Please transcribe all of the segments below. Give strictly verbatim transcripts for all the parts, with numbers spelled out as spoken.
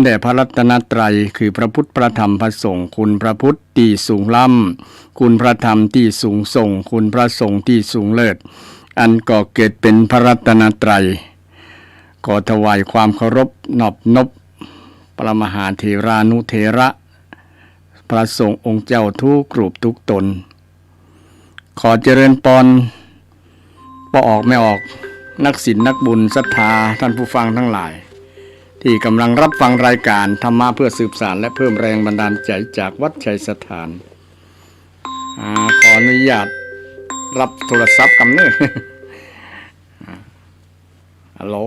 แด่พระรัตนตรัย คือพระพุทธ พระธรรม พระสงฆ์ คุณพระพุทธตี้สูงล้ำ คุณพระธรรมตี้สูงส่ง คุณพระสงฆ์ตี้สูงเลิศ อันก่อเกิดเป๋นพระรัตนตรัย ขอถวายความเคารพนอบนบ พระมหาเถรานุเถระ พระสงฆ์องค์เจ้าทุกรูปทุกต๋น ขอเจริญปอน ป้อออกแม่ออก นักศีลนักบุญศรัทธาท่านผู้ฟังทั้งหลาย ตี้ก่ำลังรับฟังรายก๋านธรรมะเพื่อสืบสานและเพิ่มแรงบันดาลใจ๋จากวัดชัยสถาน อ่า ขออนุญาตรับโทรศัพท์กำเน่อ อ่า ฮัลโหล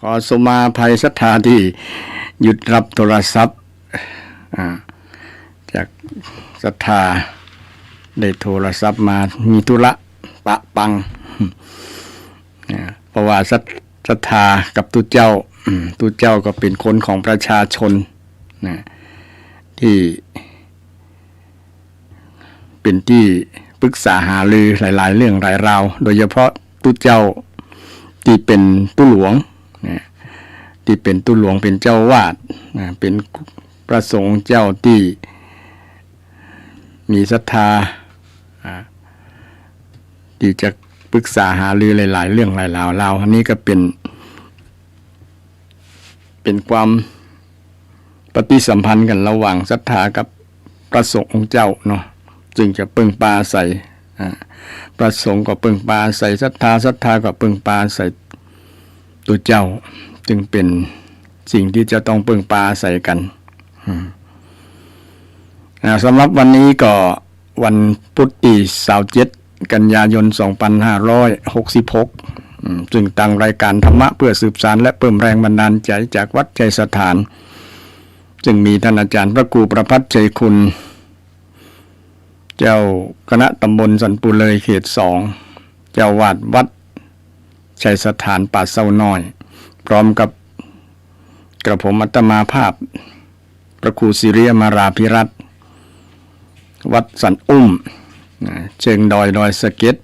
ขอสุมาภัยศรัทธาตี้หยุดรับโทรศัพท์ อ่า จากศรัทธาได้โทรศัพท์มา มีธุระปะปัง อ่า เพราะว่าศรัท- ศรัทธากับตุ๊เจ้า อืม ตุ๊เจ้าก็เป๋นคนของประชาชน นะ ตี้ เป๋นตี้ปรึกษาหารือหลายๆ เรื่องหลายราว โดยเฉพาะตุ๊เจ้าตี้เป๋นตุ๊หลวง นะ ตี้เป๋นตุ๊หลวง เป๋นเจ้าอาวาส นะ เป๋นพระสงฆ์เจ้าตี้มีศรัทธา อ่า ตี้จะปรึกษาหารือหลายๆ เรื่องหลายราว อันนี้ก็เป๋น เป๋นความปฏิสัมพันธ์กั๋นระหว่างศรัทธากับพระสงฆ์องค์เจ้าเนาะ ซึ่งจะเปิ้งปาอาศัย อ่า พระสงฆ์ก็เปิ้งปาอาศัยศรัทธา ศรัทธาก็เปิ้งปาอาศัยตุ๊เจ้า จึงเป๋นสิ่งตี้จะต้องเปิ้งปาอาศัยกั๋น อืม อ่า สำหรับวันนี้ก็วันพุธตี้ซาวเจ็ด กันยายน สองปันห้าร้อยหกสิบหก อืม ซึ่งตางรายก๋านธรรมะเพื่อสืบสานและเพิ่มแรงบันดาลใจ๋จากวัดชัยสถาน ซึ่งมีต้านอาจ๋ารย์พระครูประภัชชัยคุณ เจ้าคณะตำบลสันปูเลยเขตสอง เจ้าอาวาสวัดชัยสถานป่าเซ้าน้อย พร้อมกับกระผมอาตมาภาพ พระครูสิริอมราภิรัตน์ วัดสันอุ้ม นะ เชิงดอย ดอยสะเก็ด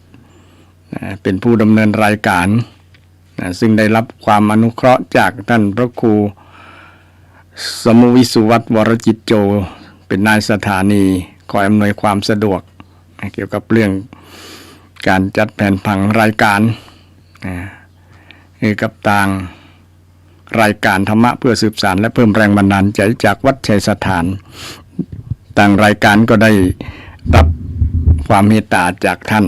นะ เป๋นผู้ดำเนินรายก๋าน นะ ซึ่งได้รับความอนุเคราะห์จากต้านพระครูสมุวิสุวัฒน์ วรจิตโจ เป๋นนายสถานี คอยอำนวยความสะดวก นะ เกี่ยวกับเรื่องก๋านจัดแผนผังรายก๋าน นะ หื้อกับตาง รายก๋านธรรมะเพื่อสืบสานและเพิ่มแรงบันดาลใจ๋จากวัดชัยสถาน ตางรายก๋านก็ได้รับความเมตต๋าจากต้าน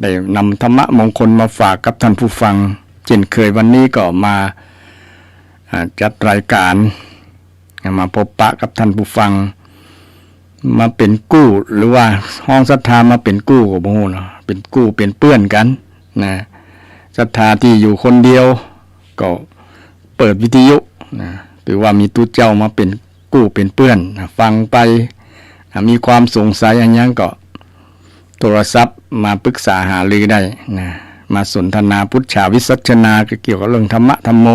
ได้นำธรรมะมงคลมาฝากกับต้านผู้ฟัง เจ้นเคยวันนี้ก็มา อ่า จัดรายก๋าน มาพบปะกับต้านผู้ฟัง มาเป๋นกู้ หรือว่าฮ้องศรัทธามาเป๋นกู้ก็บ่ฮู้เนาะ เป๋นกู้เป๋นเปื้อนกั๋นนะ ศรัทธาตี้อยู่คนเดียวก็เปิดวิทยุนะ ถือว่ามีตุ๊เจ้ามาเป๋นกู้เป๋นเปื้อนนะ ฟังไปนะ มีความสงสัยอะหยังก็ โทรศัพท์มาปรึกษาหารือได้นะ มาสนทนาปุจฉาวิสัชนา ก็เกี่ยวกับเรื่องธรรมะธัมโม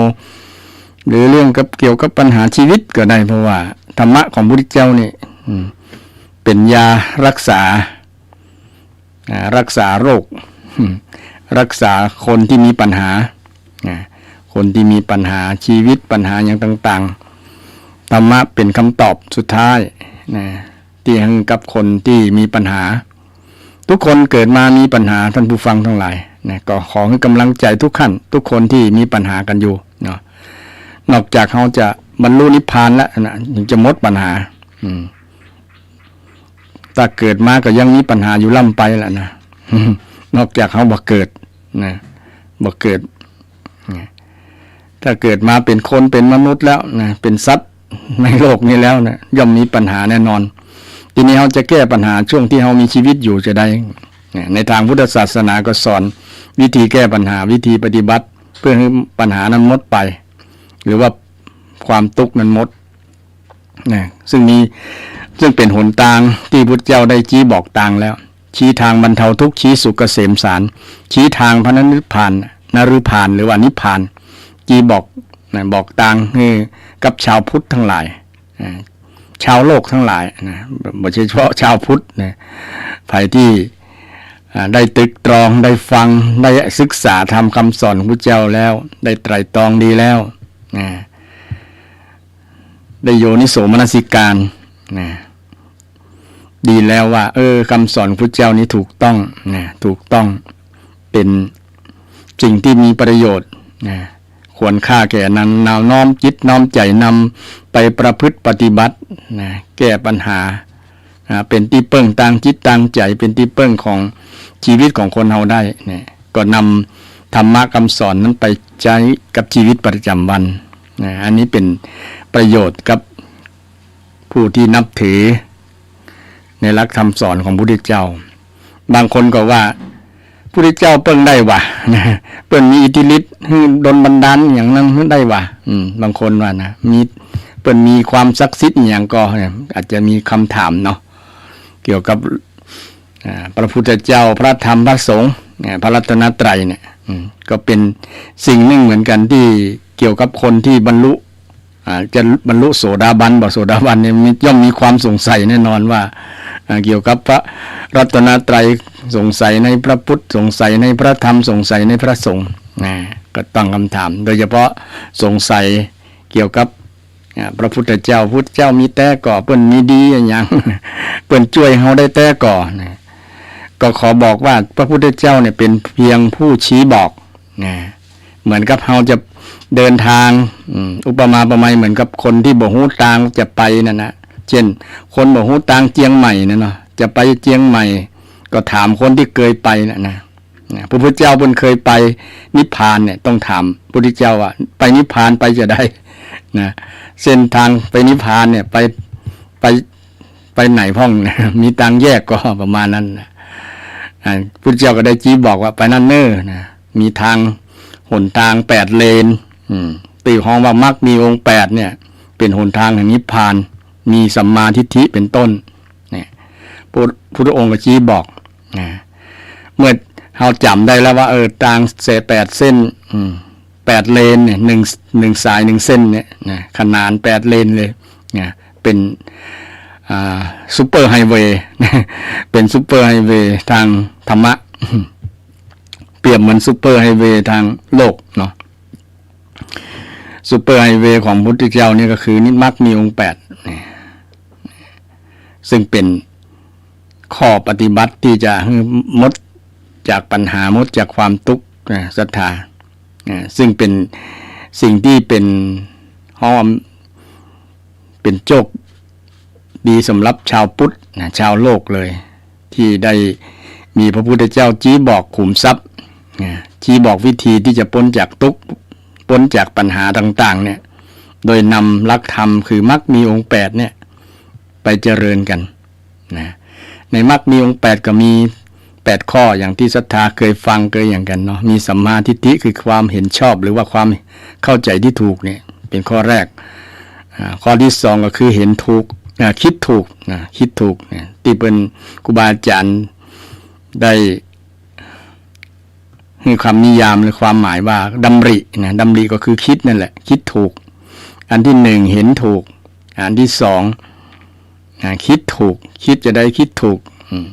หรือเรื่องกับ เกี่ยวกับปัญหาชีวิตก็ได้ เพราะว่าธรรมะของพุทธเจ้านี่ อืม เป๋นยารักษา อ่า รักษาโรค อืม รักษาคนตี้มีปัญหา นะ คนตี้มีปัญหาชีวิต ปัญหาอะหยังต่างๆ ธรรมะเป๋นกำตอบสุดท้าย นะ ตี้หื้อกับคนตี้มีปัญหา ทุกคนเกิดมามีปัญหา ต้านผู้ฟังตังหลายนะ ก็ขอหื้อก๋ำลังใจ๋ทุกท่าน ทุกคนตี้มีปัญหากั๋นอยู่เนาะ นอกจากเฮาจะบรรลุนิพพานแล้วนะ ถึงจะหมดปัญหา อืม ถ้าเกิดมาก็ยังมีปัญหาอยู่ล้ำไปแหละนะ นอกจากเฮาบ่เกิดนะ บ่เกิด นะ ถ้าเกิดมาเป๋นคนเป๋นมนุษย์แล้วนะ เป๋นสัตว์ในโลกนี้แล้วนะ ย่อมมีปัญหาแน่นอน ทีนี้เฮาจะแก้ปัญหาช่วงตี้เฮามีชีวิตอยู่จะใด นะ ในตางพุทธศาสนาก็สอนวิธีแก้ปัญหา วิธีปฏิบัติ เพื่อหื้อปัญหานั้นหมดไป หรือว่า ความตุ๊กข์นั้นหมด นะ ซึ่งมี ซึ่งเป๋นหนตางตี้พุทธเจ้าได้ชี้บอกตางแล้ว ชี้ตางบรรเทาทุกข์ ชี้สุขเกษมสาร ชี้ตางพระนิพพาน นฤพาน หรือว่านิพพาน ชี้บอก นะ บอกตางหื้อกับชาวพุทธตังหลาย นะ ชาวโลกตังหลาย นะ บ่ใจ้เฉพาะชาวพุทธ นะ ใผตี้ อ่า ได้ตรึกตรอง ได้ฟัง ได้ศึกษาธรรมคำสอนของพุทธเจ้าแล้ว ได้ไตร่ตรองดีแล้ว นะ ได้โยนิโสมนสิการ นะ ดีแล้วว่า เออ คำสอนพุทธเจ้านี้ถูกต้อง นะ ถูกต้อง เป๋นสิ่งตี้มีประโยชน์ นะ ควรค่าแก่นำ นำน้อมจิตน้อมใจ๋นำไปประพฤติปฏิบัติ นะ แก้ปัญหา นะ เป๋นตี้เปิ้งตางจิตตางใจ๋ เป๋นตี้เปิ้งของชีวิตของคนเฮาได้ เนี่ย ก็นำธรรมะคำสอนนั้นไปใจ๊กับชีวิตประจ๋ำวัน นะ อันนี้เป๋นประโยชน์กับผู้ตี้นับถือในหลักธรรมสอนของพุทธเจ้า บางคนก็ว่า พุทธเจ้าเปิ้นได้หว่า เปิ้นมีอิทธิฤทธิ์หื้อดลบันดาลอะหยังนั้นได้หว่า อืม บางคนว่านะ มี เปิ้นมีความศักดิ์สิทธิ์อะหยังก่อ เนี่ย อาจจะมีกำถามเนาะ เกี่ยวกับ อ่า พระพุทธเจ้า พระธรรม พระสงฆ์ เนี่ย พระรัตนตรัยเนี่ย อืม ก็เป๋นสิ่งนึ่งเหมือนกั๋นตี้เกี่ยวกับคนตี้บรรลุ อ่า จะบรรลุโสดาบันบ่ โสดาบันเนี่ยมี ย่อมมีความสงสัยแน่นอนว่า อ่า เกี่ยวกับพระรัตนตรัย สงสัยในพระพุทธ สงสัยในพระธรรม สงสัยในพระสงฆ์ นะ ก็ตั้งกำถาม โดยเฉพาะสงสัยเกี่ยวกับ อ่า พระพุทธเจ้า พุทธเจ้ามีแต๊ก่อ เปิ้นมีดีอะหยัง เปิ้นจ้วยเฮาได้แต๊ก่อ นะ ก็ขอบอกว่าพระพุทธเจ้าเนี่ยเป๋นเพียงผู้ชี้บอก นะ เหมือนกับเฮาจะเดินตาง อืม อุปมาอุปไมยเหมือนกับคนตี้บ่ฮู้ตางจะไปนั่นนะ เจ้น คนบ่ฮู้ตางเจียงใหม่นั่นเนาะ จะไปเจียงใหม่ ก็ถามคนตี้เกยไปน่ะนะ นะ พระพุทธเจ้าเปิ้นเกยไปนิพพานเนี่ย ต้องถามพุทธเจ้าว่า ไปนิพพานไปจะใด นะ เส้นตางไปนิพพานเนี่ย ไป ไป ไปไหนพ่อง มีตางแยกก่อ ประมาณนั้นนะ อ่า พุทธเจ้าก็ได้ชี้บอกว่าไปนั่นเน่อ นะ มีตาง หนตางแปดเลน อืม ตี้ฮ้องว่ามรรคมีองค์แปดเนี่ย เป๋นหนตางแห่งนิพพาน มีสัมมาทิฏฐิเป๋นต้น เนี่ย พุทธ พุทธองค์ก็ชี้บอก นะ เมื่อเฮาจ๋ำได้แล้วว่า เออ ตางแสนแปดเส้น อืม แปดเลนเนี่ย หนึ่ง หนึ่งสายหนึ่งเส้นเนี่ยนะ ขนานแปดเลนเลยนะ เป๋น อ่า ซูเปอร์ไฮเวย์ เป๋นซูเปอร์ไฮเวย์ตางธรรมะ เปรียบเหมือนซูเปอร์ไฮเวย์ตางโลกเนาะ ซูเปอร์ไฮเวย์ของพระพุทธเจ้านี่ก็คือนิมรรคมีองค์แปด นี่ ซึ่งเป๋นข้อปฏิบัติตี้จะหื้อหมดจากปัญหา หมดจากความตุ๊กข์นะ ศรัทธา อ่า ซึ่งเป๋นสิ่งตี้เป๋น ฮ้องว่าเป๋นโจคดีสำหรับชาวพุทธนะ ชาวโลกเลย ตี้ได้มีพระพุทธเจ้าชี้บอกขุมทรัพย์นะ ชี้บอกวิธีตี้จะป๊นจากตุ๊กข์ ป๊นจากปัญหาต่างๆ เนี่ย โดยนำหลักธรรมคือมรรคมีองค์แปดเนี่ย ไปเจริญกั๋นนะ ในมรรคมีองค์แปดก็มีแปดข้อ อย่างตี้ศรัทธาเกยฟังเกยอะหยังกั๋นเนาะ มีสัมมาทิฏฐิคือความเห็นชอบ หรือว่าความเข้าใจ๋ตี้ถูกเนี่ย เป๋นข้อแรก อ่า ข้อตี้สองก็คือเห็นถูก อ่า คิดถูกนะ คิดถูกเนี่ย ตี้เปิ้นครูบาอาจ๋ารย์ได้ หื้อคำนิยามหรือความหมายว่าดำรินะ ดำริก็คือคิดนั่นแหละ คิดถูก อันตี้หนึ่งเห็นถูก อันตี้สอง อ่า คิดถูก คิดจะใดคิดถูก อืม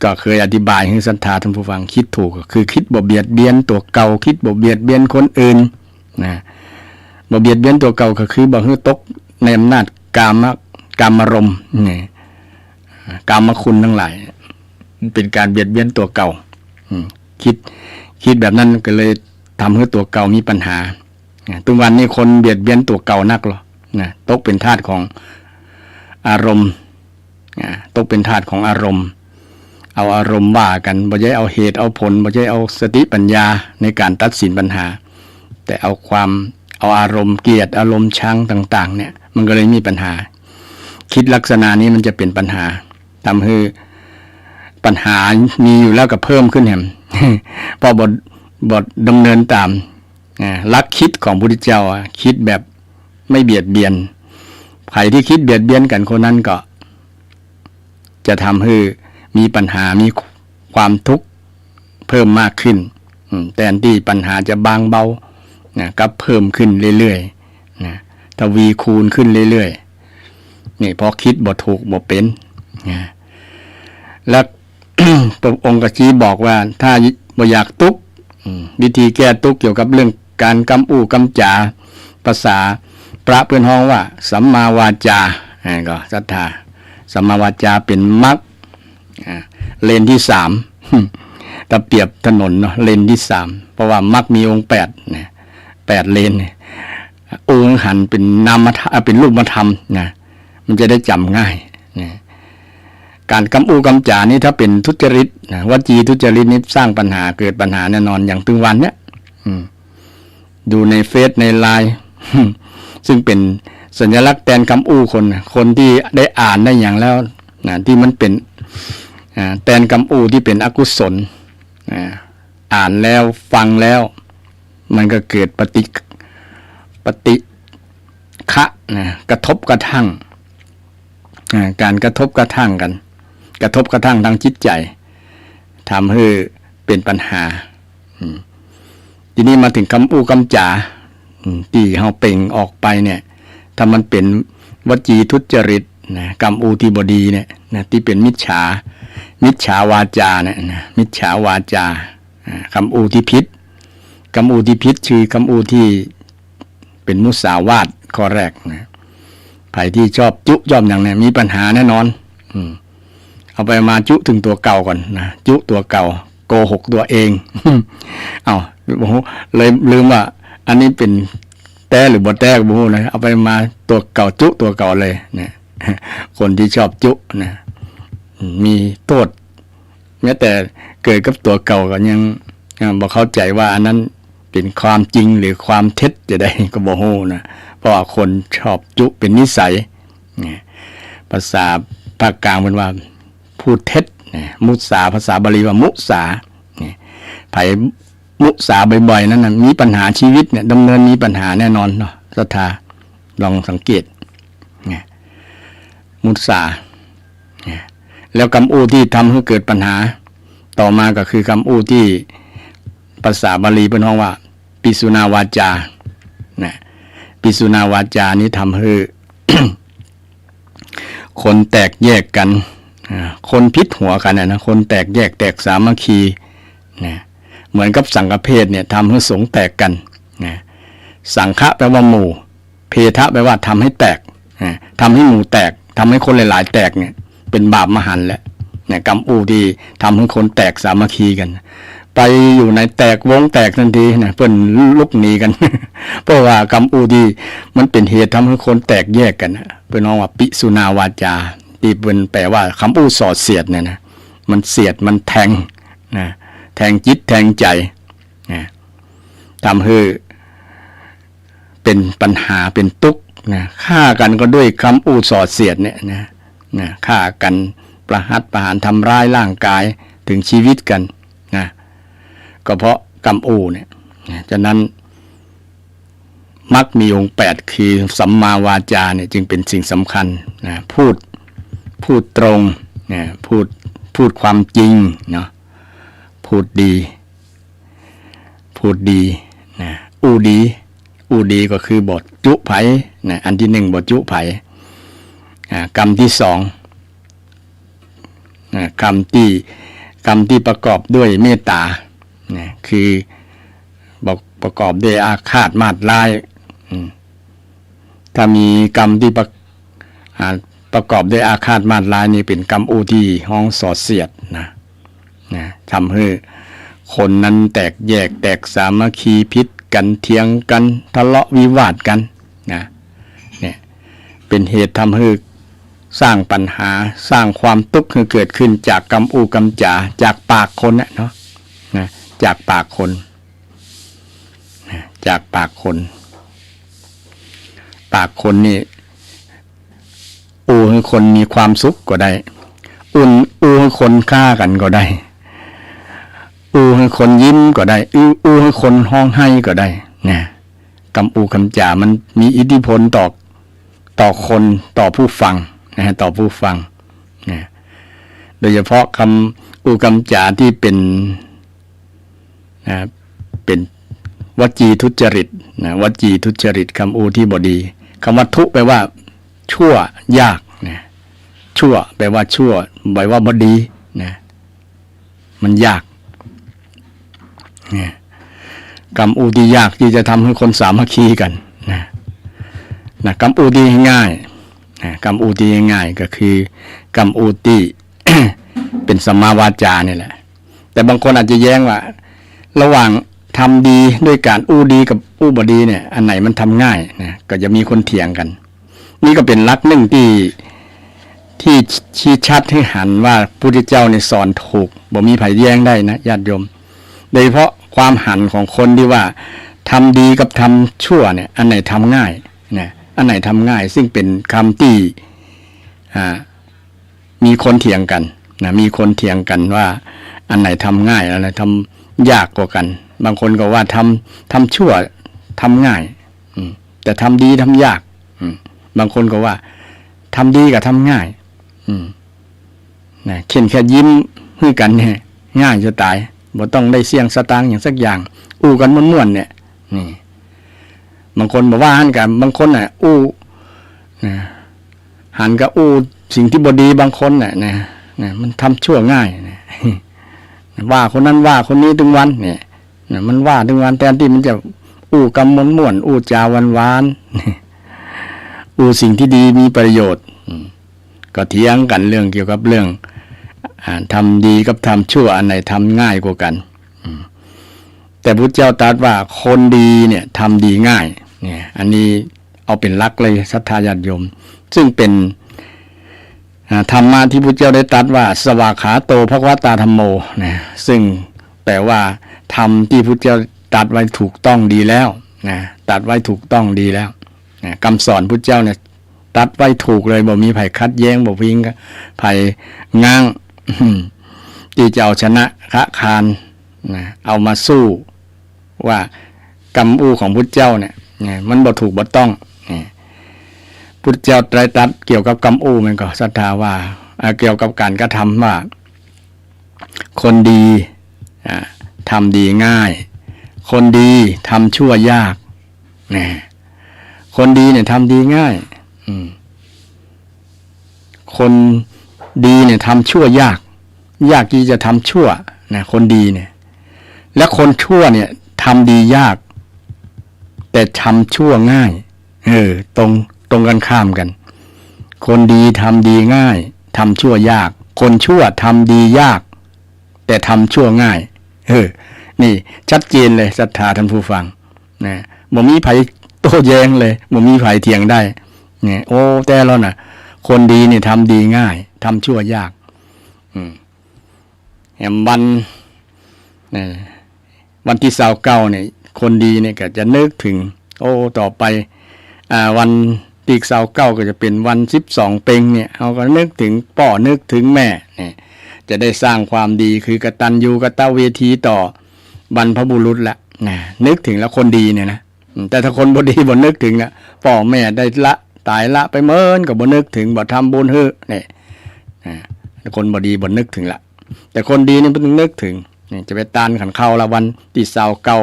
ก็เกยอธิบายหื้อศรัทธาต้านผู้ฟัง คิดถูกก็คือคิดบ่เบียดเบียนตั๋วเก่า คิดบ่เบียดเบียนคนอื่นนะ บ่เบียดเบียนตั๋วเก่าก็คือบ่หื้อตกในอำนาจกามะ กามารมณ์นี่ กามคุณตังหลาย มันเป๋นก๋านเบียดเบียนตั๋วเก่า อืม คิด คิดแบบนั้นก็เลยทำหื้อตั๋วเก่ามีปัญหา อ่า ตุ๊วันนี้คนเบียดเบียนตั๋วเก่านักลอนะ ตกเป๋นทาสของอารมณ์ อ่า ตกเป๋นทาสของอารมณ์ เอาอารมณ์ว่ากั๋น บ่ใจ้เอาเหตุเอาผล บ่ใจ้เอาสติปัญญาในก๋านตัดสินปัญหา แต่เอาความ เอาอารมณ์เกลียด อารมณ์ชังต่างๆ เนี่ย มันก็เลยมีปัญหา คิดลักษณะนี้มันจะเป๋นปัญหา ทำหื้อปัญหามีอยู่แล้วก็เพิ่มขึ้นแหม เพราะบ่ บ่ดำเนินต๋าม อ่า หลักคิดของพุทธเจ้าอะ คิดแบบ ไม่เบียดเบียน ใผตี้กึ๊ดเบียดเบียนกั๋นคนนั้นก็ จะทำหื้อมีปัญหา มีความทุกข์เพิ่มมากขึ้น อืม แตนตี้ปัญหาจะบางเบา นะ กลับเพิ่มขึ้นเรื่อยๆ นะ ทวีคูณขึ้นเรื่อยๆ นี่เพราะกึ๊ดบ่ถูกบ่เป๋น นะ และ พระองค์ก็ซี้บอกว่า ถ้าบ่อยากตุ๊กข์ อืม วิธีแก้ตุ๊กข์เกี่ยวกับเรื่องก๋านกำอู้กำจ๋า ภาษาพระเปิ้นฮ้องว่า สัมมาวาจา อ่า ก็ศรัทธา สัมมาวาจาเป๋นมรรค อ่า เลนตี้สาม ถ้าเปรียบถนนเนาะ เลนตี้สาม เพราะว่ามรรคมีองค์แปดนะ แปดเลนเนี่ย อู้หื้อหันเป๋นนามธรรม อ่า เป๋นรูปธรรมนะ มันจะได้จ๋ำง่ายนะ ก๋านกำอู้กำจ๋านี่ถ้าเป๋นทุจริตนะ วจีทุจริตนี่สร้างปัญหา เกิดปัญหาแน่นอน อย่างตึงวันเนี้ย อืม ดูในเฟซในไลน์ ซึ่งเป๋นสัญลักษณ์แตนกำอู้คนนะ คนตี้ได้อ่านได้หยังแล้วนะ ตี้มันเป๋น อ่า แตนกำอู้ตี้เป๋นอกุศล อ่า อ่านแล้วฟังแล้ว มันก็เกิดปฏิ ปฏิฆะนะ กระทบกระทั่ง อ่า ก๋านกระทบกระทั่งกั๋น กระทบกระทั่งตางจิตใจ๋ ทำหื้อเป๋นปัญหา อืม ทีนี้มาเถิงกำอู้กำจ๋า อืม ตี้เฮาเปล่งออกไปเนี่ย ถ้ามันเป๋นวจีทุจริตนะ กำอู้ตี้บ่ดีเนี่ยนะ ตี้เป๋นมิจฉา มิจฉาวาจาเนี่ยนะ มิจฉาวาจา อ่า กำอู้ตี้ผิด กำอู้ตี้ผิด คือกำอู้ตี้เป๋นมุสาวาทข้อแรกนะ ใผตี้ชอบจุ๊ชอบหยังเนี่ย มีปัญหาแน่นอน อืม เอาไปมาจุ๊เถิงตั๋วเก่าก่อนนะ จุ๊ตั๋วเก่า โกหกตั๋วเอง เอ้า โอ้โห เลยลืมว่า อันนี้เป๋นแต๊หรือบ่แต๊ก็บ่ฮู้นะ เอาไปมาตั๋วเก่าจุ๊ตั๋วเก่าเลยเนี่ย คนตี้ชอบจุ๊นะ มีโต้ษ แม้แต่เกิดกับตั๋วเก่าก็ยัง อ่า บ่เข้าใจ๋ว่าอันนั้นเป๋นความจริงหรือความเท็จจะใดก็บ่ฮู้นะ เพราะว่าคนชอบจุ๊เป๋นนิสัย เนี่ย ภาษาภาคกลางเปิ้นว่า พูดเท็จ เนี่ย มุสา ภาษาบาลีว่ามุสา เนี่ย ใผมุสาบ่อยๆ นั้นน่ะ มีปัญหา ชีวิตเนี่ย ดำเนินมีปัญหาแน่นอนเนาะ ศรัทธา ลองสังเกต เนี่ย มุสา เนี่ย แล้วกำอู้ตี้ทำหื้อเกิดปัญหา ต่อมาก็คือกำอู้ตี้ภาษาบาลีเปิ้นฮ้องว่า ปิสุนาวาจา นะ ปิสุนาวาจานี้ทำหื้อ คนแตกแยกกั๋น อ่า คนผิดหัวกั๋นน่ะนะ คนแตกแยก แตกสามัคคี นะ เหมือนกับสังฆเพศเนี่ย ทำหื้อสงฆ์แตกกั๋น นะ สังฆะแปลว่าหมู่ เพทะแปลว่าทำให้แตก นะ ทำให้หมู่แตก ทำให้คนหลายๆ แตกเนี่ย เป๋นบาปมหันต์แหละ เนี่ย กำอู้ตี้ทำหื้อคนแตกสามัคคีกั๋น ไปอยู่ไหนแตกวงแตกตันทีนะ เปิ้นลุกหนีกั๋น เพราะว่ากำอู้ตี้มันเป๋นเหตุทำหื้อคนแตกแยกกั๋นนะ เปิ้นฮ้องว่าปิสุนาวาจา ตี้เปิ้นแปลว่ากำอู้ส่อเสียดเนี่ยนะ มันเสียด มันแทงนะ แทงจิตแทงใจ๋นะ ทำหื้อ เป๋นปัญหา เป๋นตุ๊กข์นะ ฆ่ากั๋นก็ด้วยกำอู้ส่อเสียดเนี่ยนะ นะ ฆ่ากั๋น ประหัตประหาร ทำร้ายร่างกาย เถิงชีวิตกั๋นนะ ก็เพราะกำอู้เนี่ยนะ ฉะนั้น มรรคมีองค์แปด คือสัมมาวาจาเนี่ย จึงเป๋นสิ่งสำคัญนะ พูด พูดตรงนะ พูด พูดความจริงเนาะ พูดดี พูดดีนะ อู้ดี อู้ดีก็คือบ่จุ๊ใผนะ อันตี้หนึ่งบ่จุ๊ใผ อ่า กำตี้สองนะ กำตี้ กำตี้ประกอบด้วยเมตต๋านะ คือบ่ประกอบด้วยอาฆาตมาดร้าย อืม ถ้ามีกำตี้ประ อ่า ประกอบด้วยอาฆาตมาดร้ายนี่เป๋นกำอู้ตี้ฮ้องส่อเสียดนะ นะ ทำหื้อคนนั้นแตกแยก แตกสามัคคี ผิดกั๋น เถียงกั๋น ทะเลาะวิวาทกั๋นนะ เนี่ย เป๋นเหตุทำหื้อสร้างปัญหา สร้างความตุ๊กข์หื้อเกิดขึ้นจากกำอู้กำจ๋า จากปากคนน่ะเนาะ นะ จากปากคน จากปากคน ปากคนนี่ อู้หื้อคนมีความสุขก็ได้ อู้ อู้หื้อคนฆ่ากั๋นก็ได้ อู้หื้อคนยิ้มก็ได้ อู้ อู้หื้อคนฮ้องไห้ก็ได้ นะ กำอู้กำจ๋ามันมีอิทธิพลต่อ ต่อคน ต่อผู้ฟังนะฮะ ต่อผู้ฟังนะ โดยเฉพาะกำอู้กำจ๋าตี้เป๋น นะ เป๋นวจีทุจริตนะ วจีทุจริต กำอู้ตี้บ่ดี กำว่าทุแปลว่าชั่ว ยากนะ ชั่วแปลว่าชั่ว แปลว่าบ่ดีนะ มันยาก เนี่ย กำอู้ตี้ยากตี้จะทำหื้อคนสามัคคีกั๋นนะ นะ กำอู้ตี้ง่ายนะ กำอู้ตี้ง่ายก็คือ กำอู้ตี้ เป๋นสัมมาวาจานี่แหละ แต่บางคนอาจจะแย้งว่า ระหว่างทำดีด้วยก๋านอู้ดีกับอู้บ่ดีเนี่ย อันไหนมันทำง่ายนะ ก็จะมีคนเถียงกั๋น นี่ก็เป๋นหลักนึ่งตี้ ตี้ชี้ชัดหื้อหันว่าพุทธเจ้านี่สอนถูก บ่มีใผแย้งได้นะญาติโยม โดยเฉพาะความหันของคนตี้ว่าทำดีกับทำชั่วเนี่ย อันไหนทำง่ายนะ อันไหนทำง่าย ซึ่งเป๋นกำตี้ อ่า มีคนเถียงกั๋นนะ มีคนเถียงกั๋นว่าอันไหนทำง่าย อันไหนทำยากกว่ากั๋น บางคนก็ว่าทำ ทำชั่วทำง่าย อืม แต่ทำดีทำยาก อืม บางคนก็ว่าทำดีกับทำง่าย อืม นะ เข็นแค่ยิ้มหื้อกั๋นเนี่ย ง่ายจะต๋าย บ่ต้องได้เสี้ยงสตางค์หยังสักอย่าง อู้กั๋นม่วนๆ เนี่ย นี่ บางคนบ่ว่าหั้นกา บางคนน่ะ อู้ นะ หันกาอู้สิ่งตี้บ่ดี บางคนน่ะ นะ นะ มันทำชั่วง่ายนะ ว่าคนนั้นว่าคนนี้ตึงวันเนี่ย นะ มันว่าตึงวัน แตนตี้มันจะอู้กำม่วนๆ อู้จ๋าหวานๆ อู้สิ่งตี้ดีมีประโยชน์ อืม ก็เถียงกั๋นเรื่องเกี่ยวกับเรื่อง อ่า ทำดีกับทำชั่ว อันไหนทำง่ายกว่ากั๋น อืม แต่พุทธเจ้าตรัสว่าคนดีเนี่ยทำดีง่าย เนี่ย อันนี้เอาเป๋นหลักเลยศรัทธาญาติโยม ซึ่งเป๋น อ่า ธรรมะตี้พุทธเจ้าได้ตรัสว่า สวากขาโต ภควตา ธัมโม นะ ซึ่งแปลว่าธรรมตี้พุทธเจ้าตรัสไว้ถูกต้องดีแล้ว นะ ตรัสไว้ถูกต้องดีแล้ว นะ กำสอนพุทธเจ้าเนี่ยตรัสไว้ถูกเลย บ่มีใผขัดแย้ง บ่มีใผง้าง ตี้จะเอาชนะคะคาน นะ เอามาสู้ ว่ากำอู้ของพุทธเเจ้าเนี่ย เนี่ย มันบ่ถูกบ่ต้อง เนี่ย พุทธเจ้าได้ตรัสเกี่ยวกับกำอู้มันก็ศรัทธาว่า อ่า เกี่ยวกับก๋านกระทำว่า คนดี อ่า ทำดีง่าย คนดีทำชั่วยาก นะ คนดีเนี่ยทำดีง่าย อืม คนดีเนี่ยทำชั่วยาก ยากตี้จะทำชั่วนะ คนดีเนี่ย และคนชั่วเนี่ยทำดียาก แต่ทำชั่วง่าย เออ ตรง ตรงกันข้ามกั๋น คนดีทำดีง่าย ทำชั่วยาก คนชั่วทำดียาก แต่ทำชั่วง่าย เออ นี่ชัดเจนเลยศรัทธาท่านผู้ฟัง นะ บ่มีใผโต้แย้งเลย บ่มีใผเถียงได้ เนี่ย โอ้ แต๊แล้วนะ คนดีนี่ทำดีง่าย ทำชั่วยาก อืม แหมวัน นะ วันตี้ซาวเก้าเนี่ย คนดีเนี่ยก็จะนึกเถิง โอ้ ต่อไป อ่า วันตี้ซาวเก้าก็จะเป๋นวันสิบสองเป็งเนี่ย เฮาก็นึกเถิงป้อ นึกเถิงแม่ เนี่ย จะได้สร้างความดี คือกตัญญูกตเวทีต่อบรรพบุรุษละ นะ นึกเถิงแล้วคนดีเนี่ยนะ อืม แต่ถ้าคนบ่ดีบ่นึกเถิงละ ป้อแม่ได้ละ ต๋ายละไปเมินก็บ่นึกเถิง บ่ทำบุญหื้อ เนี่ย อ่า คนบ่ดีบ่นึกเถิงละ แต่คนดีนี่มันต้องนึกเถิง เนี่ย จะไปตานขันเข้าละวันตี้ซาวเก้า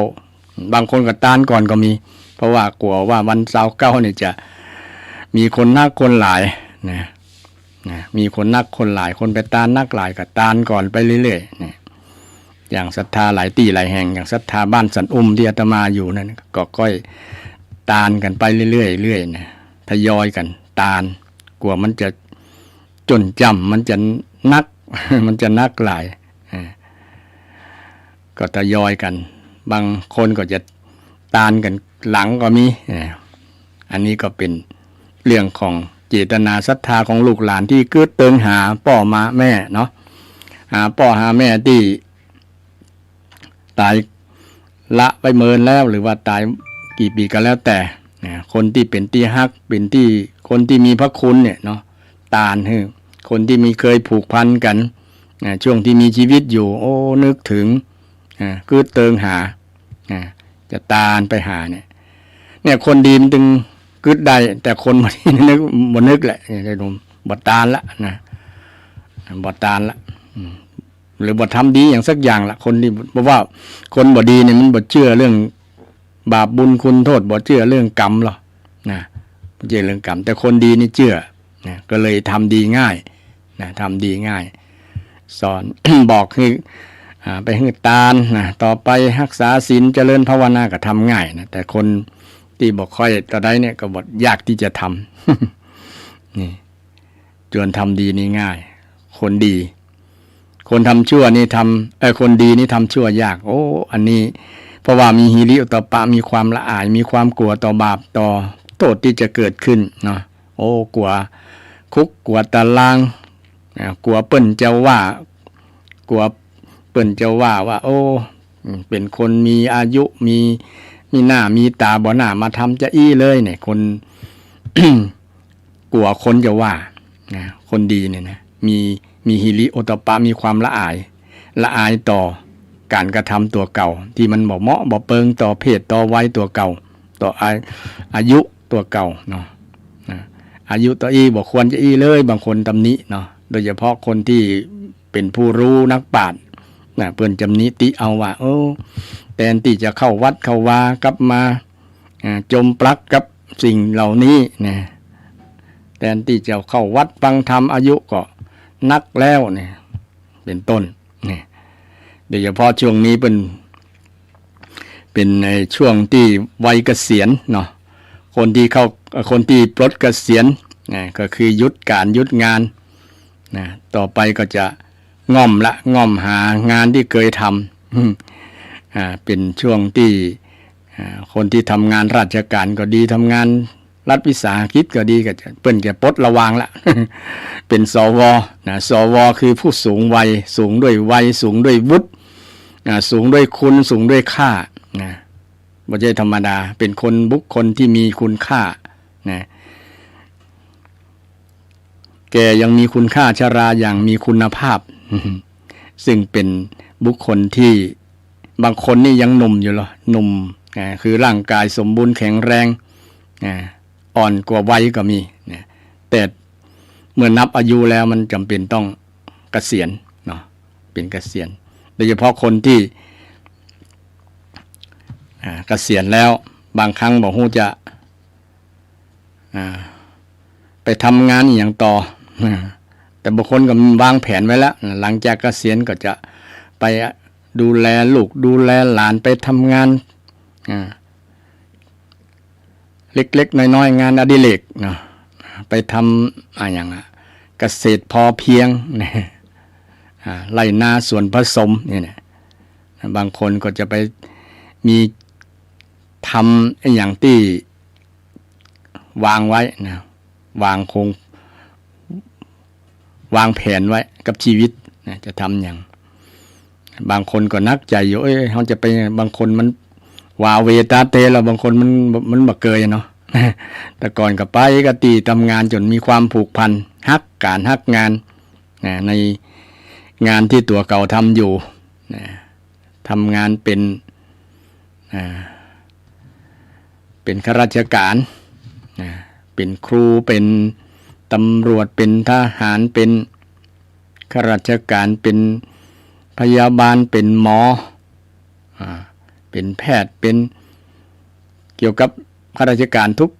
บางคนก็ตานก่อนก็มี เพราะว่ากั๋วว่าวันซาวเก้าเนี่ยจะมีคนนักคนหลาย นะ นะ มีคนนักคนหลาย คนไปตานนักหลายก็ตานก่อนไปเรื่อยๆ เนี่ย อย่างศรัทธาหลายตี้หลายแห่ง อย่างศรัทธาบ้านสันอุ้มตี้อาตมาอยู่นั่น ก็ก้อยตานกั๋นไปเรื่อยๆ เรื่อยนะ ทยอยกั๋นตาน กั๋วมันจะจ้นจ้ำ มันจะนัก มันจะนักหลาย อ่า ก็ทยอยกั๋น บางคนก็จะตานกั๋นหลังก็มี อ่า อันนี้ก็เป๋นเรื่องของเจตนาศรัทธาของลูกหลานตี้กึ๊ดเติงหาป้อมาแม่เนาะ หาป้อหาแม่ตี้ต๋ายละไปเมินแล้ว หรือว่าต๋ายกี่ปี๋ก็แล้วแต่ นะ คนตี้เป๋นตี้ฮัก เป๋นตี้ คนตี้มีพระคุณเนี่ยเนาะ ตานหื้อ คนตี้มีเคยผูกพันกั๋น นะ ช่วงตี้มีชีวิตอยู่ โอ้ นึกเถิง อ่า กึ๊ดเติงหา อ่า จะตานไปหาเนี่ย เนี่ย คนดีมันตึงกึ๊ดได้ แต่คนบ่ดีนึก บ่นึกแหละ เนี่ย ได้ดู บ่ตานละนะ บ่ตานละ อืม หรือบ่ทำดีหยังสักอย่างละ คนดี เพราะว่าคนบ่ดีเนี่ยมันบ่เจื้อเรื่องบาปบุญคุณโทษ บ่เจื้อเรื่องกรรมหรอกนะ บ่เจื้อเรื่องกรรม แต่คนดีนี่เจื้อนะ ก็เลยทำดีง่ายนะ ทำดีง่าย สอน บอกหื้อ อ่า ไปหื้อตานนะ ต่อไปฮักษาศีล เจริญภาวนาก็ทำง่ายนะ แต่คนตี้บ่ค่อยเต้าใดเนี่ยก็บ่ ยากตี้จะทำ นี่ จวนทำดีนี่ง่าย คนดี คนทำชั่วนี่ทำ เอ่อ คนดีนี่ทำชั่วยาก โอ้ อันนี้ เพราะว่ามีหิริโอตตัปปะ มีความละอาย มีความกลัวต่อบาป ต่อโทษตี้จะเกิดขึ้นเนาะ โอ้ กั๋วคุก กั๋วตาราง อ่า กั๋วเปิ้นจะว่า กั๋วเปิ้นจะว่า ว่า โอ้ เป๋นคนมีอายุ มี มีหน้า มีต๋า บ่น่ามาทำจาอี้เลยเนี่ย คน กั๋วคนจะว่านะ คนดีเนี่ยนะ มี มีหิริโอตตัปปะ มีความละอาย ละอายต่อก๋านกระทำตั๋วเก่า ตี้มันบ่เหมาะบ่เปิงต่อเพศต่อวัยตั๋วเก่า ต่ออา อายุตั๋วเก่าเนาะ นะ อายุเต้าอี้บ่ควรจะอี้เลย บางคนตำหนิเนาะ โดยเฉพาะคนตี้เป๋นผู้ฮู้นักปราชญ์นะ เปิ้นตำหนิติเอาว่า โอ้ แตนตี้จะเข้าวัดเข้าวา กลับมา อ่า จมปลักกับสิ่งเหล่านี้นะ แตนตี้จะเข้าวัดฟังธรรม อายุก็นักแล้วเนี่ย เป๋นต้นเนี่ย โดยเฉพาะช่วงนี้เป๋น เป๋นในช่วงตี้วัยเกษียณเนาะ คนตี้เข้า คนตี้ปลดเกษียณนะ ก็คือหยุดก๋านหยุดงานนะ ต่อไปก็จะง่อมละ ง่อมหางานตี้เกยทำ อ่า เป๋นช่วงตี้ อ่า คนตี้ทำงานราชก๋านก็ดี ทำงานรัฐวิสาหกิจก็ดี ก็จะ เปิ้นจะปลดระวางละ เป๋น สว นะ สว คือผู้สูงวัย สูงด้วยวัย สูงด้วยวุฒิ อ่า สูงด้วยคุณ สูงด้วยค่านะ บ่ใจ้ธรรมดา เป๋นคน บุคคลตี้มีคุณค่านะ แก่ยังมีคุณค่า ชราอย่างมีคุณภาพ ซึ่งเป๋นบุคคลตี้ บางคนนี่ยังหนุ่มอยู่เหรอ หนุ่ม อ่า คือร่างกายสมบูรณ์แข็งแรง อ่า อ่อนกว่าวัยก็มีนะ แต่เมื่อนับอายุแล้วมันจ๋ำเป๋นต้องเกษียณเนาะ เป๋นเกษียณ โดยเฉพาะคนตี้ อ่า เกษียณแล้ว บางครั้งบ่ฮู้จะ อ่า ไปทำงานอะหยังต่อ อ่า แต่บางคนก็วางแผนไว้แล้ว หลังจากเกษียณก็จะไปดูแลลูก ดูแลหลาน ไปทำงาน อ่า เล็กๆ น้อยๆ งานอดิเรกเนาะ ไปทำ อ่า อะหยังอะ เกษตรพอเพียง อ่า ไร่นาสวนผสมนี่แหละ บางคนก็จะไปมีทำอะหยังตี้วางไว้นะ วางโครง วางแผนไว้กับชีวิตนะ จะทำหยัง บางคนก็หนักใจ๋อยู่ เอ้ย เฮาจะไป บางคนมันวาเหวตาเตแล้ว บางคนมัน มันบ่เกยเนาะ แต่ก่อนก็ไปกะตี้ทำงานจ๋นมีความผูกพัน ฮักก๋านฮักงานนะ ในงานตี้ตั๋วเก่าทำอยู่นะ ทำงานเป๋น อ่า เป๋นข้าราชก๋าน อ่า เป๋นครู เป๋นตำรวจ เป๋นทหาร เป๋นข้าราชก๋าน เป๋นพยาบาล เป๋นหมอ อ่า เป๋นแพทย์ เป๋นเกี่ยวกับข้าราชก๋านทุก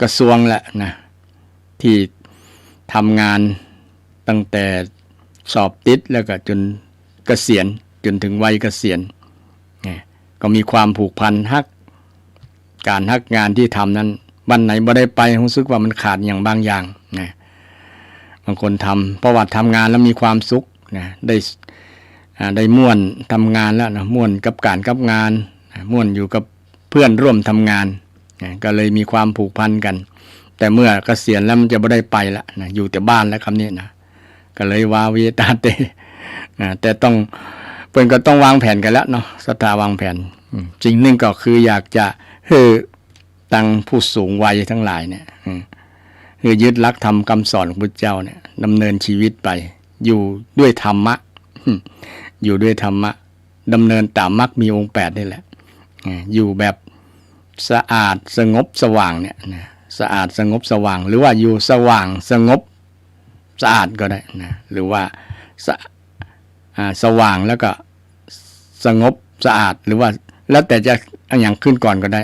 กระทรวงแหละนะ ตี้ทำงานตั้งแต่สอบติดแล้วก็จ๋นเกษียณ จ๋นถึงวัยเกษียณ นะ ก็มีความผูกพันฮักก๋านฮักงานตี้ทำนั้น วันไหนบ่ได้ไป ฮู้สึกว่ามันขาดอะหยังบางอย่างนะ บางคนทำ เพราะว่าทำงานแล้วมีความสุขนะ ได้ อ่า ได้ม่วนทำงานแล้วนะ ม่วนกับก๋านกับงานนะ ม่วนอยู่กับเพื่อนร่วมทำงานนะ ก็เลยมีความผูกพันกั๋น แต่เมื่อเกษียณแล้วมันจะบ่ได้ไปละนะ อยู่แต่บ้านแล้วคำนี้นะ ก็เลยวาเหวตาเต นะ แต่ต้อง เปิ้นก็ต้องวางแผนกั๋นแล้วเนาะ ศรัทธาวางแผน อืม สิ่งนึ่งก็คืออยากจะหื้อตังผู้สูงวัยตังหลายเนี่ย อืม หื้อยึดหลักธรรมกำสอนของพุทธเจ้าเนี่ย ดำเนินชีวิตไป อยู่ด้วยธรรมะ อืม อยู่ด้วยธรรมะ ดำเนินต๋ามมรรคมีองค์แปดนี่แหละ อ่า อยู่แบบ สะอาด สงบ สว่างเนี่ยนะ สะอาด สงบ สว่าง หรือว่าอยู่สว่าง สงบ สะอาดก็ได้นะ หรือว่าสะ อ่า สว่างแล้วก็สงบ สะอาด หรือว่าแล้วแต่จะเอาอะหยังขึ้นก่อนก็ได้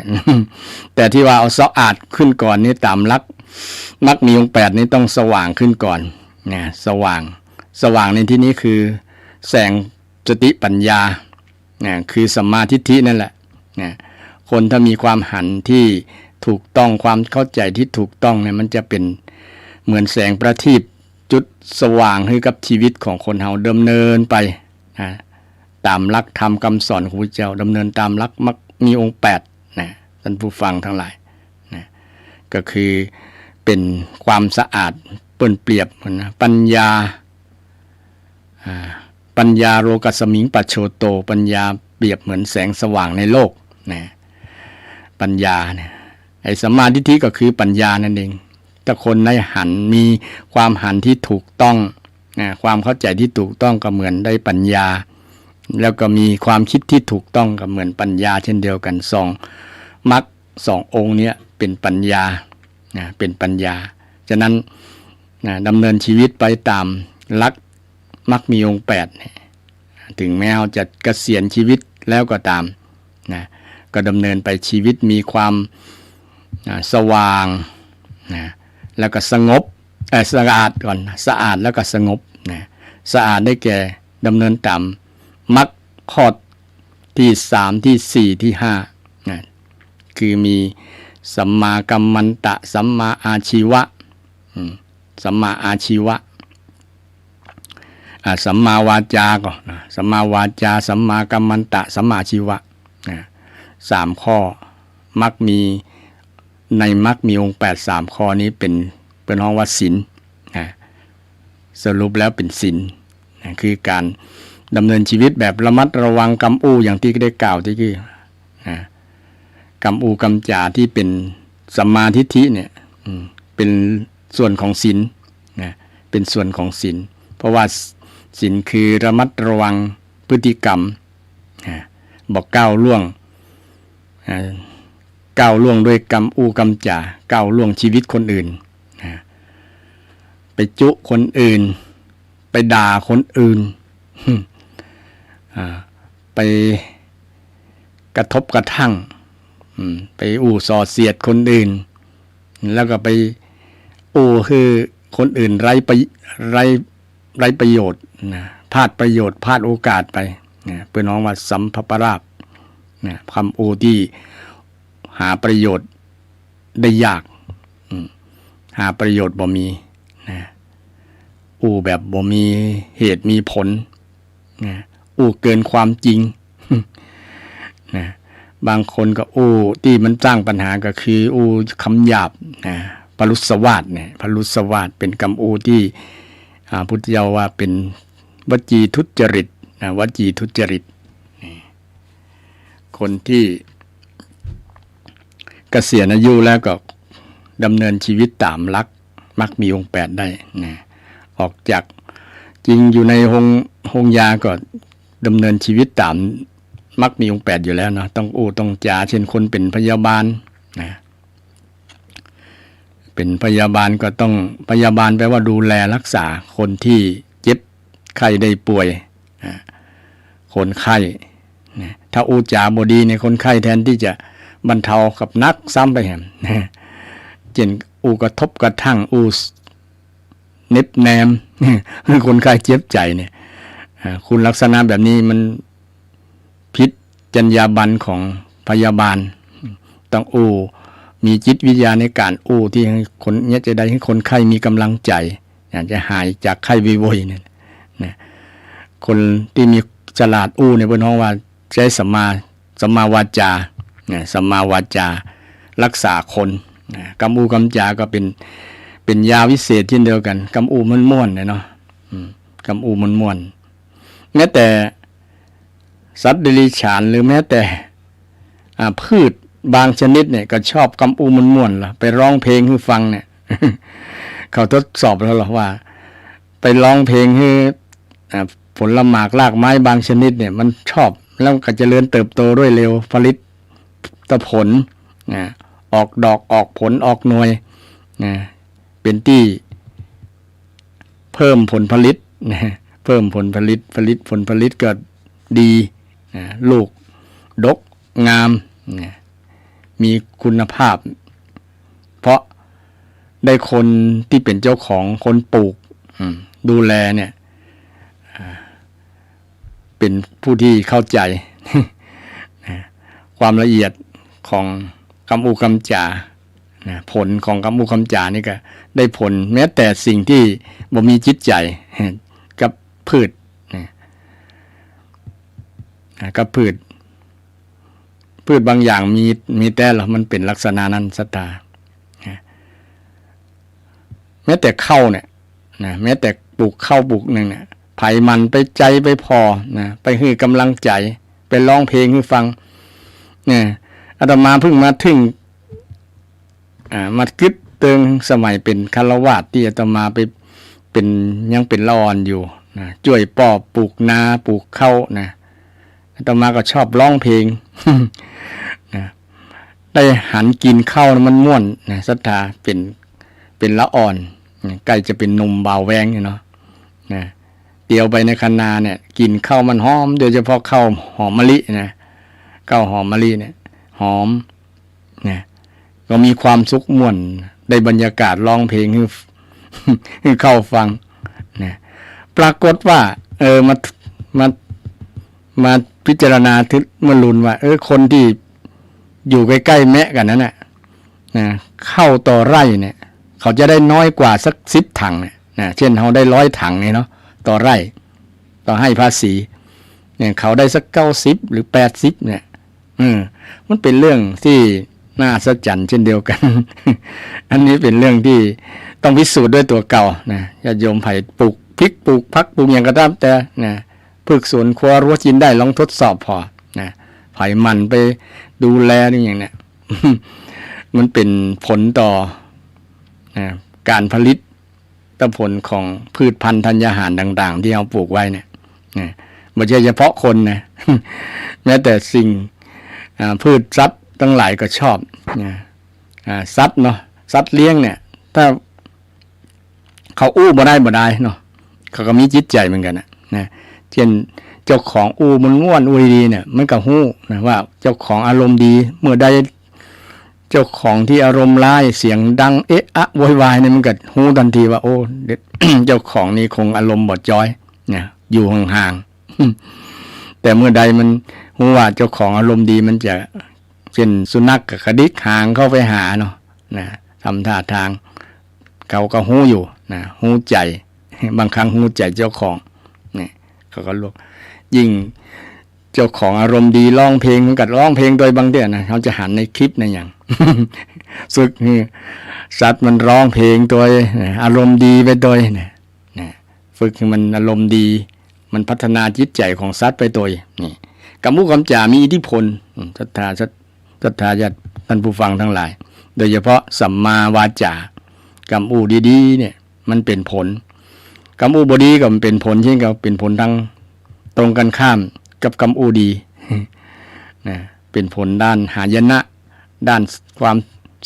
แต่ตี้ว่าเอาสะอาดขึ้นก่อนนี่ต๋ามหลักมรรคมีองค์แปดนี่ต้องสว่างขึ้นก่อนนะ สว่าง สว่างในตี้นี้คือแสงสติปัญญานะ คือสัมมาทิฏฐินั่นแหละนะ คนถ้ามีความหันตี้ถูกต้อง ความเข้าใจ๋ตี้ถูกต้องเนี่ย มันจะเป๋นเหมือนแสงประทีปจุดสว่างหื้อกับจีวิตของคนเฮาดำเนินไปนะ ต๋ามหลักธรรมกำสอนของพระพุทธเจ้า ดำเนินต๋ามหลักมรรคมีองค์แปดนะ ต้านผู้ฟังตังหลายนะ ก็คือเป๋นความสะอาด เปิ้นเปรียบนะ ปัญญา อ่า ปัญญาโลกัสมิงปัจโชโต ปัญญาเปรียบเหมือนแสงสว่างในโลกนะ ปัญญาเนี่ย ไอ้สัมมาทิฏฐิก็คือปัญญานั่นเอง ถ้าคนได้หัน มีความหันตี้ถูกต้องนะ ความเข้าใจ๋ตี้ถูกต้องก็เหมือนได้ปัญญา แล้วก็มีความคิดตี้ถูกต้องก็เหมือนปัญญาเช่นเดียวกั๋น สองมรรคสององค์เนี้ยเป๋นปัญญานะ เป๋นปัญญา ฉะนั้นนะ ดำเนินจีวิตไปต๋ามหลักมรรคมีองค์แปดเนี่ย ถึงแม้เฮาจะเกษียณจีวิตแล้วก็ต๋ามนะ ก็ดำเนินไป จีวิตมีความ อ่า สว่างนะ แล้วก็สงบ เอ่อ สะอาดก่อน สะอาดแล้วก็สงบนะ สะอาดได้แก่ดำเนินต๋ามมรรคข้อตี้สาม ตี้สี่ ตี้ห้านะ คือมีสัมมากัมมันตะ สัมมาอาชีวะ อืม สัมมาอาชีวะ อ่า สัมมาวาจาก็นะ สัมมาวาจา สัมมากัมมันตะ สัมมาอาชีวะนะ สามข้อ มรรคมี ในมรรคมีองค์แปดสามข้อนี้เป๋น เปิ้นฮ้องว่าศีลนะ สรุปแล้วเป๋นศีลนะ คือก๋านดำเนินจีวิตแบบระมัดระวังกำอู้ อย่างตี้ได้กล่าวตะกี้นะ กำอู้กำจ๋าตี้เป๋นสัมมาทิฏฐิเนี่ย อืม เป๋นส่วนของศีลนะ เป๋นส่วนของศีล เพราะว่าศีลคือระมัดระวังพฤติกรรมนะ บ่ก้าวล่วง อ่า ก้าวล่วงด้วยกำอู้กำจ๋า ก้าวล่วงจีวิตคนอื่นนะ ไปจุคนอื่น ไปด่าคนอื่น อ่า ไปกระทบกระทั่ง อืม ไปอู้ส่อเสียดคนอื่น แล้วก็ไปอู้หื้อคนอื่นไร้ประ ไร้ ไร้ประโยชน์นะ พลาดประโยชน์ พลาดโอกาสไปนะ เปิ้นฮ้องว่าสัมภปราปนะ กำอู้ตี้หาประโยชน์ได้ยาก อืม หาประโยชน์บ่มีนะ อู้แบบบ่มีเหตุมีผลนะ อู้เกินความจริงนะ บางคนก็อู้ตี้มันสร้างปัญหาก็คืออู้กำหยาบนะ พรุสวาทเนี่ย พรุสวาทเป๋นกำอู้ตี้ อ่า พุทธเจ้าว่าเป๋นวจีทุจริตนะ วจีทุจริต นี่ คนตี้เกษียณอายุแล้วก็ดำเนินจีวิตต๋ามหลักมรรคมีองค์แปดได้นะ ออกจาก จริงอยู่ในโฮง โฮงยาก็ดำเนินจีวิตต๋ามมรรคมีองค์แปดอยู่แล้วเนาะ ต้องอู้ต้องจ๋า เช่นคนเป๋นพยาบาลนะ เป๋นพยาบาลก็ต้อง พยาบาลแปลว่าดูแลรักษาคนตี้เจ็บไข้ได้ป่วย อ่า คนไข้นะ ถ้าอู้จ๋าบ่ดีเนี่ย คนไข้แทนตี้จะบรรเทากับหนักซ้ำไปแหม เช่นอู้กระทบกระทั่ง อู้เน็บแนม หื้อคนไข้เจ็บใจ๋เนี่ย อ่า คุณลักษณะแบบนี้มันผิดจรรยาบรรณของพยาบาล ต้องอู้ มีจิตวิทยาในก๋านอู้ตี้หื้อคน เนี่ยจะได้หื้อคนไข้มีก๋ำลังใจ๋ อยากจะหายจากไข้ไวๆ เนี่ยนะ คนตี้มีฉลาดอู้เนี่ยเปิ้นฮ้องว่าใจ๊สัมมา สัมมาวาจานะ สัมมาวาจา รักษาคนนะ กำอู้กำจ๋าก็เป๋น เป๋นยาวิเศษเช่นเดียวกั๋น กำอู้ม่วนๆ เนี่ยเนาะ อืม กำอู้ม่วนๆ แม้แต่ สัตว์เดรัจฉานหรือแม้แต่ อ่า พืชบางชนิดเนี่ยก็ชอบกำอู้ม่วนๆ ละ ไปร้องเพลงหื้อฟังเนี่ย เขาทดสอบแล้วเหรอว่า ไปร้องเพลงหื้อ อ่า ผลหมากรากไม้บางชนิดเนี่ยมันชอบ แล้วก็เจริญเติบโตด้วยเร็ว ผลิตผล นะ ออกดอกออกผลออกหน่วยนะ เป๋นตี้เพิ่มผลผลิตนะ เพิ่มผลผลิต ผลิตผลผลิตก็ดีนะ ลูกดกงามนะ มีคุณภาพ เพราะได้คนตี้เป๋นเจ้าของ คนปลูก อืม ดูแลเนี่ย อ่า เป๋นผู้ตี้เข้าใจ๋ นะ ความละเอียดของกำอู้กำจ๋า นะ ผลของกำอู้กำจ๋านี่ก็ได้ผล แม้แต่สิ่งตี้บ่มีจิตใจ๋ กับพืช นะ นะ กับพืช พืชบางอย่างมี มีแต๊เหรอ มันเป๋นลักษณะนั้น ศรัทธา นะ แม้แต่ข้าวเนี่ย นะ แม้แต่ปลูกข้าวปลูกหนึ่งเนี่ย ใผหมั่นไปใจ๊ไปผ่อ นะ ไปหื้อก๋ำลังใจ๋ ไปฮ้องเพลงหื้อฟัง เนี่ย อาตมาเพิ่งมาเถิง อ่า มากึ๊ดเถิงสมัยเป๋นฆราวาสถ์ตี้อาตมาไปเป๋น ยังเป๋นละอ่อนอยู่ นะ จ้วยป้อปลูกนาปลูกข้าว นะ อาตมาก็ชอบฮ้องเพลง นะ ได้หันกิ๋นข้าวมันม่วนนะ ศรัทธา เป๋น เป๋นละอ่อน ใก้จะเป๋นหนุ่มบ่าวแว้งเนี่ยเนาะ นะ เตียวไปในคะนาเนี่ย กิ๋นข้าวมันหอม โดยเฉพาะข้าวหอมมะลินะ ข้าวหอมมะลิเนี่ย หอม นะ ก็มีความสุขม่วน ได้บรรยากาศฮ้องเพลงหื้อ หื้อข้าวฟัง นะ ปรากฏว่า เออ มา มา มาพิจารณาถึงเมื่อลุนว่า เออ คนตี้อยู่ใก้ๆ แมะกั๋นนั้นน่ะ นะ ข้าวต่อไร่เนี่ย เขาจะได้น้อยกว่าสักสิบถังเนี่ย นะ เจ้นเฮาได้ร้อยถังเนี่ยเนาะ ต่อไร่ ต่อไฮ่ภาษี เนี่ย เขาได้สักเก้าสิบหรือแปดสิบเนี่ย เออ มันเป๋นเรื่องตี้น่าอัศจรรย์เช่นเดียวกั๋น อันนี้เป๋นเรื่องตี้ต้องพิสูจน์ด้วยตั๋วเก่านะ ญาติโยมใผปลูกพริกปลูกผักปลูกหยังก็ต๋ามแต่นะ พืชสวนครัวรั้วกิ๋นได้ ลองทดสอบผ่อนะ ใผหมั่นไปดูแลนี่อย่างเนี้ย มันเป๋นผลต่อนะ ก๋านผลิต ผลของพืชพันธุ์ธัญญาหารต่างๆ ตี้เฮาปลูกไว้เนี่ย นะ บ่ใจ้เฉพาะคนนะ แม้แต่สิ่ง อ่า พืชสัตว์ตังหลายก็ชอบนะ อ่า สัตว์เนาะ สัตว์เลี้ยงเนี่ย ถ้าเขาอู้บ่ได้บ่ได้เนาะ เขาก็มีจิตใจ๋เหมือนกั๋นนะ นะ เจ้นเจ้าของอู้ม่วนๆ อู้ดีๆ เนี่ย มันก็ฮู้นะว่าเจ้าของอารมณ์ดี เมื่อใด เจ้าของตี้อารมณ์ร้าย เสียงดังเอะอะโวยวายเนี่ย มันก็ฮู้ตันทีว่า โอ้ เดี๋ยว เจ้าของนี่คงอารมณ์บ่จอย นะ อยู่ห่างๆ แต่เมื่อใดมันฮู้ว่าเจ้าของอารมณ์ดี มันจะ เจ้นสุนัขก็กระดิกหางเข้าไปหาเนาะ นะ ทำท่าทาง เขาก็ฮู้อยู่นะ ฮู้ใจ๋ บางครั้งฮู้ใจ๋เจ้าของ เนี่ย เขาก็รู้ ยิ่งเจ้าของอารมณ์ดีฮ้องเพลง มันก็ฮ้องเพลงตวยบางเตื้อนะ เฮาจะหันในคลิปในหยัง ฝึกหื้อสัตว์มันฮ้องเพลงตวยนะ อารมณ์ดีไปตวยนะ นะ ฝึกหื้อมันอารมณ์ดี มันพัฒนาจิตใจ๋ของสัตว์ไปตวย นี่ กำอู้กำจ๋ามีอิทธิพล อืม ศรัทธา ศรัท ศรัทธาญาติท่านผู้ฟังตังหลาย โดยเฉพาะสัมมาวาจา กำอู้ดีๆ เนี่ย มันเป๋นผล กำอู้บ่ดีก็มันเป๋นผล เจ้นก็เป๋นผลตางตรงกั๋นข้ามกับกำอู้ดี นะ เป๋นผลด้านหายนะ ด้านความ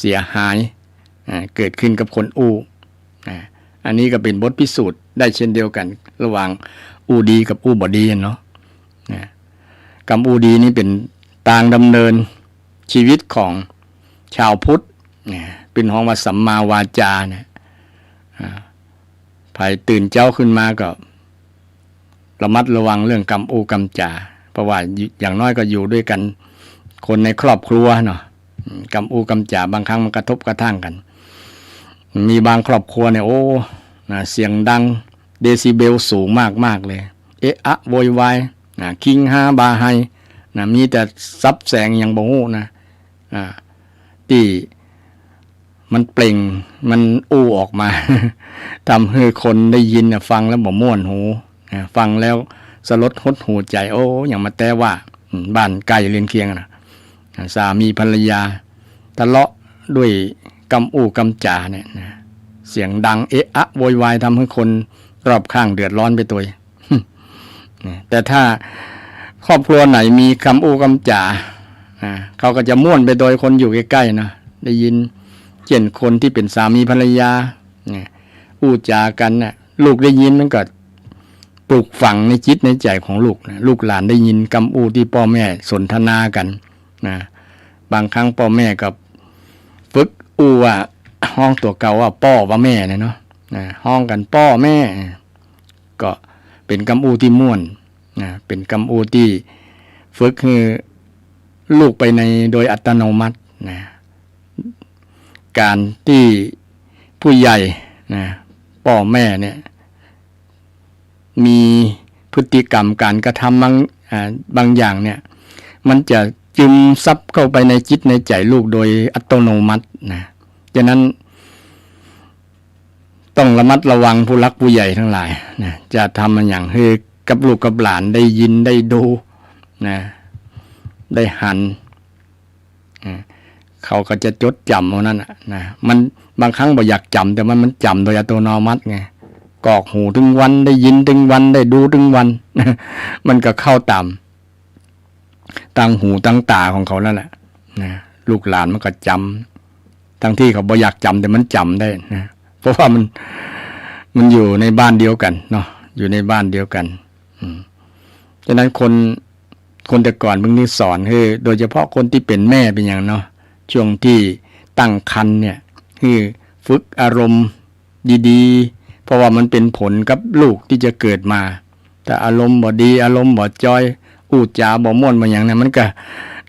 เสียหาย อ่า เกิดขึ้นกับคนอู้ อ่า อันนี้ก็เป๋นบทพิสูจน์ได้เช่นเดียวกั๋น ระหว่างอู้ดีกับอู้บ่ดีเนาะ นะ กำอู้ดีนี่เป๋นตางดำเนินชีวิตของชาวพุทธ นะ เปิ้นฮ้องว่าสัมมาวาจาเนี่ย อ่า ใผตื่นเจ๊าขึ้นมาก็ระมัดระวังเรื่องกำอู้กำจ๋า เพราะว่าอย่างน้อยก็อยู่ด้วยกั๋น คนในครอบครัวเนาะ อืม กำอู้กำจ๋าบางครั้งมันกระทบกระทั่งกั๋น มีบางครอบครัวเนี่ย โอ้ นะ เสียงดัง เดซิเบลสูงมากๆ เลย เอะอะโวยวาย นะ คิงฮาบาไฮ นะ มีแต่สับแสงหยังบ่ฮู้นะ อ่า ตี้มันเปล่ง มันอู้ออกมา ทำหื้อคนได้ยินน่ะ ฟังแล้วบ่ม่วนหู นะ ฟังแล้วสลดหดหู่ใจ๋ โอ้ หยังมาแต๊ว่า อืม บ้านใก้เรือนเคียงน่ะ นะ สามีภรรยาทะเลาะด้วยกำอู้กำจ๋าเนี่ยนะ เสียงดังเอะอะโวยวาย ทำหื้อคนรอบข้างเดือดร้อนไปตวย นะ แต่ถ้าครอบครัวไหนมีกำอู้กำจ๋า อ่า เขาก็จะม่วนไปโดยคนอยู่ใก้ๆ นะ ได้ยิน เจ้นคนตี้เป๋นสามีภรรยา เนี่ย อู้จ๋ากั๋นน่ะ ลูกได้ยินมันก็ปลูกฝังในจิตในใจ๋ของลูกนะ ลูกหลานได้ยินกำอู้ตี้ป้อแม่สนทนากั๋นนะ บางครั้งป้อแม่ก็ฝึกอู้ว่า ฮ้องตั๋วเก่าว่าป้อว่าแม่เนี่ยเนาะ นะ ฮ้องกั๋นป้อแม่ ก็เป๋นกำอู้ตี้ม่วนนะ เป๋นกำอู้ตี้ฝึกหื้อลูกไปในโดยอัตโนมัตินะ ก๋านตี้ผู้ใหญ่นะ ป้อแม่เนี่ย มีพฤติกรรมก๋านกระทำบาง อ่า บางอย่างเนี่ย มันจะจึมซับเข้าไปในจิตในใจ๋ลูกโดยอัตโนมัตินะ ฉะนั้น ต้องระมัดระวังผู้หลักผู้ใหญ่ตังหลายนะ จะทำอะหยังหื้อกับลูกกับหลานได้ยินได้ดูนะ ได้หัน อ่า เขาก็จะจดจ๋ำเอานั่นน่ะนะ มันบางครั้งบ่อยากจ๋ำ แต่มัน มันจ๋ำโดยอัตโนมัติไง กรอกหูตึงวัน ได้ยินตึงวัน ได้ดูตึงวัน มันก็เข้าต๋าม ตางหูตางต๋าของเขานั่นแหละนะ ลูกหลานมันก็จ๋ำ ตังตี้เขาบ่อยากจ๋ำ แต่มันจ๋ำได้นะ เพราะว่ามัน มันอยู่ในบ้านเดียวกั๋นเนาะ อยู่ในบ้านเดียวกั๋น อืม ฉะนั้นคน คนแต่ก่อนเปิ้นนี่สอนหื้อ โดยเฉพาะคนตี้เป๋นแม่เป๋นหยังเนาะ ช่วงตี้ตั้งครรภ์เนี่ย หื้อฝึกอารมณ์ดีๆ เพราะว่ามันเป๋นผลกับลูกตี้จะเกิดมา ถ้าอารมณ์บ่ดี อารมณ์บ่จอย อู้จ๋าบ่ม่วนบ่หยังเนี่ย มันก็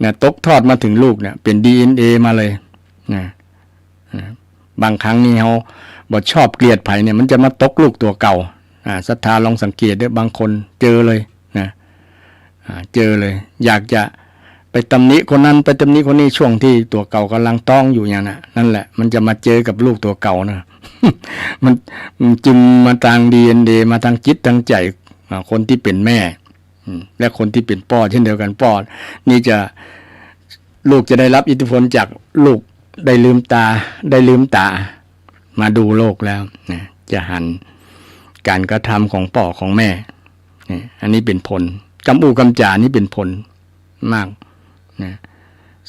นะ ตกทอดมาเถิงลูกเนี่ย เป๋นดีเอ็นเอมาเลยนะ นะ บางครั้งนี่เฮาบ่ชอบเกลียดใผเนี่ย มันจะมาตกลูกตั๋วเก่า อ่า ศรัทธาลองสังเกตเด้อ บางคนเจอเลยนะ อ่า เจอเลย อยากจะไปตำหนิคนนั้น ไปตำหนิคนนี้ ช่วงตี้ตั๋วเก่าก่ำลังต๊องอยู่อย่างนั้นน่ะ นั่นแหละ มันจะมาเจอกับลูกตั๋วเก่านะ มัน มันจึงมาตางดีเอ็นเอ มาตางจิตตางใจ๋ อ่า คนตี้เป๋นแม่ อืม และคนตี้เป๋นป้อเช่นเดียวกั๋น ป้อนี่จะ ลูกจะได้รับอิทธิพลจากลูกได้ลืมต๋า ได้ลืมต๋ามาดูโลกแล้วนะ จะหันก๋านกระทำของป้อของแม่ นี่ อันนี้เป๋นผล กำอู้กำจ๋านี่เป๋นผลมากนะ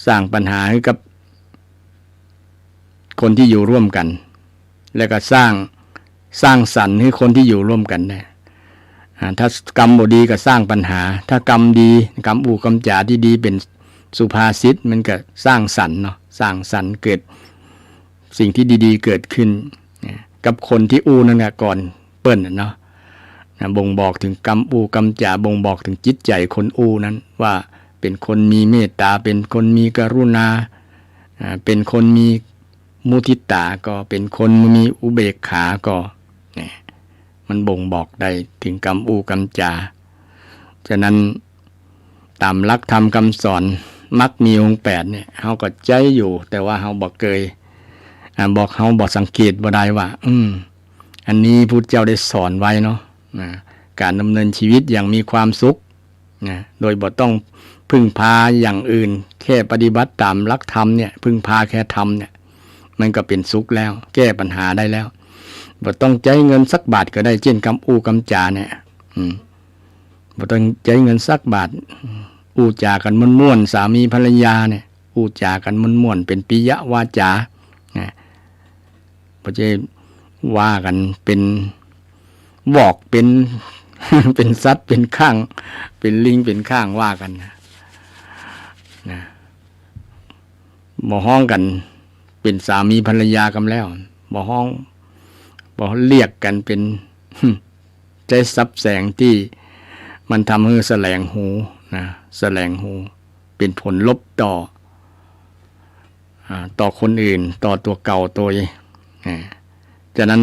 สร้างปัญหาหื้อกับคนตี้อยู่ร่วมกั๋น แล้วก็สร้าง สร้างสรรค์หื้อคนตี้อยู่ร่วมกั๋นได้ อ่า ถ้ากำบ่ดีก็สร้างปัญหา ถ้ากำดี กำอู้กำจ๋าตี้ดี เป๋นสุภาษิต มันก็สร้างสรรค์เนาะ สร้างสรรค์ เกิดสิ่งตี้ดีๆ เกิดขึ้นนะ กับคนตี้อู้นั่นน่ะก่อนเปิ้นน่ะเนาะ นะ บ่งบอกเถิงกำอู้กำจ๋า บ่งบอกเถิงจิตใจ๋คนอู้นั้น ว่าเป๋นคนมีเมตต๋า เป๋นคนมีกรุณา อ่า เป๋นคนมีมุทิตา ก็เป๋นคนมีอุเบกขา ก็ เนี่ย มันบ่งบอกได้เถิงกำอู้กำจ๋า ฉะนั้น ต๋ามหลักธรรมกำสอน มรรคมีองค์แปดเนี่ย เฮาก็ใจ๊อยู่ แต่ว่าเฮาบ่เกย อ่า บ่ เฮาบ่สังเกตบ่ได้ว่า อืม อันนี้พุทธเจ้าได้สอนไว้เนาะ นะ ก๋านดำเนินชีวิตอย่างมีความสุข นะ โดยบ่ต้องพึ่งพาอย่างอื่น แค่ปฏิบัติต๋ามหลักธรรมเนี่ย พึ่งพาแค่ธรรมเนี่ย มันก็เป๋นสุขแล้ว แก้ปัญหาได้แล้ว บ่ต้องใจ๊เงินสักบาทก็ได้ เจ้นกำอู้กำจ๋าเนี่ย อืม บ่ต้องใจ๊เงินสักบาท อู้จ๋ากั๋นม่วนๆ สามีภรรยาเนี่ย อู้จ๋ากั๋นม่วนๆ เป๋นปิยวาจา นะ บ่ใจ้ว่ากั๋นเป๋นวอก เป๋น เป๋นสัตว์ เป๋นข้าง เป๋นลิง เป๋นข้าง ว่ากั๋นนะ นะ บ่ฮ้องกั๋นเป๋นสามีภรรยากำแล้ว บ่ฮ้อง บ่เรียกกั๋นเป๋น ใจ๊ศัพท์แสงตี้มันทำหื้อแสลงหูนะ แสลงหู เป๋นผลลบต่อ อ่า ต่อคนอื่น ต่อตั๋วเก่าโตย อ่า ฉะนั้น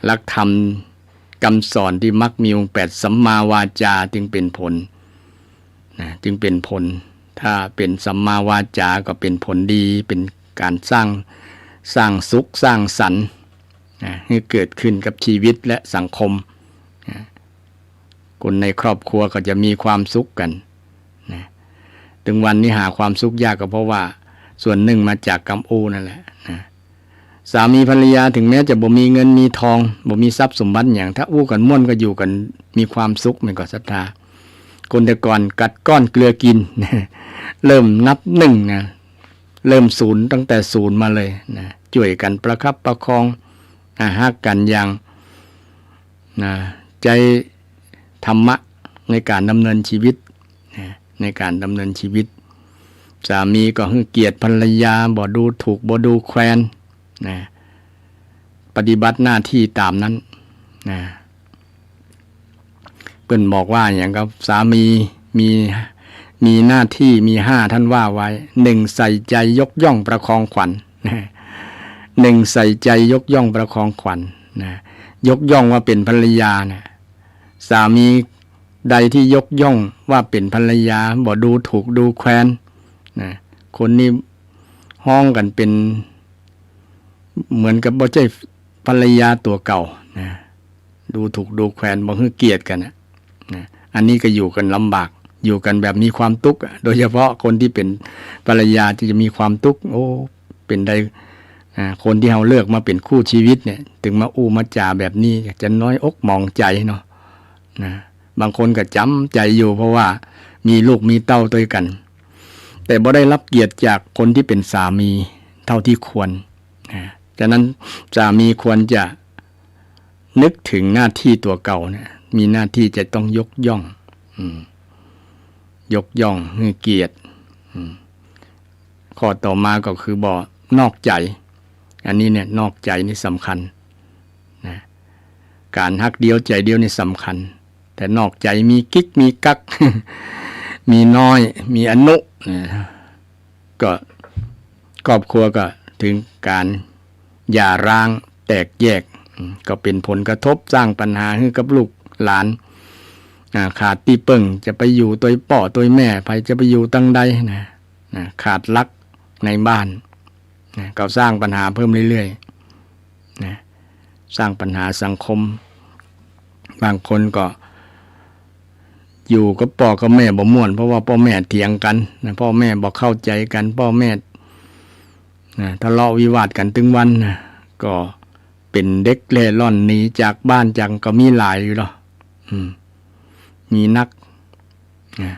หลักธรรมกำสอนตี้มรรคมีองค์แปด สัมมาวาจาจึงเป๋นผลนะ จึงเป๋นผล ถ้าเป๋นสัมมาวาจาก็เป๋นผลดี เป๋นก๋านสร้าง สร้างสุข สร้างสรรค์นะ หื้อเกิดขึ้นกับชีวิตและสังคมนะ คนในครอบครัวก็จะมีความสุขกั๋นนะ ตึงวันนี้หาความสุขยากก็เพราะว่าส่วนนึ่งมาจากกำอู้นั่นแหละนะ สามีภรรยาเถิงแม้จะบ่มีเงินมีทอง บ่มีทรัพย์สมบัติหยัง ถ้าอู้กั๋นม่วนก็อยู่กั๋นมีความสุข แม่นก่อศรัทธา คนแต่ก่อนกัดก้อนเกลือกิ๋น เริ่มนับหนึ่งนะ เริ่มศูนย์ ตั้งแต่ศูนย์มาเลยนะ จ้วยกั๋นประคับประคอง อ่า ฮักกั๋นอย่าง นะ ใจ๊ธรรมะในก๋านดำเนินชีวิตนะ ในก๋านดำเนินชีวิต สามีก็หื้อเกียรติภรรยา บ่ดูถูก บ่ดูแควนนะ ปฏิบัติหน้าตี้ต๋ามนั้นนะ เปิ้นบอกว่าหยังก็ สามีมี มีหน้าตี้มีห้า ต้านว่าไว้ หนึ่ง ใส่ใจ๋ยกย่องประคองขวัญนะ หนึ่ง ใส่ใจ๋ยกย่องประคองขวัญนะ ยกย่องว่าเป๋นภรรยานะ สามีใดตี้ยกย่องว่าเป๋นภรรยา บ่ดูถูกดูแควนนะ คนนี้ฮ้องกั๋นเป๋น เหมือนกับบ่ใจ้ภรรยาตั๋วเก่านะ ดูถูกดูแควน บ่หื้อเกียรติกั๋นนะ นะ อันนี้ก็อยู่กั๋นลำบาก อยู่กั๋นแบบมีความตุ๊กข์อะ โดยเฉพาะคนตี้เป๋นภรรยาตี้จะมีความตุ๊กข์ โอ้ เป๋นใด อ่า คนตี้เฮาเลือกมาเป๋นคู่ชีวิตเนี่ย เถิงมาอู้มาจ๋าแบบนี้ จะน้อยอกหมองใจ๋เนาะ นะ บางคนก็จ๋ำใจ๋อยู่ เพราะว่ามีลูกมีเต้าตวยกั๋น แต่บ่ได้ฮับเกียรติจากคนตี้เป๋นสามีเต้าตี้ควรนะ ฉะนั้นสามีควรจะนึกเถิงหน้าตี้ตั๋วเก่าเนี่ย มีหน้าตี้จะต้องยกย่อง อืม ยกย่อง หื้อเกียรติ อืม ข้อต่อมาก็คือบ่นอกใจ๋ อันนี้เนี่ย นอกใจ๋นี่สำคัญนะ ก๋านฮักเดียวใจ๋เดียวนี่สำคัญ แต่นอกใจ๋มีกิ๊กมีกั๊ก มีน้อย มีอนุนะ ก็ครอบครัวก็เถิงก๋านหย่าร้างแตกแยก อืม ก็เป๋นผลกระทบ สร้างปัญหาหื้อกับลูกหลาน อ่า ขาดตี้เปิ้ง จะไปอยู่ตวยป้อตวยแม่ ใผจะไปอยู่ตังใดนะ นะ ขาดหลักในบ้านนะ ก็สร้างปัญหาเพิ่มเรื่อยๆ นะ สร้างปัญหาสังคม บางคนก็อยู่กับป้อกับแม่บ่ม่วน เพราะว่าป้อแม่เถียงกั๋นนะ ป้อแม่บ่เข้าใจ๋กั๋น ป้อแม่ นะ ทะเลาะวิวาทกั๋นตึงวันนะ ก็เป๋นเด็กเร่ร่อนหนีจากบ้านจังก็มีหลายอยู่เนาะ อืม มีนัก นะ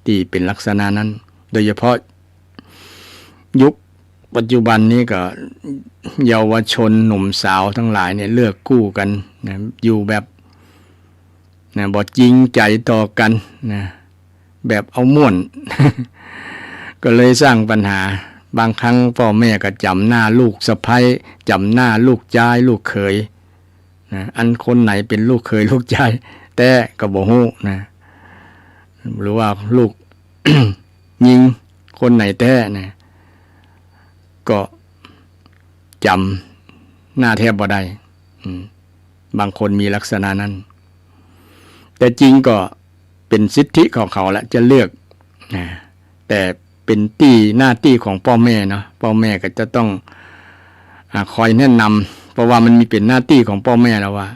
ตี้เป๋นลักษณะนั้น โดยเฉพาะยุคปัจจุบันนี้ก็เยาวชนหนุ่มสาวตังหลายเนี่ยเลือกกู้กั๋นนะ อยู่แบบ นะ บ่จริงใจ๋ต่อกั๋นนะ แบบเอาม่วน ก็เลยสร้างปัญหา บางครั้งป้อแม่ก็จ๋ำหน้าลูกสะใภ้ จ๋ำหน้าลูกจายลูกเขยนะ อันคนไหนเป๋นลูกเขยลูกจายแต๊ก็บ่ฮู้นะ หรือว่าลูก ญิงคนไหนแต๊นะ ก็จ๋ำหน้าแทบบ่ได้ อืม บางคนมีลักษณะนั้น แต่จริงก็เป๋นสิทธิของเขาแหละจะเลือกนะ แต่เป๋นตี้หน้าตี้ของป้อแม่เนาะ ป้อแม่ก็จะต้อง อ่า คอยแนะนำ เพราะว่ามันมีเป๋นหน้าตี้ของป้อแม่แล้วว่า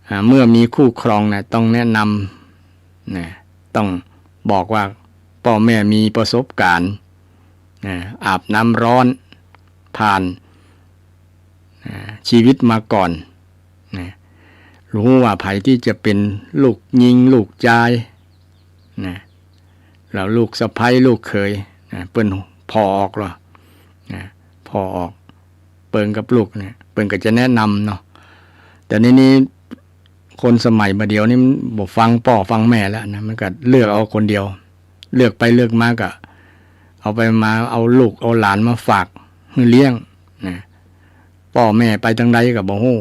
อ่า เมื่อมีคู่ครองนะ ต้องแนะนำนะ ต้องบอกว่าป้อแม่มีประสบการณ์นะ อาบน้ำร้อน ผ่าน อ่า ชีวิตมาก่อนนะ ฮู้ว่าใผตี้จะเป๋นลูกญิงลูกจายนะ แล้วลูกสะใภ้ลูกเขยนะ เปิ้นผ่อออกลอนะ ผ่อออก เปิ้นกับลูกเนี่ย เปิ้นก็จะแนะนำเนาะ แต่นี่ นี่คนสมัยบ่าเดี่ยวนี่มันบ่ฟังป้อฟังแม่แล้วนะ มันก็เลือกเอาคนเดียว เลือกไปเลือกมาก็เอาไปมา เอาลูกเอาหลานมาฝากหื้อเลี้ยงนะ ป้อแม่ไปตังใดก็บ่ฮู้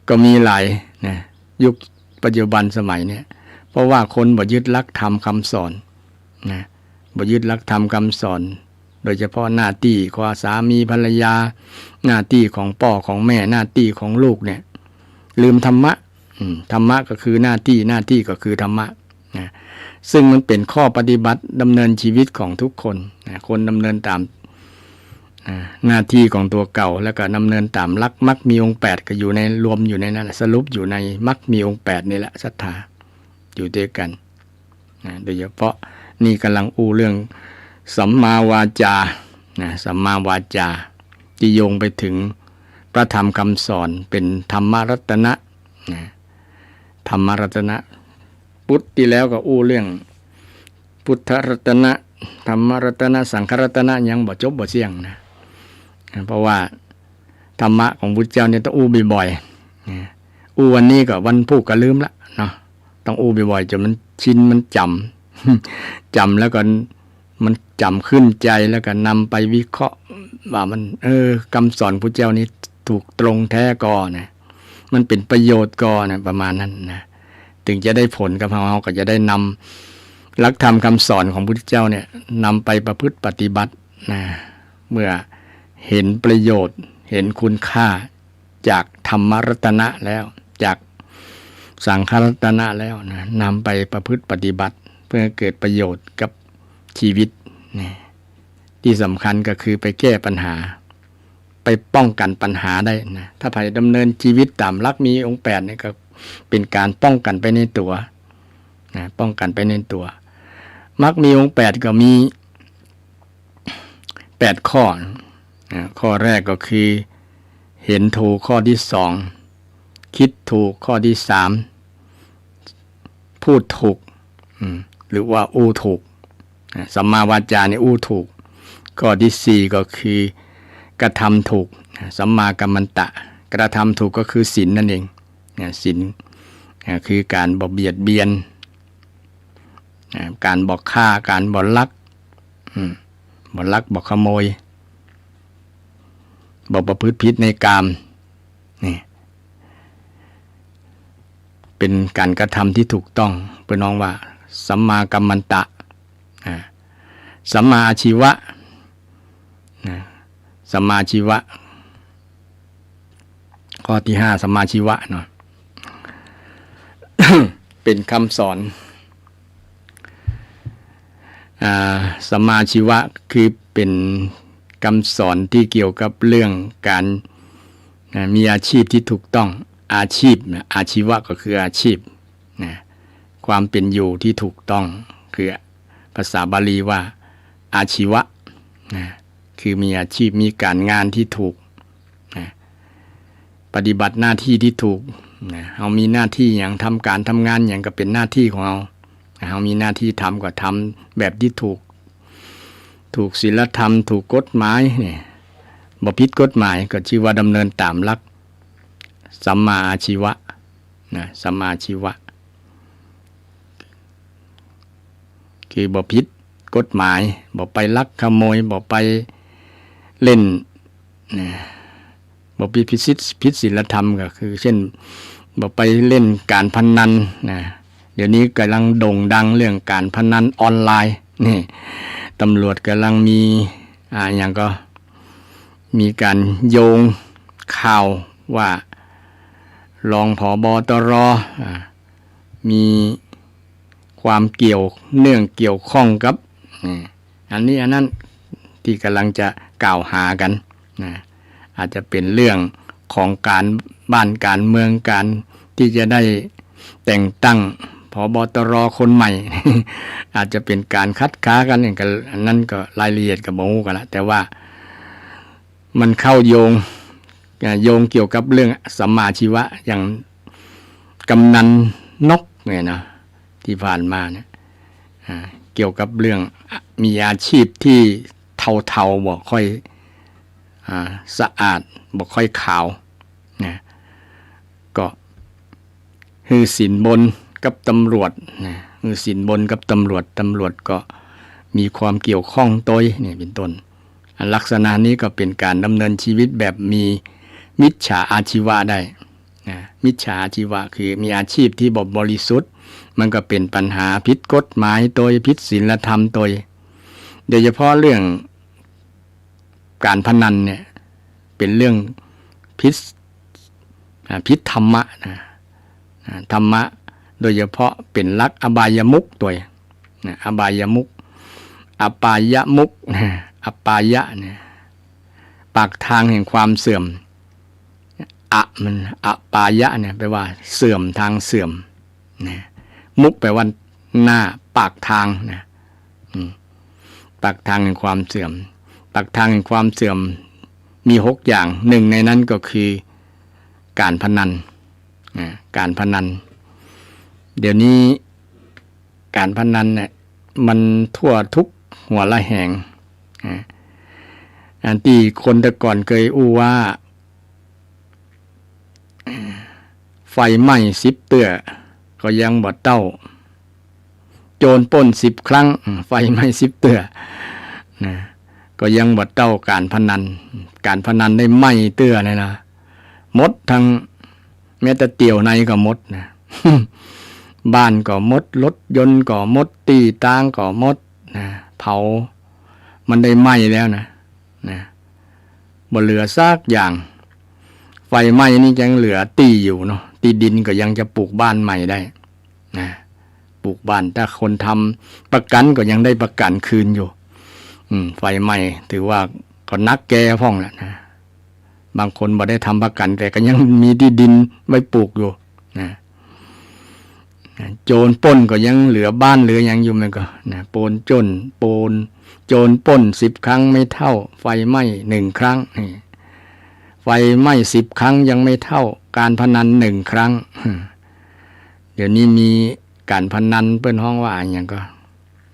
ก็มีหลายนะ ยุคปัจจุบันสมัยเนี่ย เพราะว่าคนบ่ยึดหลักธรรมคำสอนนะ บ่ยึดหลักธรรมคำสอน โดยเฉพาะหน้าตี้ของสามีภรรยา หน้าตี้ของป้อของแม่ หน้าตี้ของลูกเนี่ย ลืมธรรมะ อืม ธรรมะก็คือหน้าตี้ หน้าตี้ก็คือธรรมะนะ ซึ่งมันเป๋นข้อปฏิบัติดำเนินชีวิตของทุกคนนะ คนดำเนินต๋าม อ่า หน้าตี้ของตั๋วเก่า แล้วก็ดำเนินต๋ามหลักมรรคมีองค์แปด ก็อยู่ใน รวมอยู่ในนั้นแหละ สรุปอยู่ในมรรคมีองค์แปดนี่แหละ ศรัทธา อยู่ตวยกั๋นนะ โดยเฉพาะนี่ก่ำลังอู้เรื่องสัมมาวาจานะ สัมมาวาจา ตี้โยงไปเถิงพระธรรมคำสอน เป๋นธรรมรัตนะนะ ธรรมรัตนะ พุธตี้แล้วก็อู้เรื่องพุทธรัตนะ ธรรมรัตนะ สังฆรัตนะ ยังบ่จบบ่เสี้ยงนะ เพราะว่าธรรมะของพุทธเจ้าเนี่ยต้องอู้บ่อยๆ นะ อู้วันนี้ก็วันพูกก็ลืมละเนาะ ต้องอู้บ่อยๆ จ๋นมันชินมันจ๋ำ จ๋ำแล้วก็มันจ๋ำขึ้นใจ๋ แล้วก็นำไปวิเคราะห์ว่ามัน เออ กำสอนพุทธเจ้านี้ถูกตรงแต๊ก่อนะ มันเป๋นประโยชน์ก่อนะ ประมาณนั้นนะ เถิงจะได้ผลกับเฮา เฮาก็จะได้นำหลักธรรมกำสอนของพุทธเจ้าเนี่ย นำไปประพฤติปฏิบัตินะ เมื่อเห็นประโยชน์ เห็นคุณค่าจากธรรมรัตนะแล้ว จากสังฆรัตนะแล้วนะ นำไปประพฤติปฏิบัติ เพื่อให้เกิดประโยชน์กับชีวิตนะ ตี้สำคัญก็คือไปแก้ปัญหา ไปป้องกั๋นปัญหาได้นะ ถ้าใผดำเนินชีวิตต๋ามมรรคมีองค์แปดเนี่ย ก็เป๋นก๋านป้องกั๋นไปในตั๋วนะ ป้องกั๋นไปในตั๋ว มรรคมีองค์แปดก็มีแปดข้อนะ ข้อแรกก็คือเห็นถูก ข้อตี้สอง กึ๊ดถูก ข้อตี้สาม พูดถูก อืม หรือว่าอู้ถูก อ่า สัมมาวาจาเนี่ยอู้ถูก ข้อตี้สี่ก็คือกระทำถูก อ่า สัมมากัมมันตะ กระทำถูกก็คือศีลนั่นเอง อ่า ศีล อ่า คือก๋านบ่เบียดเบียน อ่า ก๋านบ่ฆ่า ก๋านบ่ลัก อืม บ่ลัก บ่ขโมย บ่ประพฤติผิดในกาม นี่ เป๋นก๋านกระทำตี้ถูกต้อง เปิ้นฮ้องว่าสัมมากัมมันตะ อ่า สัมมาอาชีวะ นะ สัมมาอาชีวะ ข้อตี้ห้า สัมมาอาชีวะเนาะ เป๋นกำสอน อ่า สัมมาอาชีวะคือเป๋นกำสอนตี้เกี่ยวกับเรื่องก๋าน นะ มีอาชีพตี้ถูกต้อง อาชีพนะ อาชีวะก็คืออาชีพนะ ความเป๋นอยู่ตี้ถูกต้อง คือภาษาบาลีว่าอาชีวะนะ คือมีอาชีพ มีก๋านงานตี้ถูกนะ ปฏิบัติหน้าตี้ตี้ถูกนะ เฮามีหน้าตี้หยัง ทำก๋านทำงานหยังก็เป๋นหน้าตี้ของเฮา เฮามีหน้าตี้ทำก็ทำแบบตี้ถูก ถูกศีลธรรม ถูกกฎหมายเนี่ย บ่ผิดกฎหมายก็จื้อว่าดำเนินต๋ามหลักสัมมาอาชีวะนะ สัมมาอาชีวะ คือบ่ผิดกฎหมาย บ่ไปลักขโมย บ่ไปเล่นนะ บ่ผิด ผิดศีล ผิดศีลธรรมก็คือ เจ้น บ่ไปเล่นก๋านพนันนะ เดี๋ยวนี้ก่ำลังโด่งดังเรื่องก๋านพนันออนไลน์นี่ ตำรวจก่ำลังมี อ่า อะหยังก็ มีก๋านโยงข่าวว่ารอง ผบ.ตร. อ่า มีความเกี่ยวเนื่องเกี่ยวข้องกับ อ่า อันนี้อันนั้นตี้ก่ำลังจะกล่าวหากั๋นนะ อาจจะเป๋นเรื่องของก๋านบ้านก๋านเมือง ก๋านตี้จะได้แต่งตั้ง ผบ.ตร. คนใหม่ อาจจะเป๋นก๋านขัดขากั๋น อันนั้นก็รายละเอียดก็บ่ฮู้กั๋นละ แต่ว่ามันเข้าโยง อ่า โยงเกี่ยวกับเรื่องสัมมาอาชีวะ อย่างกำนันนกเนี่ยนะ ตี้ผ่านมาเนี่ย อ่า เกี่ยวกับเรื่อง อ่ะ มีอาชีพตี้เทาๆ บ่ค่อย อ่า สะอาด บ่ค่อยขาวนะ ก็หื้อสินบนกับตำรวจนะ หื้อสินบนกับตำรวจ ตำรวจก็มีความเกี่ยวข้องตวย เนี่ย เป๋นต้น อ่ะ ลักษณะนี้ก็เป๋นก๋านดำเนินชีวิตแบบมีมิจฉาอาชีวะได้ นะ มิจฉาอาชีวะคือมีอาชีพตี้บ่บริสุทธิ์ มันก็เป๋นปัญหาผิดกฎหมายตวย ผิดศีลธรรมตวย โดยเฉพาะเรื่องก๋านพนันเนี่ย เป๋นเรื่องผิด อ่า ผิดธรรมะนะ อ่า ธรรมะ โดยเฉพาะเป๋นหลักอบายมุขตวยนะ อบายมุข อปายมุขนะ อปายะเนี่ย ปากทางแห่งความเสื่อม อะ มัน อปายะเนี่ย แปลว่าเสื่อม ทางเสื่อมนะ มุขแปลว่าหน้า ปากทางนะ อืม ปากทางแห่งความเสื่อม ปากทางแห่งความเสื่อมมีหกอย่าง หนึ่งในนั้นก็คือก๋านพนันนะ ก๋านพนัน เดี๋ยวนี้ ก๋านพนันเนี่ย มันทั่วกู้หัวระแหง นะ อันตี้คนแต่ก่อนเกยอู้ว่า ไฟไหม้สิบเตื้อ ก็ยังบ่เต้า โจรปล้นสิบครั้ง อืม ไฟไหม้สิบเตื้อ นะ ก็ยังบ่เต้าก๋านพนัน ก๋านพนันได้ไหม้เตื้อเนี่ยนะ หมดตึง แม้แต่เตียวในก็หมดนะ บ้านก็หมด รถยนต์ก็หมด ตี้ตางก็หมดนะ เผา มันได้ไหม้แล้วนะ นะ บ่เหลือสักอย่าง ไฟไหม้นี่ยังเหลือตี้อยู่เนาะ ตี้ดินก็ยังจะปลูกบ้านใหม่ได้นะ ปลูกบ้าน ถ้าคนทำประกั๋นก็ยังได้ประกั๋นคืนอยู่ อืม ไฟไหม้ถือว่าก็หนักแก่พ่องแหละนะ บางคนบ่ได้ทำประกั๋น แต่ก็ยังมีตี้ดินไว้ปลูกอยู่นะ นะ โจรปล้นก็ยังเหลือบ้านเหลือหยังอยู่ มันก็นะ โปนจ้น โปน โจรปล้นสิบครั้งไม่เท่า ไฟไหม้หนึ่งครั้ง นี่ ไฟไหม้สิบครั้งยังไม่เท่าก๋านพนันหนึ่งครั้ง เดี๋ยวนี้มีก๋านพนันเปิ้นฮ้องว่าอะหยังก็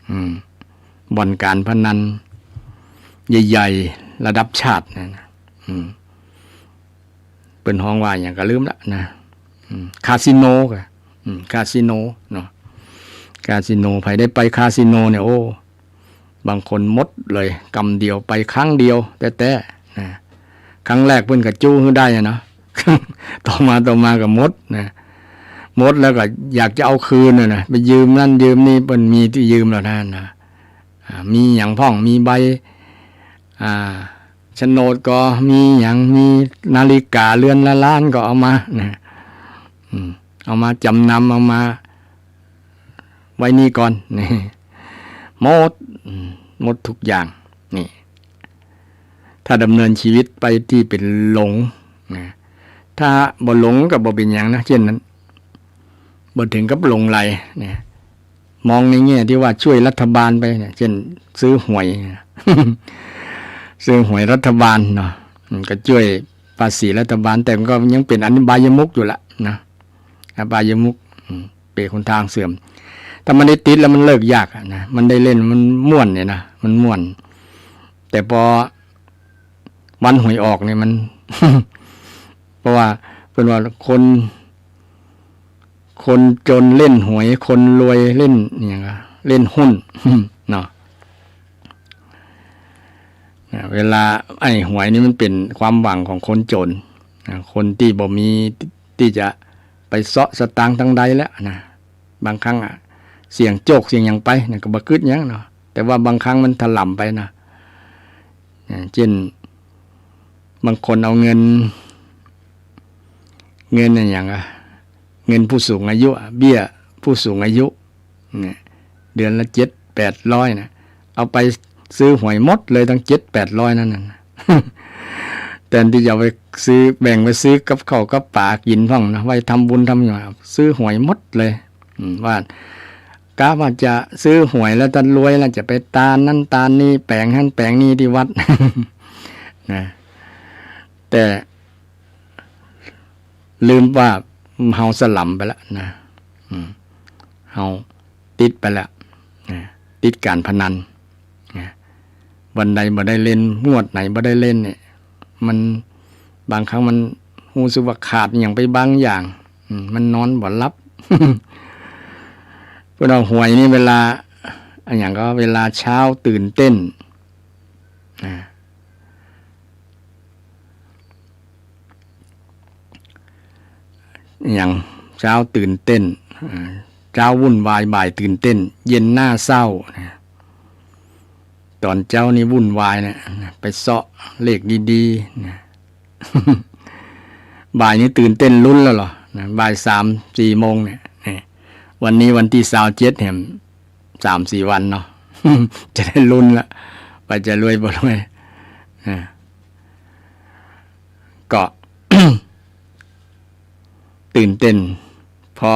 อืม บ่อนก๋านพนันใหญ่ๆ ระดับชาตินะ อืม เปิ้นฮ้องว่าอะหยังก็ลืมละนะ อืม คาสิโนก็ อืม คาสิโนเนาะ คาสิโน ใผได้ไปคาสิโนเนี่ย โอ้ บางคนหมดเลย กำเดียว ไปครั้งเดียวแต๊ๆ นะ ครั้งแรกเปิ้นก็จู้หื้อได้อะเนาะ ต่อมา ต่อมาก็หมดนะ หมดแล้วก็อยากจะเอาคืนน่ะนะ ไปยืมนั่นยืมนี่ เปิ้นมีตี้ยืมแล้วนะ นะ อ่า มีหยังพ่อง มีใบ อ่า โฉนดก็มี หยัง มีนาฬิกาเรือนละล้านก็เอามานะ อืม เอามาจ๋ำนำ เอามาไว้นี่ก่อน นี่ หมด อืม หมดทุกอย่าง นี่ ถ้าดำเนินชีวิตไปตี้เป๋นหลงนะ ถ้าบ่หลงก็บ่เป๋นหยังนะ เจ้นนั้น บ่เถิงกับหลงใหลนะ มองในแง่ตี้ว่าช่วยรัฐบาลไปเนี่ย เจ้นซื้อหวยนะ ซื้อหวยรัฐบาลเนาะ อืม ก็ช่วยภาษีรัฐบาล แต่มันก็ยังเป๋นอบายมุขอยู่ละนะ อบายมุข อืม เป๋นหนตางเสื่อม ถ้ามันได้ติดแล้วมันเลิกยากอะนะ มันได้เล่น มันม่วนเนี่ยนะ มันม่วน แต่ปอวันหวยออกเนี่ยมัน เพราะว่าเปิ้นว่าคน คนจนเล่นหวย คนรวยเล่นอะหยังอะ เล่นหุ้น เนาะ นะ เวลาไอ้หวยนี่มันเป๋นความหวังของคนจนนะ คนตี้บ่มีตี้จะไปเซาะสตางค์ตางใดแล้วนะ บางครั้งอะ เสี่ยงโจคเสี่ยงหยังไปนะ ก็บ่กึ๊ดหยังเนาะ แต่ว่าบางครั้งมันถล่มไปนะ นะ เจ้น บางคนเอาเงิน เงินอะหยังอะ เงินผู้สูงอายุอะ เบี้ยผู้สูงอายุเนี่ย เดือนละเจ็ดแปดร้อยนะ เอาไปซื้อหวยหมดเลยตั้งเจ็ดแปดร้อยนั่นน่ะ แตนตี้จะเอาไปซื้อ แบ่งไปซื้อกับข้าวกับป๋ากิ๋นพ่องนะ ไว้ทำบุญทำหยัง ซื้อหวยหมดเลย อืม ว่ากะว่าจะซื้อหวยแล้วจะรวยแล้วจะไปตานนั้นตานนี่ แป๋งหั้นแป๋งนี่ตี้วัด นะ แต่ลืมว่าเฮาสล่ำไปแล้วนะ อืม เฮาติดไปแล้วนะ ติดก๋านพนันนะ วันใดบ่ได้เล่น งวดไหนบ่ได้เล่นเนี่ย มัน บางครั้งมันฮู้สึกว่าขาดอะหยังไปบางอย่าง อืม มันนอนบ่หลับ เปิ้นว่าหวยนี่เวลา อะหยังก็เวลาเช้าตื่นเต้น นะ อะหยัง เช้าตื่นเต้น อ่า เช้าวุ่นวาย บ่ายตื่นเต้น เย็นน่าเศร้า นะ ต๋อนเจ๊านี่วุ่นวายนะ ไปเซาะเลขดีๆ นะ บ่ายนี้ตื่นเต้นลุ้นแล้วเหรอ นะ บ่ายสามสี่โมงเนี่ย นี่ วันนี้วันตี้ซาวเจ็ดแหม สามสี่วันเนาะ จะได้ลุ้นละ ว่าจะรวยบ่รวย อ่า ก็ ตื่นเต้น พอ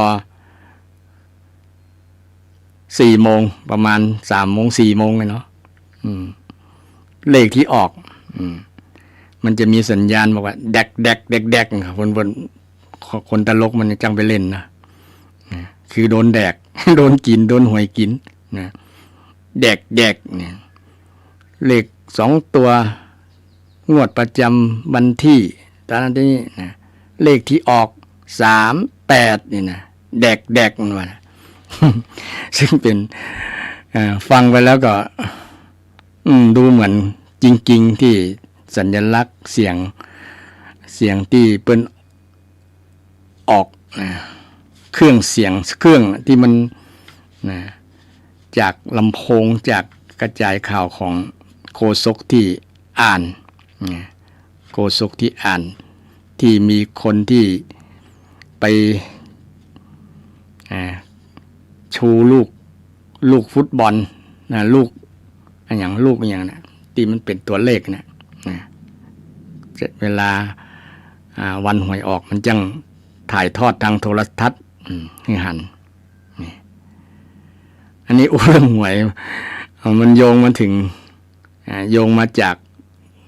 สี่โมง ประมาณสามโมง สี่โมงเนี่ยเนาะ อืม เลขตี้ออก อืม มันจะมีสัญญาณบอกว่า แดก แดก แดก แดก คน คน คนตลกมันจั่งไปเล่นนะ นะ คือโดนแดก โดนกิ๋น โดนหวยกิ๋นนะ แดกแดกเนี่ย เลขสองตัว งวดประจำวันตี้ ตอนนั้นตี้นะ เลขตี้ออก สามแปด นี่นะ แดกแดก มันว่านะ ซึ่งเป๋น เอ่อ ฟังไปแล้วก็ อืม ดูเหมือนจริงๆ ตี้สัญลักษณ์เสียง เสียงตี้เปิ้นออกนะ เครื่องเสียง เครื่องตี้มันนะ จากลำโพง จากกระจายข่าวของโฆษกตี้อ่านนะ โฆษกตี้อ่าน ตี้มีคนตี้ไป อ่า ชูลูก ลูกฟุตบอลนะ ลูกอะหยัง ลูกอะหยังนะ ตี้มันเป๋นตั๋วเลขนะ นะ เวลา อ่า วันหวยออกมันจั่งถ่ายทอดตางโทรทัศน์ อืม หื้อหัน นี่ อันนี้อู้เรื่องหวย เอามันโยงมาเถิง อ่า โยงมาจาก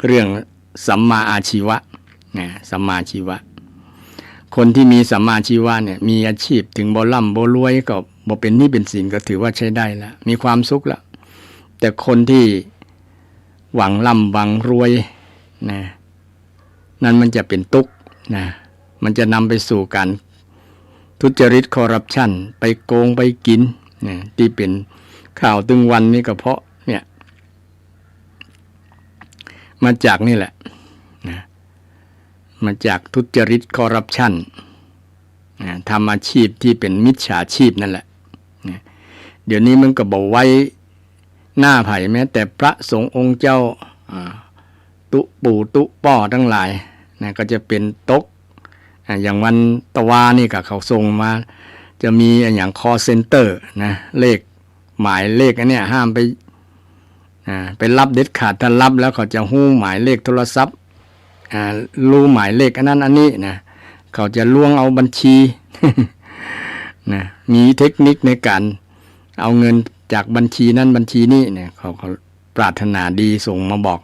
เรื่องสัมมาอาชีวะนะ สัมมาอาชีวะ คนตี้มีสัมมาอาชีวะเนี่ย มีอาชีพเถิงบ่ร่ำบ่รวยก็บ่เป๋นหนี้เป๋นสินก็ถือว่าใช้ได้ละ มีความสุขละ แต่คนตี้หวังร่ำหวังรวยนะ นั้นมันจะเป๋นตุ๊กข์นะ มันจะนำไปสู่การทุจริตคอร์รัปชัน ไปโกงไปกิ๋นนะ ตี้เป๋นข่าวตึงวันนี้ก็เพราะเนี่ย มาจากนี่แหละนะ มาจากทุจริตคอร์รัปชันนะ ทำอาชีพตี้เป๋นมิจฉาชีพนั่นแหละนะ เดี๋ยวนี้มันก็บ่ไว้หน้าใผ แม้แต่พระสงฆ์องค์เจ้า อ่า ตุ๊ปู่ตุ๊ป้อตังหลายนะ ก็จะเป๋นตก อ่า อย่างวันตะวานี่ก็เขาส่งมา จะมีอะหยัง call center นะ เลข หมายเลขอันเนี้ยห้ามไป อ่า ไปรับเด็ดขาด ถ้ารับแล้วเขาจะฮู้หมายเลขโทรศัพท์ อ่า ฮู้หมายเลขอันนั้นอันนี้นะ เขาจะล้วงเอาบัญชีนะ มีเทคนิคในการเอาเงินจากบัญชีนั้นบัญชีนี้เนี่ย เขา เขาปรารถนาดีส่งมาบอก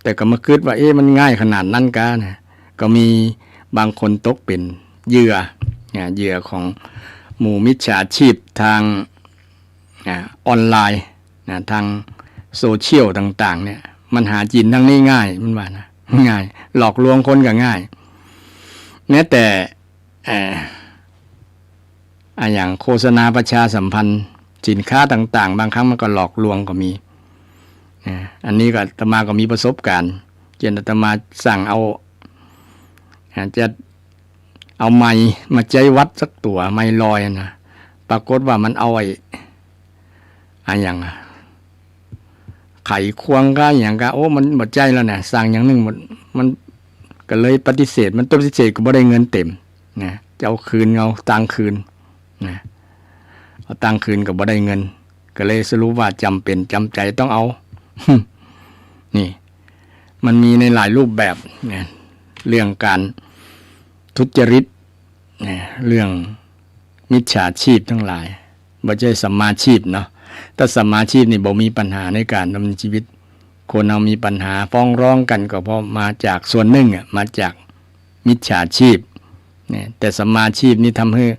แต่ก็มากึ๊ดว่า เอ๊ะ มันง่ายขนาดนั้นกานะ ก็มีบางคนตกเป๋นเหยื่อนะ เหยื่อของหมู่มิจฉาชีพตาง อ่า ออนไลน์นะ ตางโซเชียลต่างๆ เนี่ย มันหากิ๋นตางนี้ง่าย มันว่านะ ง่าย หลอกลวงคนก็ง่าย แม้แต่ เอ่อ อะหยังโฆษณาประชาสัมพันธ์สินค้าต่างๆ บางครั้งมันก็หลอกลวงก็มีนะ อันนี้ก็อาตมาก็มีประสบการณ์ เจ้นอาตมาสั่งเอา อาจจะเอาไมค์มาใจ๊วัดสักตั๋ว ไมค์ลอยนะ ปรากฏว่ามันเอาไอ้ อะหยังอะ ไขควงกาอะหยังกา โอ้ มันบ่ใจ้แล้วนะ สั่งอย่างนึ่ง มัน มันก็เลยปฏิเสธ มันปฏิเสธก็บ่ได้เงินเต๋มนะ จะเอาคืน เอาตังค์คืนนะ เอาตังค์คืนก็บ่ได้เงิน ก็เลยสรุปว่าจ๋ำเป๋นจ๋ำใจ๋ต้องเอา นี่ มันมีในหลายรูปแบบนะ เรื่องการทุจริตนะ เรื่องมิจฉาชีพตังหลาย บ่ใจ้สัมมาชีพเนาะ ถ้าสัมมาชีพนี่บ่มีปัญหาในการดำเนินชีวิต คนเฮามีปัญหาฟ้องร้องกั๋นก็เพราะมาจากส่วนนึ่งอะ มาจากมิจฉาชีพเนี่ย แต่สัมมาชีพนี่ทำหื้อ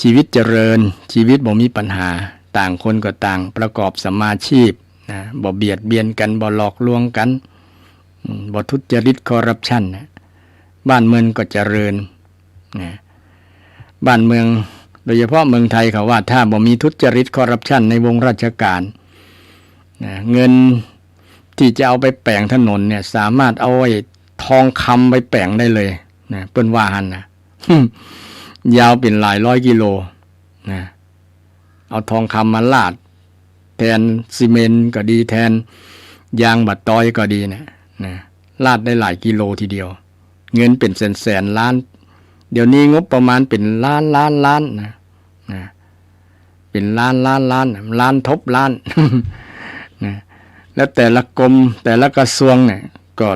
ชีวิตเจริญ ชีวิตบ่มีปัญหา ต่างคนก็ต่างประกอบสัมมาชีพนะ บ่เบียดเบียนกั๋น บ่หลอกลวงกั๋น อืม บ่ทุจริตคอร์รัปชันนะ บ้านเมืองก็เจริญนะ บ้านเมือง โดยเฉพาะเมืองไทยเขาว่า ถ้าบ่มีทุจริตคอร์รัปชันในวงราชการนะ เงินตี้จะเอาไปแป๋งถนนเนี่ย สามารถเอาไอ้ทองคำไปแป๋งได้เลยนะ เปิ้นว่าหั้นนะ ยาวเป๋นหลายร้อยกิโลนะ เอาทองคำมาราดแตนซีเมนต์ก็ดี แตนยางบ่าตอยก็ดีเนี่ยนะ ราดได้หลายกิโลทีเดียว เงินเป๋นแสนๆ ล้าน เดี๋ยวนี้งบประมาณเป๋นล้านล้านล้านนะ นะ เป๋นล้านล้านล้าน ล้านทบล้าน นะ แล้วแต่ละกรม แต่ละกระทรวงเนี่ย ก็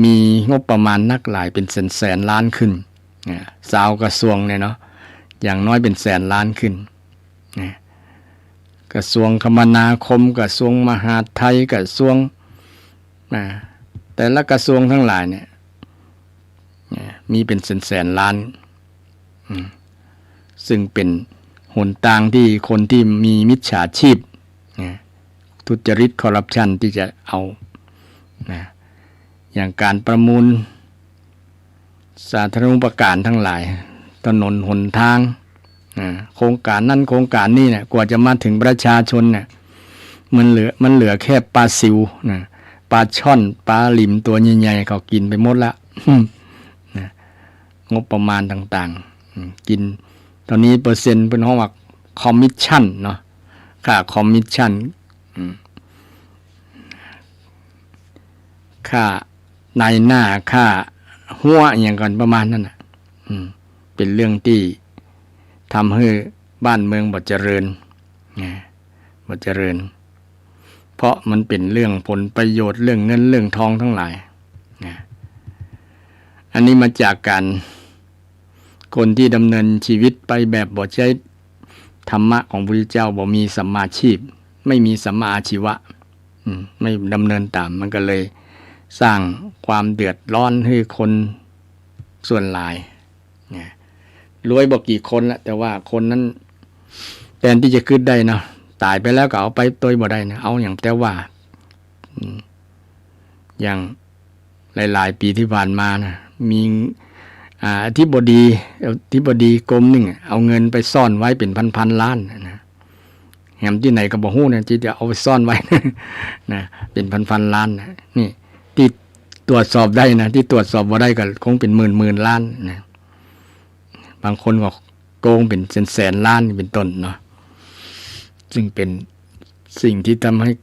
มีงบประมาณนักหลายเป๋นแสนๆ ล้านขึ้นนะ ซาวกระทรวงเนี่ยเนาะ อย่างน้อยเป๋นแสนล้านขึ้นนะ กระทรวงคมนาคม กระทรวงมหาดไทย กระทรวง นะ แต่ละกระทรวงตังหลายเนี่ย นะ มีเป๋นแสนๆ ล้าน อืม ซึ่งเป๋นหนตางตี้คนตี้มีมิจฉาชีพนะ ทุจริตคอร์รัปชันตี้จะเอานะ อย่างก๋านประมูลสาธารณูปการตังหลาย ถนนหนตางนะ โครงก๋านนั้นโครงก๋านนี้เนี่ย กว่าจะมาเถิงประชาชนเนี่ย มันเหลือ มันเหลือแค่ปลาซิวนะ ปลาช่อน ปลาหลิมตั๋วใหญ่ๆ เขากิ๋นไปหมดละนะ งบประมาณต่างๆ อืม กิ๋น ต๋อนนี้เปอร์เซ็นต์เปิ้นฮ้องว่าคอมมิชชั่นเนาะ ค่าคอมมิชชั่น อืม ค่านายหน้า ค่าหัวอะหยังกั๋นประมาณนั้นน่ะ อืม เป๋นเรื่องตี้ทำหื้อบ้านเมืองบ่เจริญนะ บ่เจริญ เพราะมันเป๋นเรื่องผลประโยชน์ เรื่องเงินเรื่องทองตังหลายนะ อันนี้มาจากก๋าน คนตี้ดำเนินชีวิตไปแบบบ่ใจ๊ธรรมะของพระพุทธเจ้า บ่มีสัมมาชีพ ไม่มีสัมมาอาชีวะ อืม ไม่ดำเนินต๋าม มันก็เลยสร้างความเดือดร้อนหื้อคนส่วนหลายนะ รวยบ่กี่คนละ แต่ว่าคนนั้นแตนตี้จะกึ๊ดได้เนาะ ต๋ายไปแล้วก็เอาไปตวยบ่ได้นะ เอาหยังแต่ว่า อืม อย่างหลายๆ ปี๋ตี้ผ่านมานะ มี อ่า อธิบดี อธิบดีกรมนึ่งอะ เอาเงินไปซ่อนไว้เป๋นพันๆ ล้านนะ แหมตี้ไหนก็บ่ฮู้นะ ตี้จะเอาไปซ่อนไว้นะ เป๋นพันๆ ล้านนะ นี่ ตี้ตรวจสอบได้นะ ตี้ตรวจสอบบ่ได้ก็คงเป๋นหมื่นๆ ล้านนะ บางคนก็โกงเป๋นแสนๆ ล้านเป๋นต้นเนาะ ซึ่งเป๋นสิ่งตี้ทำหื้อ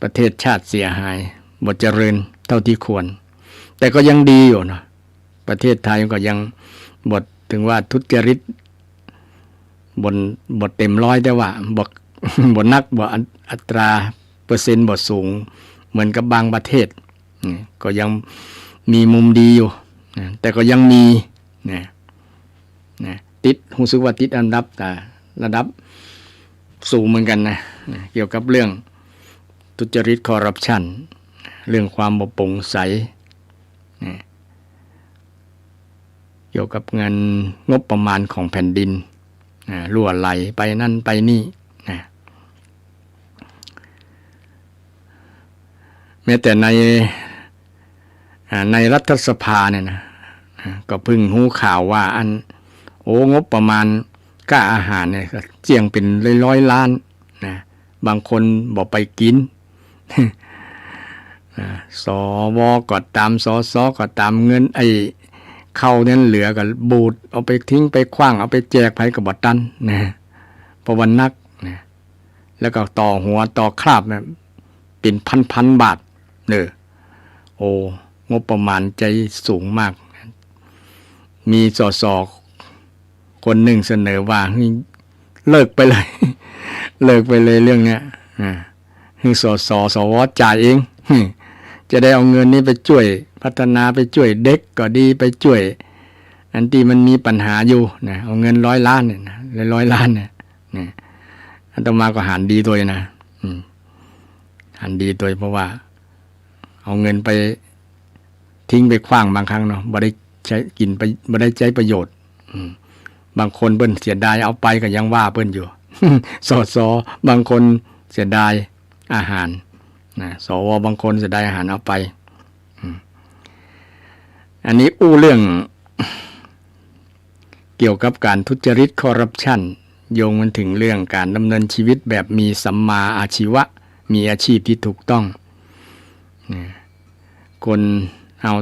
ประเทศชาติเสียหาย บ่เจริญเต้าตี้ควร แต่ก็ยังดีอยู่เนาะ ประเทศไทยก็ยังบ่ เถิงว่าทุจริต บ่ บ่เต็มร้อย แต่ว่าบ่ บ่นัก บ่อัต อัตราเปอร์เซ็นต์บ่สูงเหมือนกับบางประเทศ อืม ก็ยังมีมุมดีอยู่นะ แต่ก็ยังมีนะ นะ ติด ฮู้สึกว่าติดอันดับ แต่ระดับสูงเหมือนกั๋นนะ นะ เกี่ยวกับเรื่องทุจริตคอร์รัปชัน เรื่องความบ่โปร่งใสนะ เกี่ยวกับเงินงบประมาณของแผ่นดินนะ รั่วไหลไปนั่นไปนี่นะ แม้แต่ใน อ่า ในรัฐสภาเนี่ยนะ อ่า ก็เพิ่งฮู้ข่าวว่าอัน โอ้ งบประมาณก้าอาหารเนี่ย เสี้ยงเป๋นร้อยๆ ล้านนะ บางคนบ่ไปกิ๋น อ่า สว ก็ต๋าม สส ก็ต๋าม เงินไอ้ข้าวนั้นเหลือก็บูด เอาไปทิ้งไปขว้าง เอาไปแจกใผก็บ่ตันนะ เพราะว่านักนะ แล้วก็ต่อหัวต่อคราบเนี่ย เป๋นพันๆ บาท เออ โอ้ งบประมาณใจ๊สูงมาก มี สส คนนึ่งเสนอว่าหื้อเลิกไปเลย เลิกไปเลยเรื่องเนี้ย อ่า หื้อ สส สว จ่ายเอง จะได้เอาเงินนี้ไปจ้วยพัฒนา ไปจ้วยเด็กก็ดี ไปจ้วยอันตี้มันมีปัญหาอยู่นะ เอาเงินร้อยล้านเนี่ยนะ ร้อยๆ ล้านเนี่ย นะ อาตมาก็หันดีตวยนะ อืม หันดีตวย เพราะว่าเอาเงินไปทิ้งไปขว้างบางครั้งเนาะ บ่ได้ใจ๊กิ๋นไป บ่ได้ใจ๊ประโยชน์ อืม บางคนเปิ้นเสียดายเอาไปก็ยังว่าเปิ้นอยู่ สส บางคนเสียดายอาหารนะ สว บางคนเสียดายอาหารเอาไป อืม อันนี้อู้เรื่อง เกี่ยวกับก๋านทุจริตคอร์รัปชัน โยงมันเถิงเรื่องก๋านดำเนินชีวิตแบบมีสัมมาอาชีวะ มีอาชีพตี้ถูกต้อง นะ คนเฮา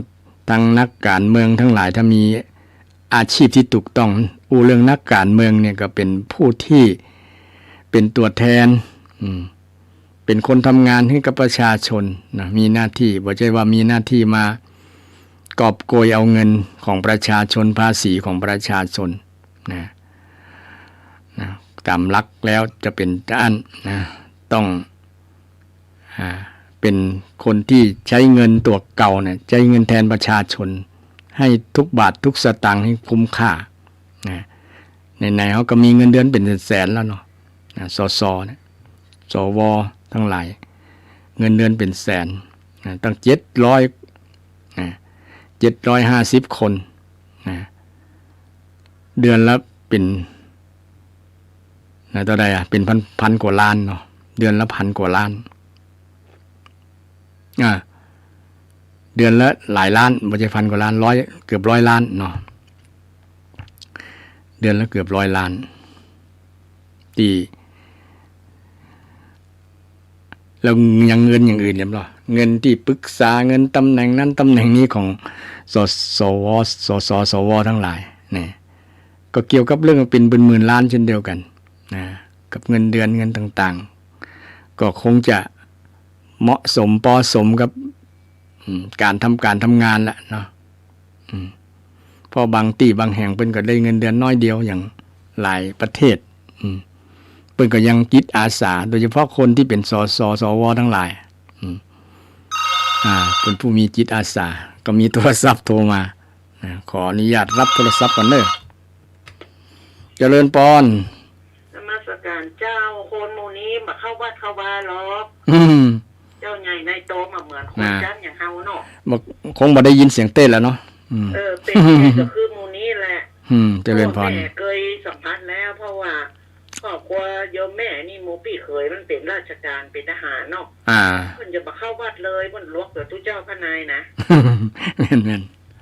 ตังนักก๋านเมืองตังหลาย ถ้ามีอาชีพตี้ถูกต้อง อู้เรื่องนักก๋านเมืองเนี่ยก็เป๋นผู้ตี้เป๋นตั๋วแทน อืม เป๋นคนทำงานหื้อกับประชาชนนะ มีหน้าตี้ บ่ใจ้ว่ามีหน้าตี้มากอบโกยเอาเงินของประชาชน ภาษีของประชาชนนะ นะ ต๋ามหลักแล้วจะเป๋นอั้นนะ ต้อง อ่า เป๋นคนตี้ใจ๊เงินตั๋วเก่าเนี่ย ใจ๊เงินแทนประชาชน หื้อทุกบาททุกสตางค์หื้อคุ้มค่านะ ไหนๆ เฮาก็มีเงินเดือนเป๋นแสนๆ แล้วเนาะ นะ สส เนี่ย สว ตังหลาย เงินเดือนเป๋นแสนนะ ตั้งเจ็ดร้อย นะ เจ็ดร้อยห้าสิบคนนะ เดือนละเป๋น นะ เต้าใดอะ เป๋นพัน พันกว่าล้านเนาะ เดือนละพันกว่าล้าน อ่า เดือนละหลายล้าน บ่ใจ้พันกว่าล้าน ร้อย เกือบร้อยล้านเนาะ เดือนละเกือบร้อยล้าน ตี้ แล้วยังเงินอย่างอื่นเรียบร้อย เงินตี้ปรึกษา เงินต๋ำแหน่งนั้นต๋ำแหน่งนี้ของ ส สว สส สว ตังหลาย นี่ ก็เกี่ยวกับเรื่องเป๋นหมื่นๆ ล้านเช่นเดียวกั๋น นะ กับเงินเดือน เงินต่างๆ ก็คงจะเหมาะสม ปอสมกับ อืม ก๋านทำ ก๋านทำงานละเนาะ อืม เพราะบางตี้บางแห่งเปิ้นก็ได้เงินเดือนน้อยเดียว อย่างหลายประเทศ อืม เปิ้นก็ยังจิตอาสา โดยเฉพาะคนตี้เป๋น สส สว ตังหลาย อืม อ่า เป๋นผู้มีจิตอาสา ก็มีโทรศัพท์โทรมา นะ ขออนุญาตฮับโทรศัพท์ก่อนเน้อ เจริญพร นมัสก๋านเจ้า คนหมู่นี้บ่เข้าวัดเข้าวาหรอก อืม เจ้าใหญ่นายโตบ่เหมือนคน นะ จั๊นอย่างเฮาเนาะ บ่ คงบ่ได้ยินเสียงเตสน์แล้วเนาะ อืม เออ เป๋นไงก็คือหมู่นี้แหละ อืม เจริญพร พ่อแม่เกยสัมผัสแล้ว เพราะว่าครอบครัวโยมแม่นี่หมู่ปี้เขยมันเป๋นราชก๋าน เป๋นทหารเนาะ อ่า เปิ้นจะบ่เข้าวัดเลย เปิ้นหลวกแต่ตุ๊เจ้าพระนายนะ แม่น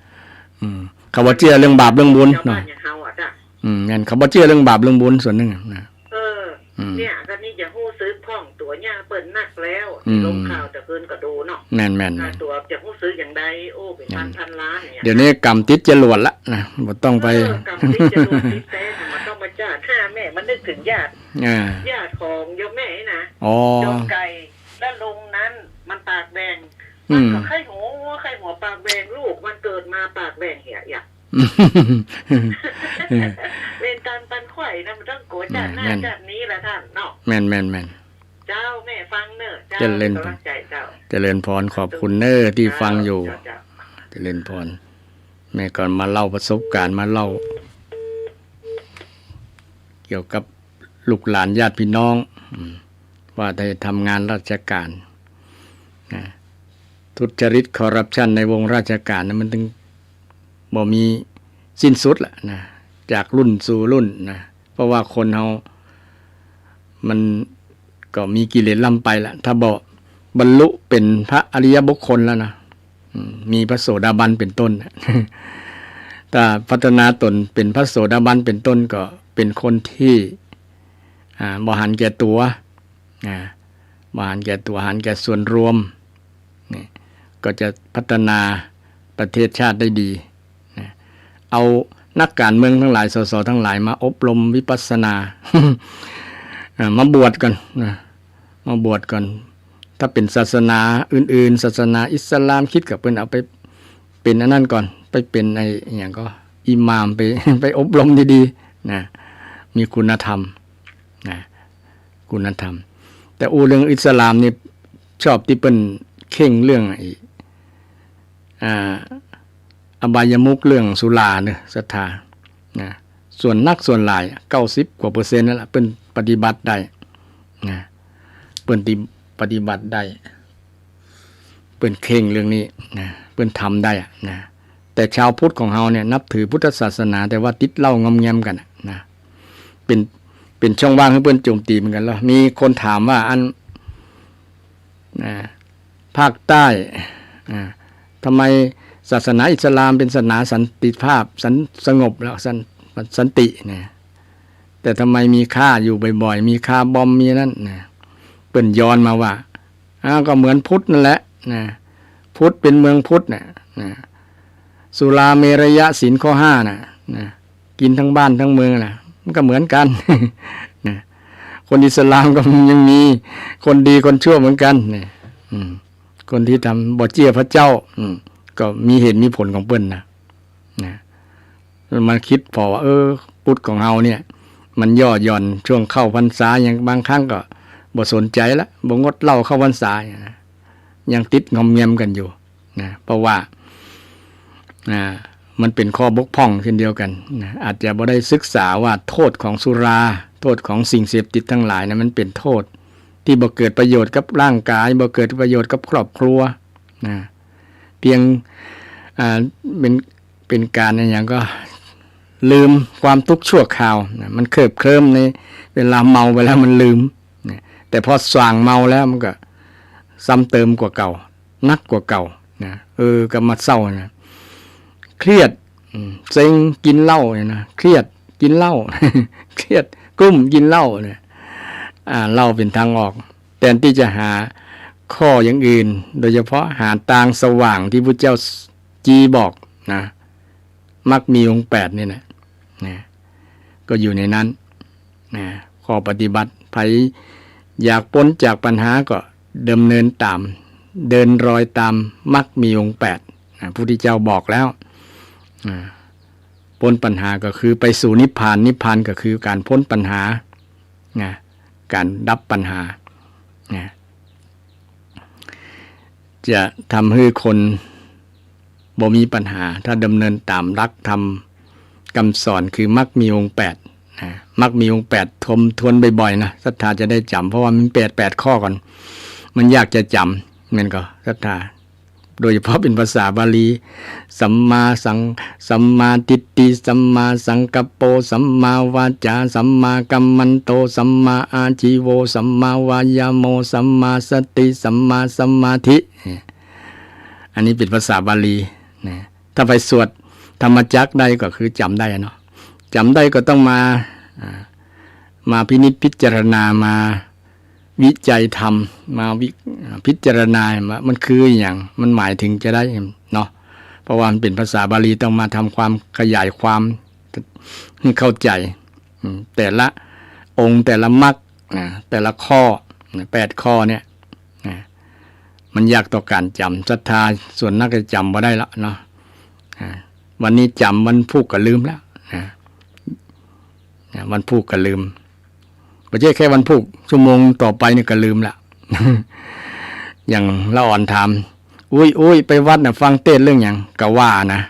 ๆ อืม เขาบ่เจื้อเรื่องบาปเรื่องบุญเนาะ ชาวบ้านอย่างเฮาอะจ้ะ อืม แม่น เขาบ่เจื้อเรื่องบาปเรื่องบุญส่วนหนึ่งอะนะ เออ อืม เนี่ย ก็นี่จะฮู้สึกพ่องตั๋วเนี่ยเปิ้นนักแล้ว อืม ลงข่าวแต่เปิ้นก็ดูเนาะ แม่นๆๆ ตั๋วจะฮู้สึกอย่างใด โอ้ เป็นพันๆ ล้านเนี่ย เดี๋ยวนี้ก๋ำติดจรวดละนะ บ่ต้องไป เออ ก๋ำติดจรวดติดเตสน์ บ่ต้องมาจ้า ถ้าแม่มันนึกถึงญาติ อ่า ญาติของโยมแม่นี่นะ อ๋อ โยมไก่ แล้วลุงนั้นมันปากแหว่ง อืม มันก็ใค่หัว ใค่หัวปากแหว่ง ลูกมันเกิดมาปากแหว่งเหีย เออ เวรก๋รรมปันไขว้นะ มันต้องกั๋วจาติหน้า แม่น จาตินี้ละต้านเนาะ แม่นๆๆ เจ้า แม่ฟังเน้อเจ้า เจริญ เป็นก๋ำลังใจ๋เจ้า เจริญพร ขอบคุณเน้อตี้ฟังอยู่ เจ้า เจ้า เจริญพร แม่ก็มาเล่าประสบก๋ารณ์ มาเล่า เกี่ยวกับลูกหลานญาติพี่น้อง อืม ว่าได้ทำงานราชก๋าน นะ ทุจริตคอร์รัปชันในวงราชก๋านนะ มันตึงบ่มีสิ้นสุดละนะ จากรุ่นสู่รุ่นนะ เพราะว่าคนเฮามันก็มีกิเลสล้ำไปละ ถ้าบ่บรรลุเป๋นพระอริยบุคคลแล้วนะ อืม มีพระโสดาบันเป๋นต้นนะ ถ้าพัฒนาต๋นเป๋นพระโสดาบันเป๋นต้น ก็เป๋นคนตี้ อ่า บ่หันแก่ตั๋ว อ่า บ่หันแก่ตั๋ว หันแก่ส่วนรวม นี่ ก็จะพัฒนาประเทศชาติได้ดี นะ เอานักก๋านเมืองตังหลาย สส ตังหลายมาอบรมวิปัสสนา อ่า มาบวชก่อนนะ มาบวชก่อน ถ้าเป๋นศาสนาอื่นๆ ศาสนาอิสลามคริสต์ก็เปิ้นเอาไปเป๋นอันนั้นก่อน ไปเป๋นไอ้หยังก็อิหม่าม ไป ไปอบรมดีๆ นะ มีคุณธรรม นะ คุณธรรม แต่อู้เรื่องอิสลามนี่ชอบตี้เปิ้นเคร่งเรื่องไอ้ อ่า อบายมุข เรื่องสุราเน้อ ศรัทธา นะ ส่วนนักส่วนหลาย เก้าสิบกว่าเปอร์เซ็นต์นั่นละ เปิ้นปฏิบัติได้ นะ เปิ้นติ ปฏิบัติได้ เปิ้นเคร่งเรื่องนี้ นะ เปิ้นทำได้อะ นะ แต่ชาวพุทธของเฮาเนี่ยนับถือพุทธศาสนา แต่ว่าติดเหล้างอมแงมกั๋นอะ นะ เป๋น เป๋นช่องว่างหื้อเปิ้นโจมตีเหมือนกั๋นแล้ว มีคนถามว่าอัน นะ ภาคใต้ อ่า ทำไมศาสนาอิสลามเป๋นศาสนาสันติภาพ สัน สงบแล้ว สัน สันติเนี่ย แต่ทำไมมีฆ่าอยู่บ่อยๆ มีคาร์บอม มีนั่นนะ เปิ้นย้อนมาว่า อ้าว ก็เหมือนพุทธนั่นแหละนะ พุทธเป๋นเมืองพุทธน่ะนะ สุราเมรยะศีลข้อห้าน่ะนะ กิ๋นทั้งบ้านทั้งเมืองน่ะ มันก็เหมือนกั๋น นะ คนอิสลามก็ยังมีคนดีคนชั่วเหมือนกั๋น เนี่ย อืม คนตี้ทำบ่เจื้อพระเจ้า อืม ก็มีเหตุมีผลของเปิ้นนะ นะ มาคิดผ่อว่า เออ พุทธของเฮาเนี่ย มันย่อหย่อน ช่วงเข้าพรรษาอย่าง บางครั้งก็บ่สนใจ๋ละ บ่งดเหล้าเข้าพรรษาอย่างนะ ยังติดงอมแงมกั๋นอยู่นะ เพราะว่า อ่า มันเป๋นข้อบกพร่องเช่นเดียวกั๋นนะ อาจจะบ่ได้ศึกษาว่าโทษของสุรา โทษของสิ่งเสพติดตังหลายนะ มันเป๋นโทษตี้บ่เกิดประโยชน์กับร่างก๋าย บ่เกิดประโยชน์กับครอบครัวนะ เพียง อ่า เป๋น เป๋นก๋านอะหยังก็ ลืมความตุ๊กข์ชั่วคราวนะ มันเคลิบเคลิ้มในเวลาเมาไปแล้วมันลืมนะ แต่พอส่างเมาแล้วมันก็ซ้ำเติมกว่าเก่า หนักกว่าเก่านะ เออ ก็มาเศร้านะ เครียด อืม เซ็ง กิ๋นเหล้าเนี่ยนะ เครียด กิ๋นเหล้า เครียด กุ้ม กิ๋นเหล้าเนี่ย อ่า เหล้าเป๋นตางออก แตนตี้จะหาข้ออย่างอื่น โดยเฉพาะหาตางสว่างตี้พุทธเจ้าจีบอกนะ มรรคมีองค์แปดนี่แหละนะ ก็อยู่ในนั้นนะ ข้อปฏิบัติ ใผอยากป๊นจากปัญหาก็ดำเนินต๋าม เดินรอยต๋ามมรรคมีองค์แปดนะ พุทธเจ้าบอกแล้วนะ ป๊นปัญหาก็คือไปสู่นิพพาน นิพพานก็คือก๋านป๊นปัญหานะ ก๋านดับปัญหานะ จะทำหื้อคนบ่มีปัญหา ถ้าดำเนินต๋ามหลักธรรมกำสอนคือมรรคมีองค์แปดนะ มรรคมีองค์แปด ทบทวนบ่อยๆ นะ ศรัทธาจะได้จ๋ำ เพราะว่ามันแปด แปดข้อก่อน มันยากจะจ๋ำ แม่นก่อ ศรัทธา โดยเฉพาะเป๋นภาษาบาลี สัมมาสัง สัมมาทิฏฐิ สัมมาสังกัปโป สัมมาวาจา สัมมากัมมันโต สัมมาอาชีโว สัมมาวายาโม สัมมาสติ สัมมาสมาธิ เนี่ย อันนี้เป๋นภาษาบาลีนะ ถ้าไปสวดธรรมจักรได้ก็คือจ๋ำได้อะเนาะ จ๋ำได้ก็ต้องมา อ่า มาพินิจพิจารณา มาวิจัยธรรม มาวิ อ่า พิจารณาว่ามันคืออะหยัง มันหมายถึงจะได้เนาะ เพราะว่ามันเป๋นภาษาบาลี ต้องมาทำความขยายความหื้อเข้าใจ๋ อืม แต่ละองค์ แต่ละมรรคนะ แต่ละข้อนะ แปดข้อเนี่ยนะ มันยากต่อก๋านจ๋ำ ศรัทธาส่วนนักจะจ๋ำบ่ได้ละเนาะ อ่า วันนี้จ๋ำ วันพูกก็ลืมแล้วนะ นะ วันพูกก็ลืม บ่ใจ้แค่วันพูก ชั่วโมงต่อไปนี่ก็ลืมละ อย่างละอ่อนถาม อุ๊ย อุ๊ย ไปวัดน่ะฟังเตสน์เรื่องหยัง ก็ว่านะ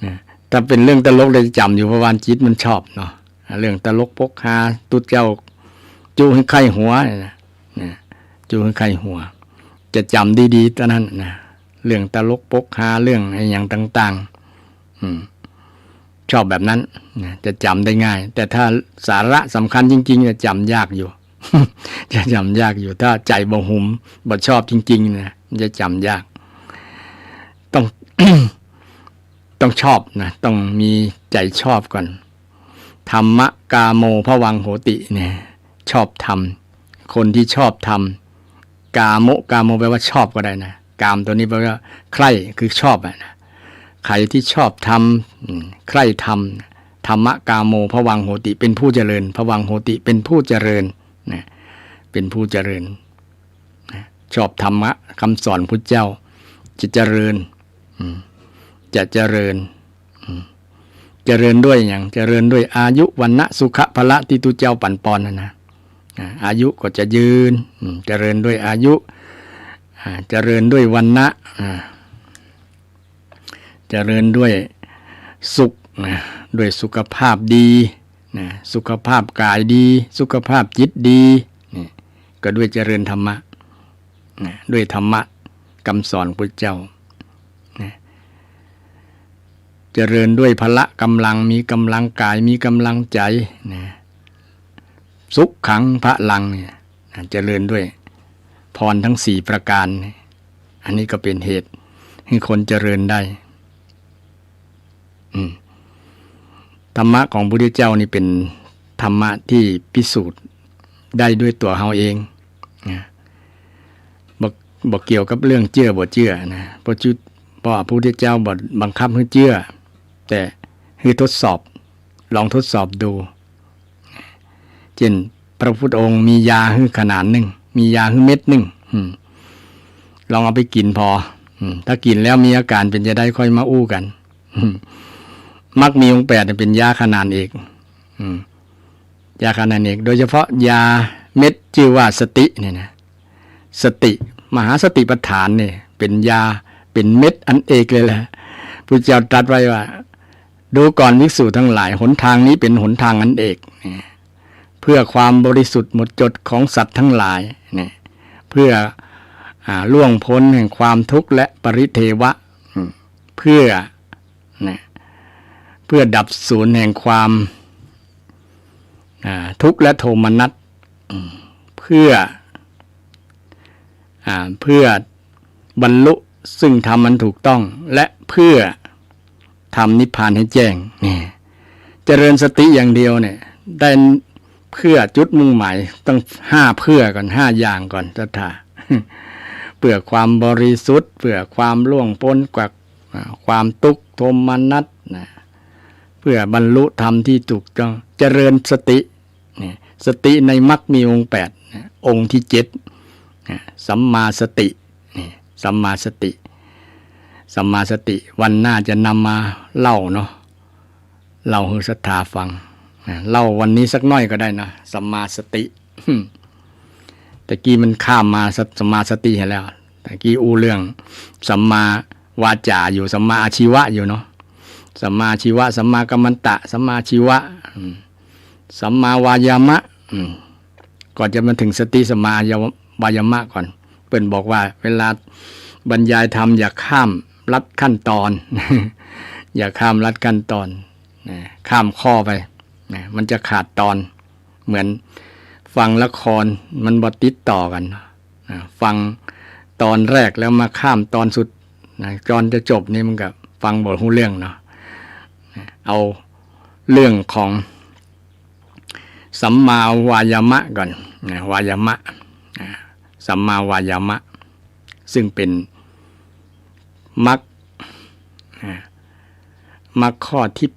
นะ ถ้าเป๋นเรื่องตลกเลยจ๋ำอยู่ เพราะว่าจิตมันชอบเนาะ เรื่องตลกปกฮา ตุ๊เจ้าจุหื้อใค่หัวเนี่ยนะ นะ จุหื้อใค่หัว จะจ๋ำดีๆ เต้านั้นนะ เรื่องตลกปกฮา เรื่องอะหยังต่างๆ อืม ชอบแบบนั้นนะ จะจ๋ำได้ง่าย แต่ถ้าสาระสำคัญจริงๆ จะจ๋ำยากอยู่ จะจ๋ำยากอยู่ ถ้าใจ๋บ่หุม บ่ชอบจริงๆ นะ มันจะจ๋ำยาก ต้อง ต้องชอบนะ ต้องมีใจ๋ชอบก่อน ธัมมะกาโมภวังโหติ เนี่ย ชอบธรรม คนที่ชอบธรรม กาโม กาโมแปลว่าชอบก็ได้นะ กามตัวนี้แปลว่าใคร่ คือชอบอะนะ ใผที่ชอบธรรม อืม ใคร่ธรรม ธัมมะกาโมภวังโหติ เป๋นผู้เจริญ ภวังโหติ เป๋นผู้เจริญนะ เป๋นผู้เจริญนะ ชอบธรรมะกำสอนพุทธเจ้า จะเจริญ อืม จะเจริญ อืม เจริญด้วยหยัง เจริญด้วยอายุ วรรณะ สุขะ พละตี้ตุ๊เจ้าปั๋นปอนนั่นนะ อ่า อายุก็จะยืน อืม เจริญด้วยอายุ อ่า เจริญด้วยวรรณะ อ่า เจริญด้วยสุขนะ ด้วยสุขภาพดีนะ สุขภาพก๋ายดี สุขภาพจิตดี นี่ ก็ด้วยเจริญธรรมะนะ ด้วยธรรมะกำสอนพุทธเจ้านะ เจริญด้วยพละก๋ำลัง มีก๋ำลังก๋าย มีก๋ำลังใจ๋นะ สุขังพลังเนี่ยนะ เจริญด้วยพรทั้งสี่ประก๋านเนี่ย อันนี้ก็เป๋นเหตุหื้อคนเจริญได้ อืม ธรรมะของพุทธเจ้านี่เป๋นธรรมะตี้พิสูจน์ได้ด้วยตั๋วเฮาเองนะ บ่ บ่เกี่ยวกับเรื่องเจื้อบ่เจื้อนะ เพราะจุ เพราะพุทธเจ้าบ่บังคับหื้อเจื้อ แต่หื้อทดสอบ ลองทดสอบดู เจ้นพระพุทธองค์มียาหื้อขนานนึ่ง มียาหื้อเม็ดนึ่ง อืม ลองเอาไปกิ๋นผ่อ อืม ถ้ากิ๋นแล้วมีอาก๋ารเป๋นจะใดค่อยมาอู้กั๋น อืม มรรคมีองค์แปดเนี่ยเป๋นยาขนานเอก อืม ยาขนานเอก โดยเฉพาะยาเม็ดจื้อว่าสติเนี่ยนะ สติ มหาสติปัฏฐานเนี่ย เป๋นยา เป๋นเม็ดอันเอกเลยแหละ พุทธเจ้าตรัสไว้ว่า ดูก่อนภิกษุทั้งหลาย หนทางนี้เป๋นหนทางอันเอก เนี่ย เพื่อความบริสุทธิ์หมดจดของสัตว์ทั้งหลาย เนี่ย เพื่อ อ่า ล่วงป๊นแห่งความทุกข์และปริเทวะ อืม เพื่อ นะ เ เพื่อดับศูนย์แห่งความ อ่า ทุกข์และโทมนัส อืม เพื่อ อ่า เพื่อบรรลุซึ่งธรรมอันถูกต้อง และเพื่อทำนิพพานให้แจ้ง เนี่ย เจริญสติอย่างเดียวเนี่ย ได้เพื่อจุดมุ่งหมายตั้งห้าเพื่อก่อน ห้าอย่างก่อน ศรัทธา เพื่อความบริสุทธิ์ เพื่อความล่วงป๊นกว่า อ่า ความทุกข์โทมนัสนะ เพื่อบรรลุธรรมที่ถูกต้อง เจริญสติ เนี่ย สติในมรรคมีองค์แปด เนี่ย องค์ที่เจ็ด เนี่ย สัมมาสติ เนี่ย สัมมาสติ สัมมาสติ วันหน้าจะนำมาเล่าเนาะ เล่าหื้อศรัทธาฟัง นะ เล่าวันนี้สักหน่อยก็ได้นะ สัมมาสติ ตะกี้มันข้ามมาสัม- สัมมาสติให้แล้ว ตะกี้อู้เรื่องสัมมาวาจาอยู่ สัมมาอาชีวะอยู่เนาะ สัมมาอาชีวะ สัมมากัมมันตะ สัมมาอาชีวะ อืม สัมมาวายามะ อืม ก่อนจะมาถึงสติ สัมมาอาชีวะ วายามะก่อน เปิ้นบอกว่าเวลาบรรยายธรรมอย่าข้ามลัดขั้นตอน อย่าข้ามลัดขั้นตอน นะ ข้ามข้อไป นะ มันจะขาดตอน เหมือนฟังละครมันบ่ติดต่อกั๋น นะ ฟังตอนแรกแล้วมาข้ามตอนสุด นะ ตอนจะจบนี่มันก็ฟังบ่ฮู้เรื่องเนาะ นะ เอาเรื่องของสัมมาวายามะก่อน นะ วายามะ นะ สัมมาวายามะ ซึ่งเป็นมรรค นะ มรรคข้อที่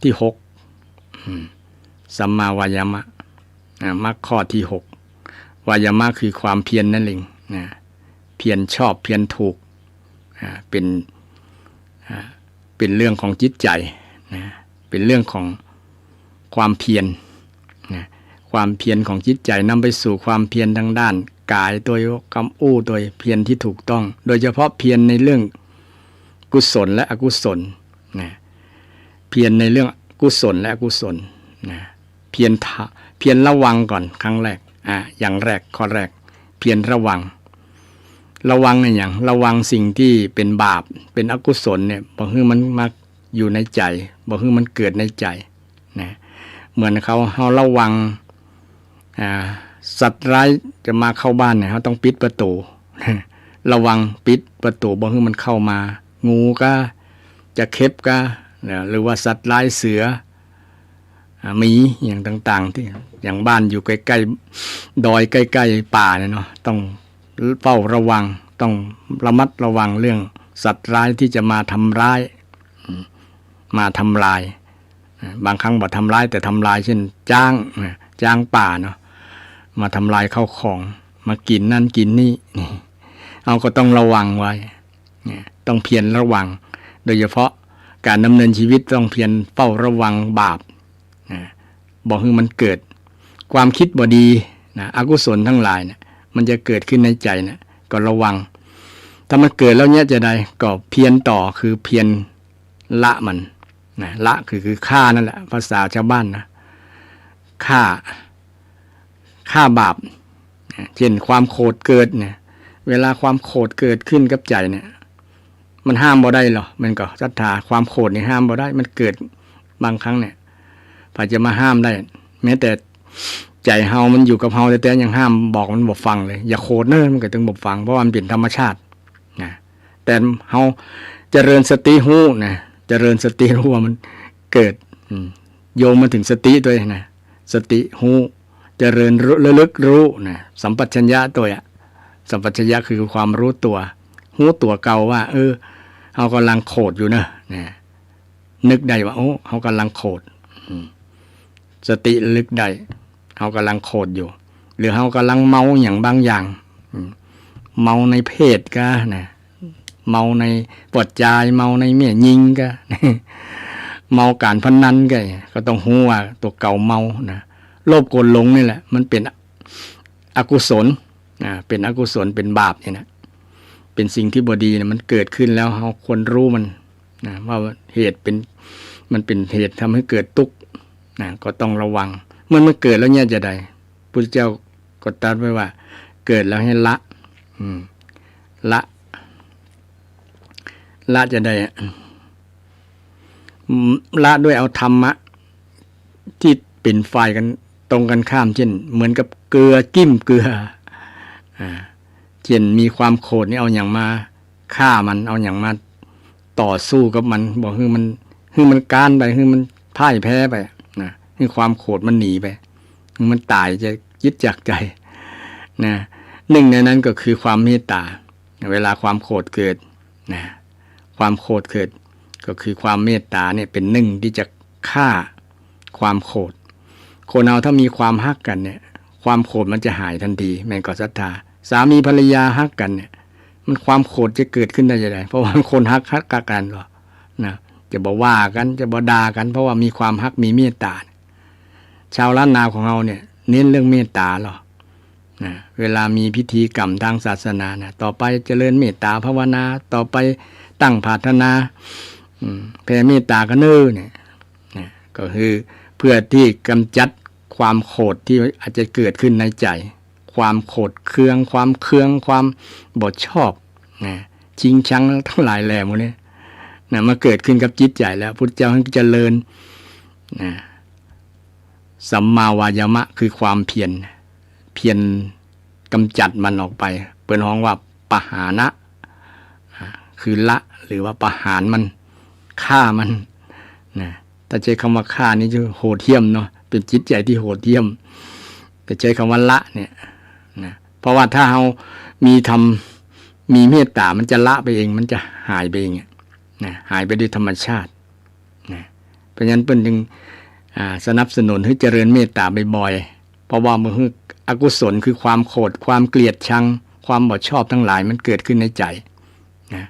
ที่หก อืม สัมมาวายามะ อ่า มรรคข้อที่หก วายามะคือความเพียรนั่นเอง นะ เพียรชอบ เพียรถูก อ่า เป็น อ่า เป็นเรื่องของจิตใจ๋ นะ เป็นเรื่องของความเพียร นะ ความเพียรของจิตใจ๋นำไปสู่ความเพียรทางด้านก๋ายตวย กำอู้ตวย เพียรที่ถูกต้อง โดยเฉพาะเพียรในเรื่องกุศลและอกุศล นะ เพียรในเรื่องกุศลและอกุศล นะ เพียรทะ- เพียรระวังก่อนครั้งแรก อ่า อย่างแรก ข้อแรก เพียรระวัง ระวังอะหยัง ระวังสิ่งที่เป็นบาป เป็นอกุศลเนี่ย บ่หื้อมันมาอยู่ในใจ๋ บ่หื้อมันเกิดในใจ๋ นะ เหมือนเขา เฮาระวัง อ่า สัตว์ร้ายจะมาเข้าบ้านเนี่ย เฮาต้องปิดประตู๋ ระวังปิดประตู๋ บ่หื้อมันเข้ามา งูกา จะเข็บกา นะ หรือว่าสัตว์ร้าย เสือ อ่า หมี อะหยังต่างๆ ตี้ อย่างบ้านอยู่ใก้ๆ ดอย ใก้ๆ ป่าเนี่ยเนาะ ต้องเฝ้าระวัง ต้องระมัดระวังเรื่องสัตว์ร้ายที่จะมาทำร้าย อืม มาทำลาย อ่า บางครั้งบ่ทำร้าย แต่ทำลาย เช่น จ๊าง นะ จ๊างป่าเนาะ มาทำลายข้าวของ มากิ๋นนั่นกิ๋นนี่ นี่ เฮาก็ต้องระวังไว้ เนี่ย ต้องเพียรระวัง โดยเฉพาะก๋านดำเนินชีวิตต้องเพียรเฝ้าระวังบาป นะ บ่หื้อมันเกิด ความคิดบ่ดี นะ อกุศลทั้งหลายเนี่ย มันจะเกิดขึ้นในใจ๋เนี่ย ก็ระวัง ถ้ามันเกิดแล้วเนี่ยจะใด ก็เพียรต่อ คือเพียรละมัน นะ ละ คือ คือฆ่านั่นแหละ ภาษาชาวบ้านนะ ฆ่า ฆ่าบาป นะ เช่น ความโขดเกิดเนี่ย เวลาความโขดเกิดขึ้นกับใจ๋เนี่ย มันห้ามบ่ได้หรอ มันก็ศรัทธา ความโขดนี่ห้ามบ่ได้ มันเกิดบางครั้งเนี่ย ใผจะมาห้ามได้ แม้แต่ใจ๋เฮามันอยู่กับเฮาแต๊ๆ ยังห้ามบอกมันบ่ฟังเลย อย่าโขดเน่อ มันก็ตึงบ่ฟัง เพราะว่ามันเป๋นธรรมชาติ นะ แต่เฮาเจริญสติฮู้นะ เจริญสติฮู้ว่ามันเกิด อืม โยงมาถึงสติตวยนะ สติฮู้ เจริญรู้ ระลึกรู้นะ สัมปชัญญะตวยอะ สัมปชัญญะคือความรู้ตั๋ว ฮู้ตั๋วเก่าว่า เออ เฮากำลังโขดอยู่เน่อ นะ นึกได้ว่า โอ้ เฮากำลังโขด อืม สติระลึกได้ เฮากำลังโขดอยู่ หรือเฮากำลังเมาอะหยังบางอย่าง อืม เมาในเพศกานะ เมาในปอดจาย เมาในแม่ญิงกา เมาก๋านพนันกา ก็ต้องฮู้ว่าตั๋วเก่าเมานะ โลภโกรธหลงนี่แหละ มันเป๋นอกุศล อ่า เป๋นอกุศล เป๋นบาปนี่นะ เป๋นสิ่งตี้บ่ดีนะ มันเกิดขึ้นแล้ว เฮาควรฮู้มันนะ ว่าเหตุเป๋น มันเป๋นเหตุทำให้เกิดตุ๊กข์นะ ก็ต้องระวัง เมื่อมันเกิดแล้วเนี่ยจะใด พุทธเจ้าก็ตรัสไว้ว่า เกิดแล้วให้ละ อืม ละ ละจะใดอะ ละด้วยเอาธรรมะที่เป๋นฝ่ายกัน ตรงกันข้าม เจ้นเหมือนกับเกลือ จิ้มเกลือ อ่า เจ้นมีความโขดนี่ เอาหยังมาฆ่ามัน เอาหยังมาต่อสู้กับมัน บ่หื้อมัน หื้อมันก๊านไป หื้อมันพ่ายแพ้ไปนะ หื้อความโขดมันหนีไป หื้อมันต๋ายจากจิตจากใจ๋นะ นึ่งในนั้นก็คือความเมตต๋า เวลาความโขดเกิดนะ ความโขดเกิด ก็คือความเมตต๋าเนี่ยเป๋นนึ่งตี้จะฆ่าความโขด คนเฮาถ้ามีความฮักกั๋นเนี่ย ความโขดมันจะหายตันที แม่นก่อศรัทธา สามีภรรยาฮักกั๋นเนี่ย มันความโขดจะเกิดขึ้นได้จะได เพราะว่าคนฮัก ฮักกั๋นก็นะ จะบ่ว่ากั๋น จะบ่ด่ากั๋น เพราะว่ามีความฮัก มีเมตต๋า ชาวล้านนาของเฮาเนี่ย เน้นเรื่องเมตต๋าลอ นะ เวลามีพิธีกรรมตางศาสนานะ ต่อไปเจริญเมตต๋าภาวนา ต่อไปตั้งผาธนา อืม แผ่เมตต๋ากั๋นเน่อเนี่ย นะ ก็คือเพื่อตี้ก๋ำจัดความโขดตี้อาจจะเกิดขึ้นในใจ๋ ความโขดเคือง ความเคือง ความบ่ชอบ นะ ชิงชังตังหลายแหล่หมู่นี้ นะ มาเกิดขึ้นกับจิตใจ๋แล้ว พุทธเจ้าหื้อเจริญ นะ สัมมาวายามะ คือความเพียร เพียรก๋ำจัดมันออกไป เปิ้นฮ้องว่าปหานะ อ่า คือละ หรือว่าประหารมัน ฆ่ามัน นะ ถ้าใจ๊กำว่าฆ่านี่จะโหดเหี้ยมเนาะ เป๋นจิตใจ๋ตี้โหดเหี้ยม แต่ใจ๊กำว่าละเนี่ย นะ เพราะว่าถ้าเฮามีธรรม มีเมตต๋า มันจะละไปเอง มันจะหายไปเองอะ นะ หายไปโดยธรรมชาติ นะ เพราะฉะนั้นเปิ้นจึง อ่า สนับสนุนหื้อเจริญเมตต๋าบ่อยๆ เพราะว่าบ่หื้ออกุศลคือความโขด ความเกลียดชัง ความบ่ชอบตังหลายมันเกิดขึ้นในใจ๋ นะ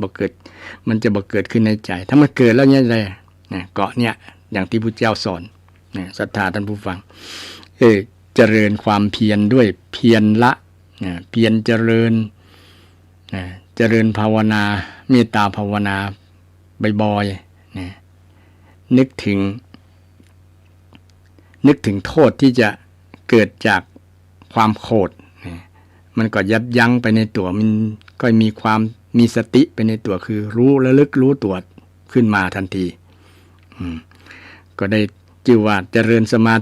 บ่เกิด มันจะบ่เกิดขึ้นในใจ๋ ถ้ามันเกิดแล้วเนี่ยแหละ นะ ก็เนี่ย อย่างตี้พุทธเจ้าสอน นะ ศรัทธาต้านผู้ฟัง เออ เจริญความเพียรด้วยเพียรละ นะ เพียรเจริญ นะ เจริญภาวนา เมตต๋าภาวนาบ่อยๆ นะ นึกถึง นึกถึงโทษตี้จะเกิดจากความโขด นะ มันก็ยับยั้งไปในตั๋ว มันก็มีความมีสติไปในตั๋ว คือฮู้ระลึกฮู้ตั๋วขึ้นมาตันที อืม ก็ได้จื้อว่าเจริญสมา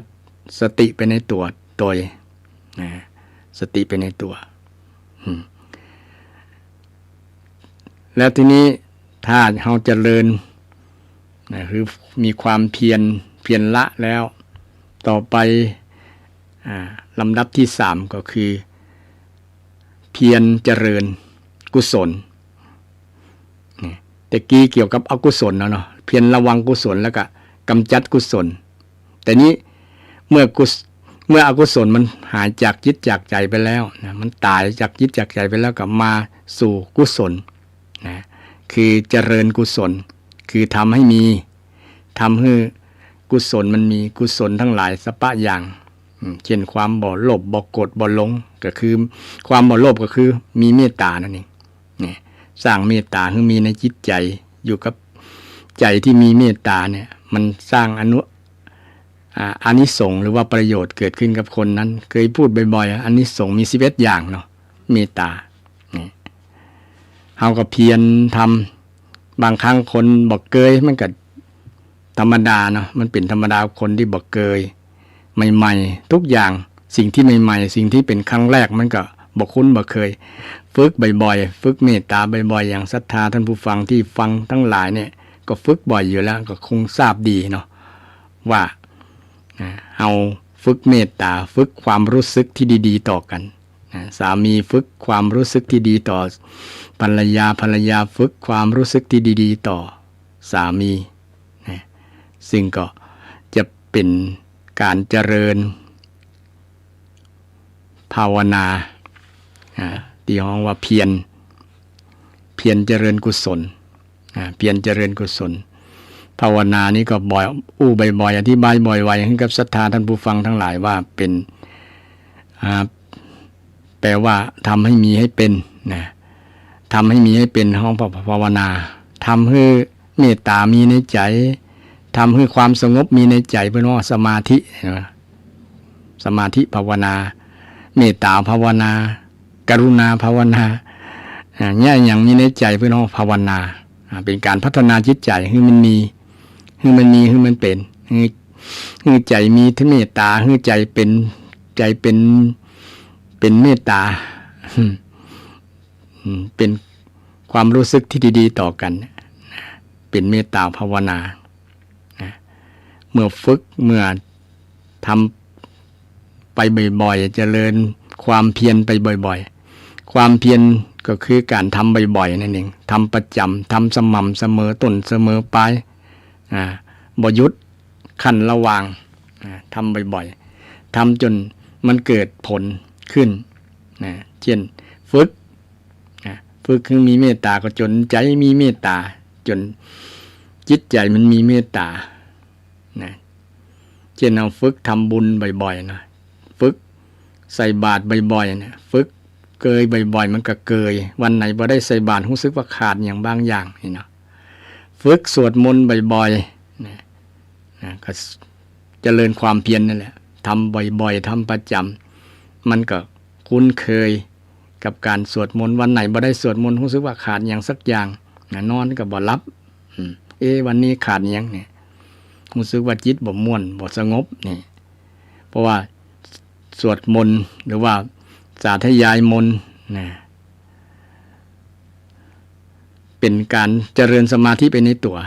สติไปในตั๋วโตย นะ สติไปในตั๋ว อืม แล้วทีนี้ถ้าเฮาเจริญ นะ คือมีความเพียร เพียรละแล้ว ต่อไป อ่า ลำดับตี้สามก็คือ เพียรเจริญกุศล นี่ แต่กี้เกี่ยวกับอกุศลแล้วเนาะ เพียรระวังกุศลแล้วก็ก๋ำจัดกุศล แต่นี้เมื่อกุศ- เมื่ออกุศลมันหายจากจิตจากใจ๋ไปแล้วนะ มันต๋ายจากจิตจากใจ๋ไปแล้ว ก็มาสู่กุศลนะ คือเจริญกุศล คือทำหื้อมี ทำหื้อกุศลมันมี กุศลตังหลายสัปปะอย่าง อืม เจ้นความบ่โลภ บ่โกรธ บ่หลง ก็คือความบ่โลภก็คือมีเมตต๋านั่นเอง นี่ สร้างเมตต๋าหื้อมีในจิตใจ๋ อยู่กับใจ๋ตี้มีเมตต๋าเนี่ย มันสร้างอนุ- อ่า อานิสงส์หรือว่าประโยชน์เกิดขึ้นกับคนนั้น เคยพูดบ่อยๆ อะ อานิสงส์มีสิบเอ็ดอย่างเนาะ เมตต๋า นี่ เฮาก็เพียรทำ บางครั้งคนบ่เกย มันก็ธรรมดาเนาะ มันเป๋นธรรมดาคนตี้บ่เกย ใหม่ๆ ทุกอย่าง สิ่งตี้ใหม่ๆ สิ่งตี้เป๋นครั้งแรก มันก็บ่คุ้นบ่เกย ฝึกบ่อยๆ ฝึกเมตต๋าบ่อยๆ อย่างศรัทธาต้านผู้ฟังตี้ฟังตังหลายเนี่ย ก็ฝึกบ่อยอยู่แล้ว ก็คงทราบดีเนาะ ว่า นะ เฮาฝึกเมตต๋า ฝึกความฮู้สึกตี้ดีๆ ต่อกั๋น นะ สามีฝึกความฮู้สึกตี้ดีต่อภรรยา ภรรยาฝึกความฮู้สึกตี้ดีๆ ต่อสามี นะ ซึ่งก็จะเป๋นก๋านเจริญภาวนา อ่า ตี้ฮ้องว่าเพียร เพียรเจริญกุศล อ่า เพียรเจริญกุศล ภาวนานี่ก็บ่อย อู้บ่อยๆ อธิบายบ่อยๆ หื้อกับศรัทธาต้านผู้ฟังตังหลายว่าเป๋น อ่า แปลว่าทำหื้อมีหื้อเป๋นนะ ทำหื้อมีหื้อเป๋น ฮ้องภา- ภาวนา ทำหื้อเมตต๋ามีในใจ๋ ทำหื้อความสงบมีในใจ๋ เปิ้นฮ้องสมาธิ เห็นบ่ สมาธิภาวนา เมตต๋าภาวนา กรุณาภาวนา อ่า เนี่ยอะหยังมีในใจ๋เปิ้นฮ้องภาวนา อ่า เป๋นก๋านพัฒนาจิตใจ๋หื้อมันมี หื้อมันมี หื้อมันเป๋น หื้อ หื้อใจ๋มีเมตต๋า หื้อใจ๋เป๋น ใจ๋เป๋น เป๋นเมตต๋า อืม เป๋นความรู้สึกตี้ดีๆ ต่อกั๋น เป๋นเมตต๋าภาวนา นะ เมื่อฝึก เมื่อทำไปบ่อยๆ เจริญความเพียรไปบ่อยๆ ความเพียรก็คือก๋านทำบ่อยๆ นั่นเอง ทำประจ๋ำ ทำสม่ำเสมอต้นเสมอปลาย อ่า บ่หยุด ขั้นระหว่าง อ่า ทำบ่อยๆ ทำจ๋นมันเกิดผลขึ้น นะ เจ้นฝึก นะ ฝึกหื้อมีเมตต๋าก็จ๋นใจ๋มีเมตต๋า จ๋นจิตใจ๋มันมีเมตต๋า นะ เจ้นเฮาฝึกทำบุญบ่อยๆ นะ ฝึกใส่บาตรบ่อยๆ นะ ฝึกเกยบ่อยๆ มันก็เกย วันไหนบ่ได้ใส่บาตร ฮู้สึกว่าขาดอะหยังบางอย่างนี่เนาะ ฝึกสวดมนต์บ่อยๆ นะ นะ ก็เจริญความเพียรนั่นแหละ ทำบ่อยๆ ทำประจ๋ำ มันก็คุ้นเคยกับก๋านสวดมนต์ วันไหนบ่ได้สวดมนต์ ฮู้สึกว่าขาดอะหยังสักอย่าง นะ นอนก็บ่หลับ อืม เอ๊ะ วันนี้ขาดอะหยังเนี่ย ฮู้สึกว่าจิตบ่ม่วน บ่สงบนี่ เพราะว่าสวดมนต์ หรือว่าสาธยายมนต์ นะ เป๋นก๋านเจริญสมาธิไปในตั๋ว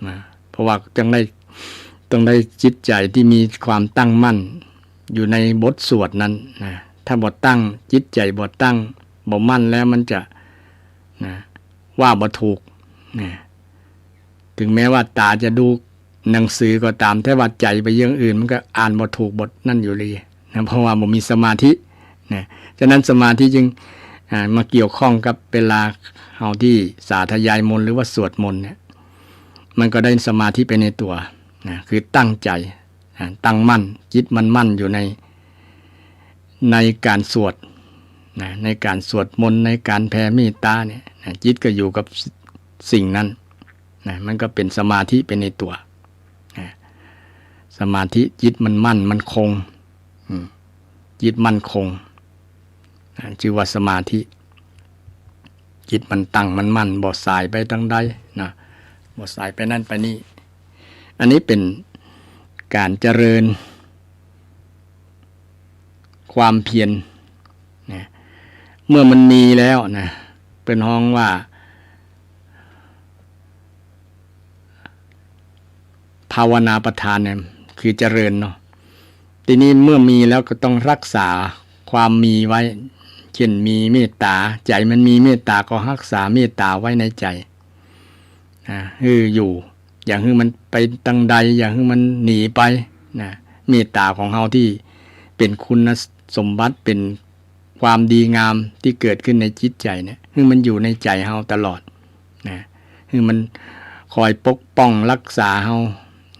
นะ เพราะว่าต้องได้ ต้องได้จิตใจ๋ตี้มีความตั้งมั่นอยู่ในบทสวดนั้น นะ ถ้าบ่ตั้ง จิตใจ๋บ่ตั้ง บ่มั่นแล้วมันจะ นะ ว่าบ่ถูก นะ ถึงแม้ว่าต๋าจะดูหนังสือก็ต๋าม แต่ว่าใจ๋ไปอย่างอื่น มันก็อ่านบ่ถูกบทนั้นอยู่ดีนะ เพราะว่าบ่มีสมาธิ นะ ฉะนั้นสมาธิจึง อ่า มาเกี่ยวข้องกับเวลาเฮาตี้สาธยายมนต์หรือว่าสวดมนต์เนี่ย มันก็ได้สมาธิไปในตั๋ว นะ คือตั้งใจ๋ อ่า ตั้งมั่น จิตมันมั่นอยู่ใน ในก๋านสวด นะ ในก๋านสวดมนต์ ในก๋านแผ่เมตต๋าเนี่ย นะ จิตก็อยู่กับสิ่งนั้น นะ มันก็เป๋นสมาธิไปในตั๋ว นะ สมาธิ จิตมันมั่น มันคง อืม จิตมั่นคง นะ จื้อว่าสมาธิ จิตมันตั้ง มันมั่น บ่สายไปตางใด นะ บ่สายไปนั่นไปนี่ อันนี้เป๋นก๋านเจริญความเพียร นะ เมื่อมันมีแล้ว นะ เปิ้นฮ้องว่า ภาวนาประทานเนี่ย คือเจริญเนาะ ทีนี้เมื่อมีแล้วก็ต้องฮักษาความมีไว้ เจ้นมีเมตต๋า ใจ๋มันมีเมตต๋าก็ฮักษาเมตต๋าไว้ในใจ๋ นะ หื้ออยู่ อย่าหื้อมันไปตางใด อย่าหื้อมันหนีไป นะ เมตต๋าของเฮาตี้เป๋นคุณสมบัติ เป๋นความดีงามตี้เกิดขึ้นในจิตใจ๋เนี่ย หื้อมันอยู่ในใจ๋เฮาตลอด นะ หื้อมันคอยปกป้องฮักษาเฮา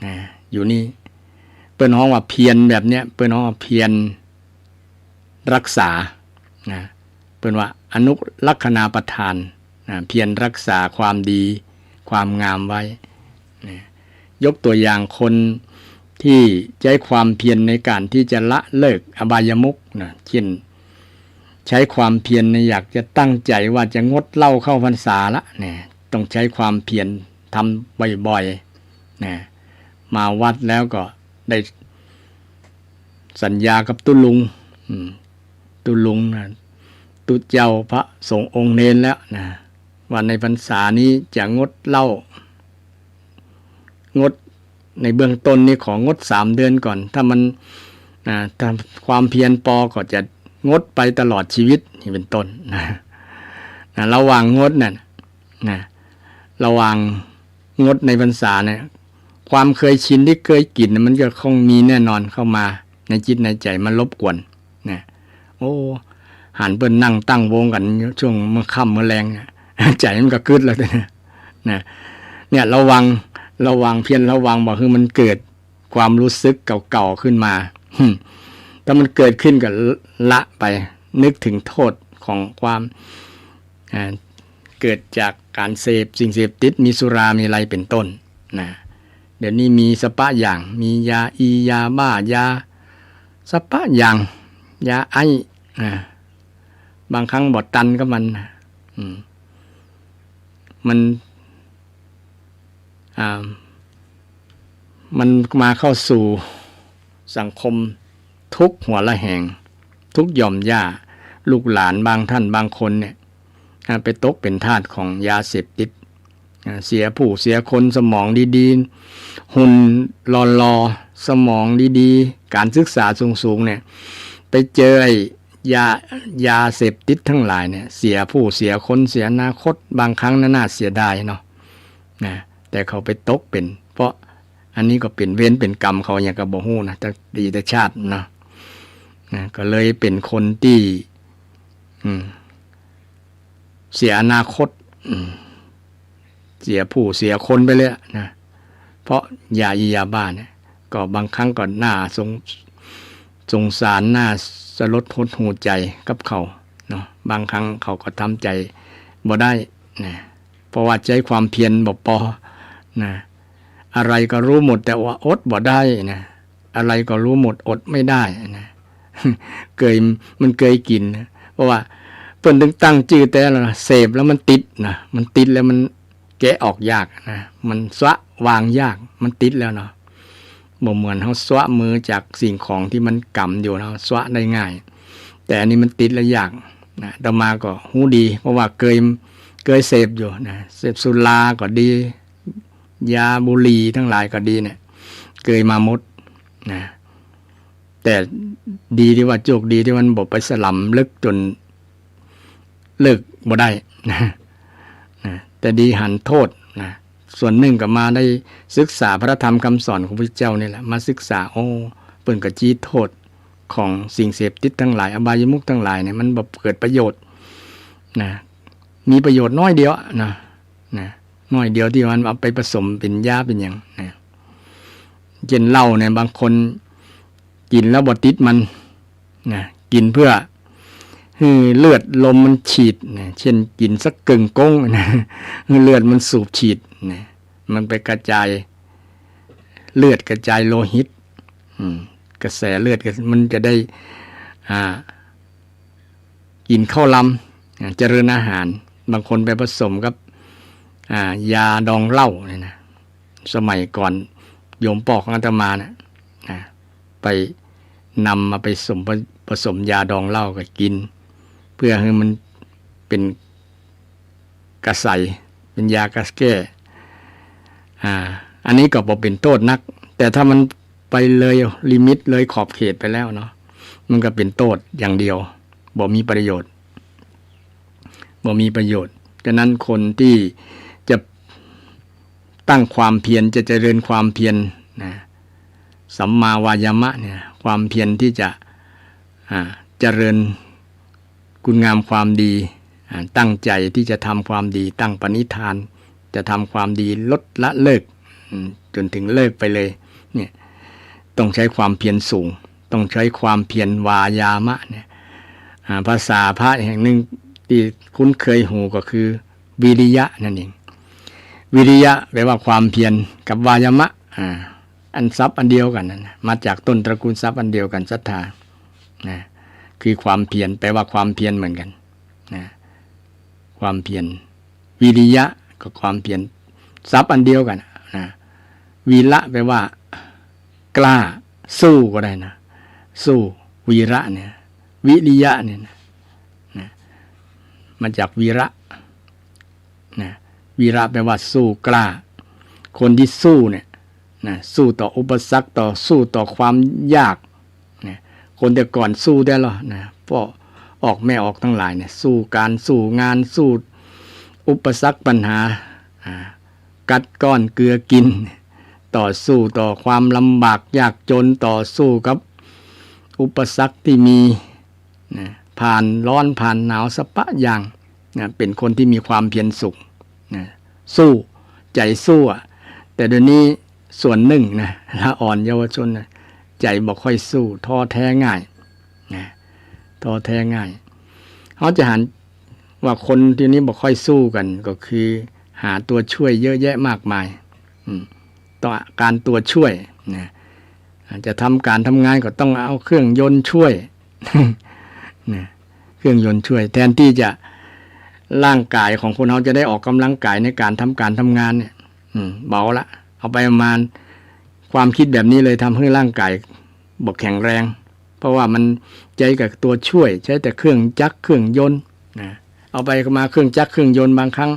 นะ อยู่นี่ เปิ้นฮ้องว่าเพียรแบบเนี้ย เปิ้นฮ้องว่าเพียรฮักษา นะ เปิ้นว่าอนุรักขณาประทาน นะ เพียรฮักษาความดี ความงามไว้ นะ ยกตั๋วอย่างคนตี้ใจ๊ความเพียรในก๋านตี้จะละเลิกอบายมุข นะ เจ้นใจ๊ความเพียรในอยากจะตั้งใจ๋ว่าจะงดเหล้าเข้าพรรษาละ นะ ต้องใจ๊ความเพียรทำบ่อยๆ นะ มาวัดแล้วก็ได้สัญญากับตุ๊ลุง อืม ตุ๊ลุง นะ ตุ๊เจ้าพระสงฆ์องค์เณรแล้ว นะ ว่าในพรรษานี้จะงดเหล้า งดในเบื้องต้นนี่ของดสามเดือนก่อน ถ้ามัน อ่า ถ้าความเพียรปอก็จะงดไปตลอดชีวิต นี่เป๋นต้น นะ นะ ระหว่างงดนั่น นะ ระหว่างงดในพรรษาเนี่ย ความเคยชินตี้เคยกิ๋นน่ะ มันก็คงมีแน่นอนเข้ามาในจิตในใจ๋ มารบกวน นะ โอ้ หันเปิ้นนั่งตั้งวงกั๋นช่วงเมื่อค่ำเมื่อแลงเนี่ย ใจ๋มันก็กึ๊ดแล้วเนี่ย นะ เนี่ย ระวัง ระวัง เพียรระวัง บ่หื้อมันเกิดความรู้สึกเก่าๆ ขึ้นมา ถ้ามันเกิดขึ้นก็ละไป นึกถึงโทษของความ อ่า เกิดจากก๋านเสพสิ่งเสพติด มีสุรา มีอะไรเป๋นต้น นะ เดี๋ยวนี้มีสะปะอย่าง มียาอี ยาบ้า ยาสะปะอย่าง ยาไอซ์ นะ บางครั้งบ่ตันกับมัน อืม มัน อ่า มันมาเข้าสู่สังคมทุกหัวระแหง ทุกหย่อมหญ้า ลูกหลานบางท่านบางคนเนี่ย อ่า ไปตกเป๋นทาสของยาเสพติด อ่า เสียผู้เสียคน สมองดีๆ หุ่นหล่อๆ สมองดีๆ การศึกษาสูงๆ เนี่ย ไปเจอไอ้ยา ยาเสพติดทั้งหลายเนี่ย เสียผู้เสียคน เสียอนาคต บางครั้งน่า น่าเสียดายเนาะ นะ แต่เขาไปตกเป๋น เพราะอันนี้ก็เป๋นเวรเป๋นกรรมเขา หยังก็บ่ฮู้นะ แต่อดีตชาติเนาะ นะ ก็เลยเป๋นคนตี้ อืม เสียอนาคต อืม เสียผู้เสียคนไปเลยอะนะ เพราะยาอียาบ้าเนี่ย ก็บางครั้งก็น่าสง- สงสาร น่าสลดหดหู่ใจ๋กับเขาเนาะ บางครั้งเขาก็ทำใจ๋บ่ได้นะ เพราะว่าใจ๊ความเพียรบ่ปอนะ อะไรก็ฮู้หมดแต่ว่าอดบ่ได้นะ อะไรก็ฮู้หมดอดไม่ได้นะ เกย มันเกยกิ๋นนะ เพราะว่าเปิ้นตึงตั้งจื้อแต่ละ เสพแล้วมันติดนะ มันติดแล้วมันแกะออกยากนะ มันสละวางยาก มันติดแล้วเนาะ บ่เหมือนเฮาสละมือจากสิ่งของตี้มันกำอยู่เนาะ สละได้ง่าย แต่อันนี้มันติดแล้วยากนะ อาตมาก็ฮู้ดี เพราะว่าเกย เกยเสพอยู่นะ เสพสุราก็ดี ยาบุหรี่ทั้งหลายก็ดีเนี่ย เกยมาหมดนะ แต่ดีตี้ว่า โจคดีตี้มันบ่ไปสล่ำลึกจ๋นเลิกบ่ได้นะ นะ แต่ดีหันโต้ษนะ ส่วนนึ่งก็มาได้ศึกษาพระธรรมกำสอนของพระพุทธเจ้านี่แหละ มาศึกษา โอ้ เปิ้นก็จี๊โต้ษของสิ่งเสพติดตังหลาย อบายมุขตังหลายเนี่ย มันบ่เกิดประโยชน์นะ มีประโยชน์น้อยเดียวอะนะ นะ น้อยเดียวตี้มันเอาไปผสมเป๋นยาเป๋นหยังนะ เจ้นเหล้าเนี่ย บางคนกิ๋นแล้วบ่ติดมันนะ กิ๋นเพื่อหื้อเลือดลมมันฉีดนะ เจ้นกิ๋นสักเกิ่งก๊งนะ หื้อเลือดมันสูบฉีดนะ มันไปกระจายเลือดกระจายโลหิต อืม กระแสเลือดก็มันจะได้ อ่า กิ๋นข้าวลำ อ่า เจริญอาหาร บางคนไปผสมกับ อ่า ยาดองเหล้าเนี่ยนะ สมัยก่อนโยมป้อของอาตมาน่ะ อ่า ไปนำมาไปสม ผสมยาดองเหล้าก็กิ๋น เพื่อหื้อมันเป๋นกระใส เป๋นยากระแก้ อ่า อันนี้ก็บ่เป๋นโต้ษนัก แต่ถ้ามันไปเลยลิมิตเลยขอบเขตไปแล้วเนาะ มันก็เป๋นโต้ษอย่างเดียว บ่มีประโยชน์ บ่มีประโยชน์ ฉะนั้นคนตี้จะตั้งความเพียร จะเจริญความเพียรนะ สัมมาวายามะเนี่ย ความเพียรตี้จะ อ่า เจริญคุณงามความดี อ่า ตั้งใจ๋ตี้จะทำความดี ตั้งปณิธาน จะทำความดี ลดละเลิก อืม จ๋นเถิงเลิกไปเลย เนี่ย ต้องใจ๊ความเพียรสูง ต้องใจ๊ความเพียรวายามะเนี่ย อ่า ภาษาพระแห่งนึ่งตี้คุ้นเคยหูก็คือวิริยะนั่นเอง วิริยะแปลว่าความเพียร กับวายามะ อ่า อันศัพท์อันเดียวกั๋นนั่นนะ มาจากต้นตระกูลศัพท์อันเดียวกั๋น ศรัทธา นะ คือความเพียร แปลว่าความเพียรเหมือนกั๋น นะ ความเพียร วิริยะก็ความเพียร ศัพท์อันเดียวกั๋นนะ วีระแปลว่า กล้า สู้ก็ได้นะ สู้ วีระเนี่ย วิริยะเนี่ยนะ นะ มาจากวีระ นะ วีระแปลว่าสู้กล้า คนตี้สู้เนี่ยนะ สู้ต่ออุปสรรค ต่อสู้ต่อความยากนะ คนแต่ก่อนสู้ได้เหรอนะ ป้อออกแม่ออกตังหลายเนี่ย สู้ก๋าน สู้งาน สู้อุปสรรคปัญหา อ่า กัดก้อนเกลือกิน ต่อสู้ต่อความลำบากยากจน ต่อสู้กับอุปสรรคตี้มี นะ ผ่านร้อนผ่านหนาวสะปะอย่าง นะ เป๋นคนตี้มีความเพียรสูง นะ สู้ ใจ๋สู้อะ แต่เดี๋ยวนี้ส่วนนึ่งนะ ละอ่อนเยาวชนนะ ใจ๋บ่ค่อยสู้ ท้อแท้ง่าย นะ ท้อแท้ง่าย เฮาจะหันว่าคนเดี๋ยวนี้บ่ค่อยสู้กั๋น ก็คือหาตั๋วช่วยเยอะแยะมากมาย อืม ต้องการตั๋วช่วยนะ จะทำก๋านทำงานก็ต้องเอาเครื่องยนต์ช่วย นะ เครื่องยนต์ช่วย แทนตี้จะ ร่างก๋ายของคนเฮาจะได้ออกกำลังก๋ายในก๋านทำก๋านทำงานเนี่ย อืม เบาละ เอาไปประมาณ ความกึ๊ดแบบนี้เลยทำหื้อร่างก๋ายบ่แข็งแรง เพราะว่ามันใจ๊กับตั๋วช่วย ใจ๊แต่เครื่องจักรเครื่องยนต์นะ เอาไปมาเครื่องจักรเครื่องยนต์บางครั้ง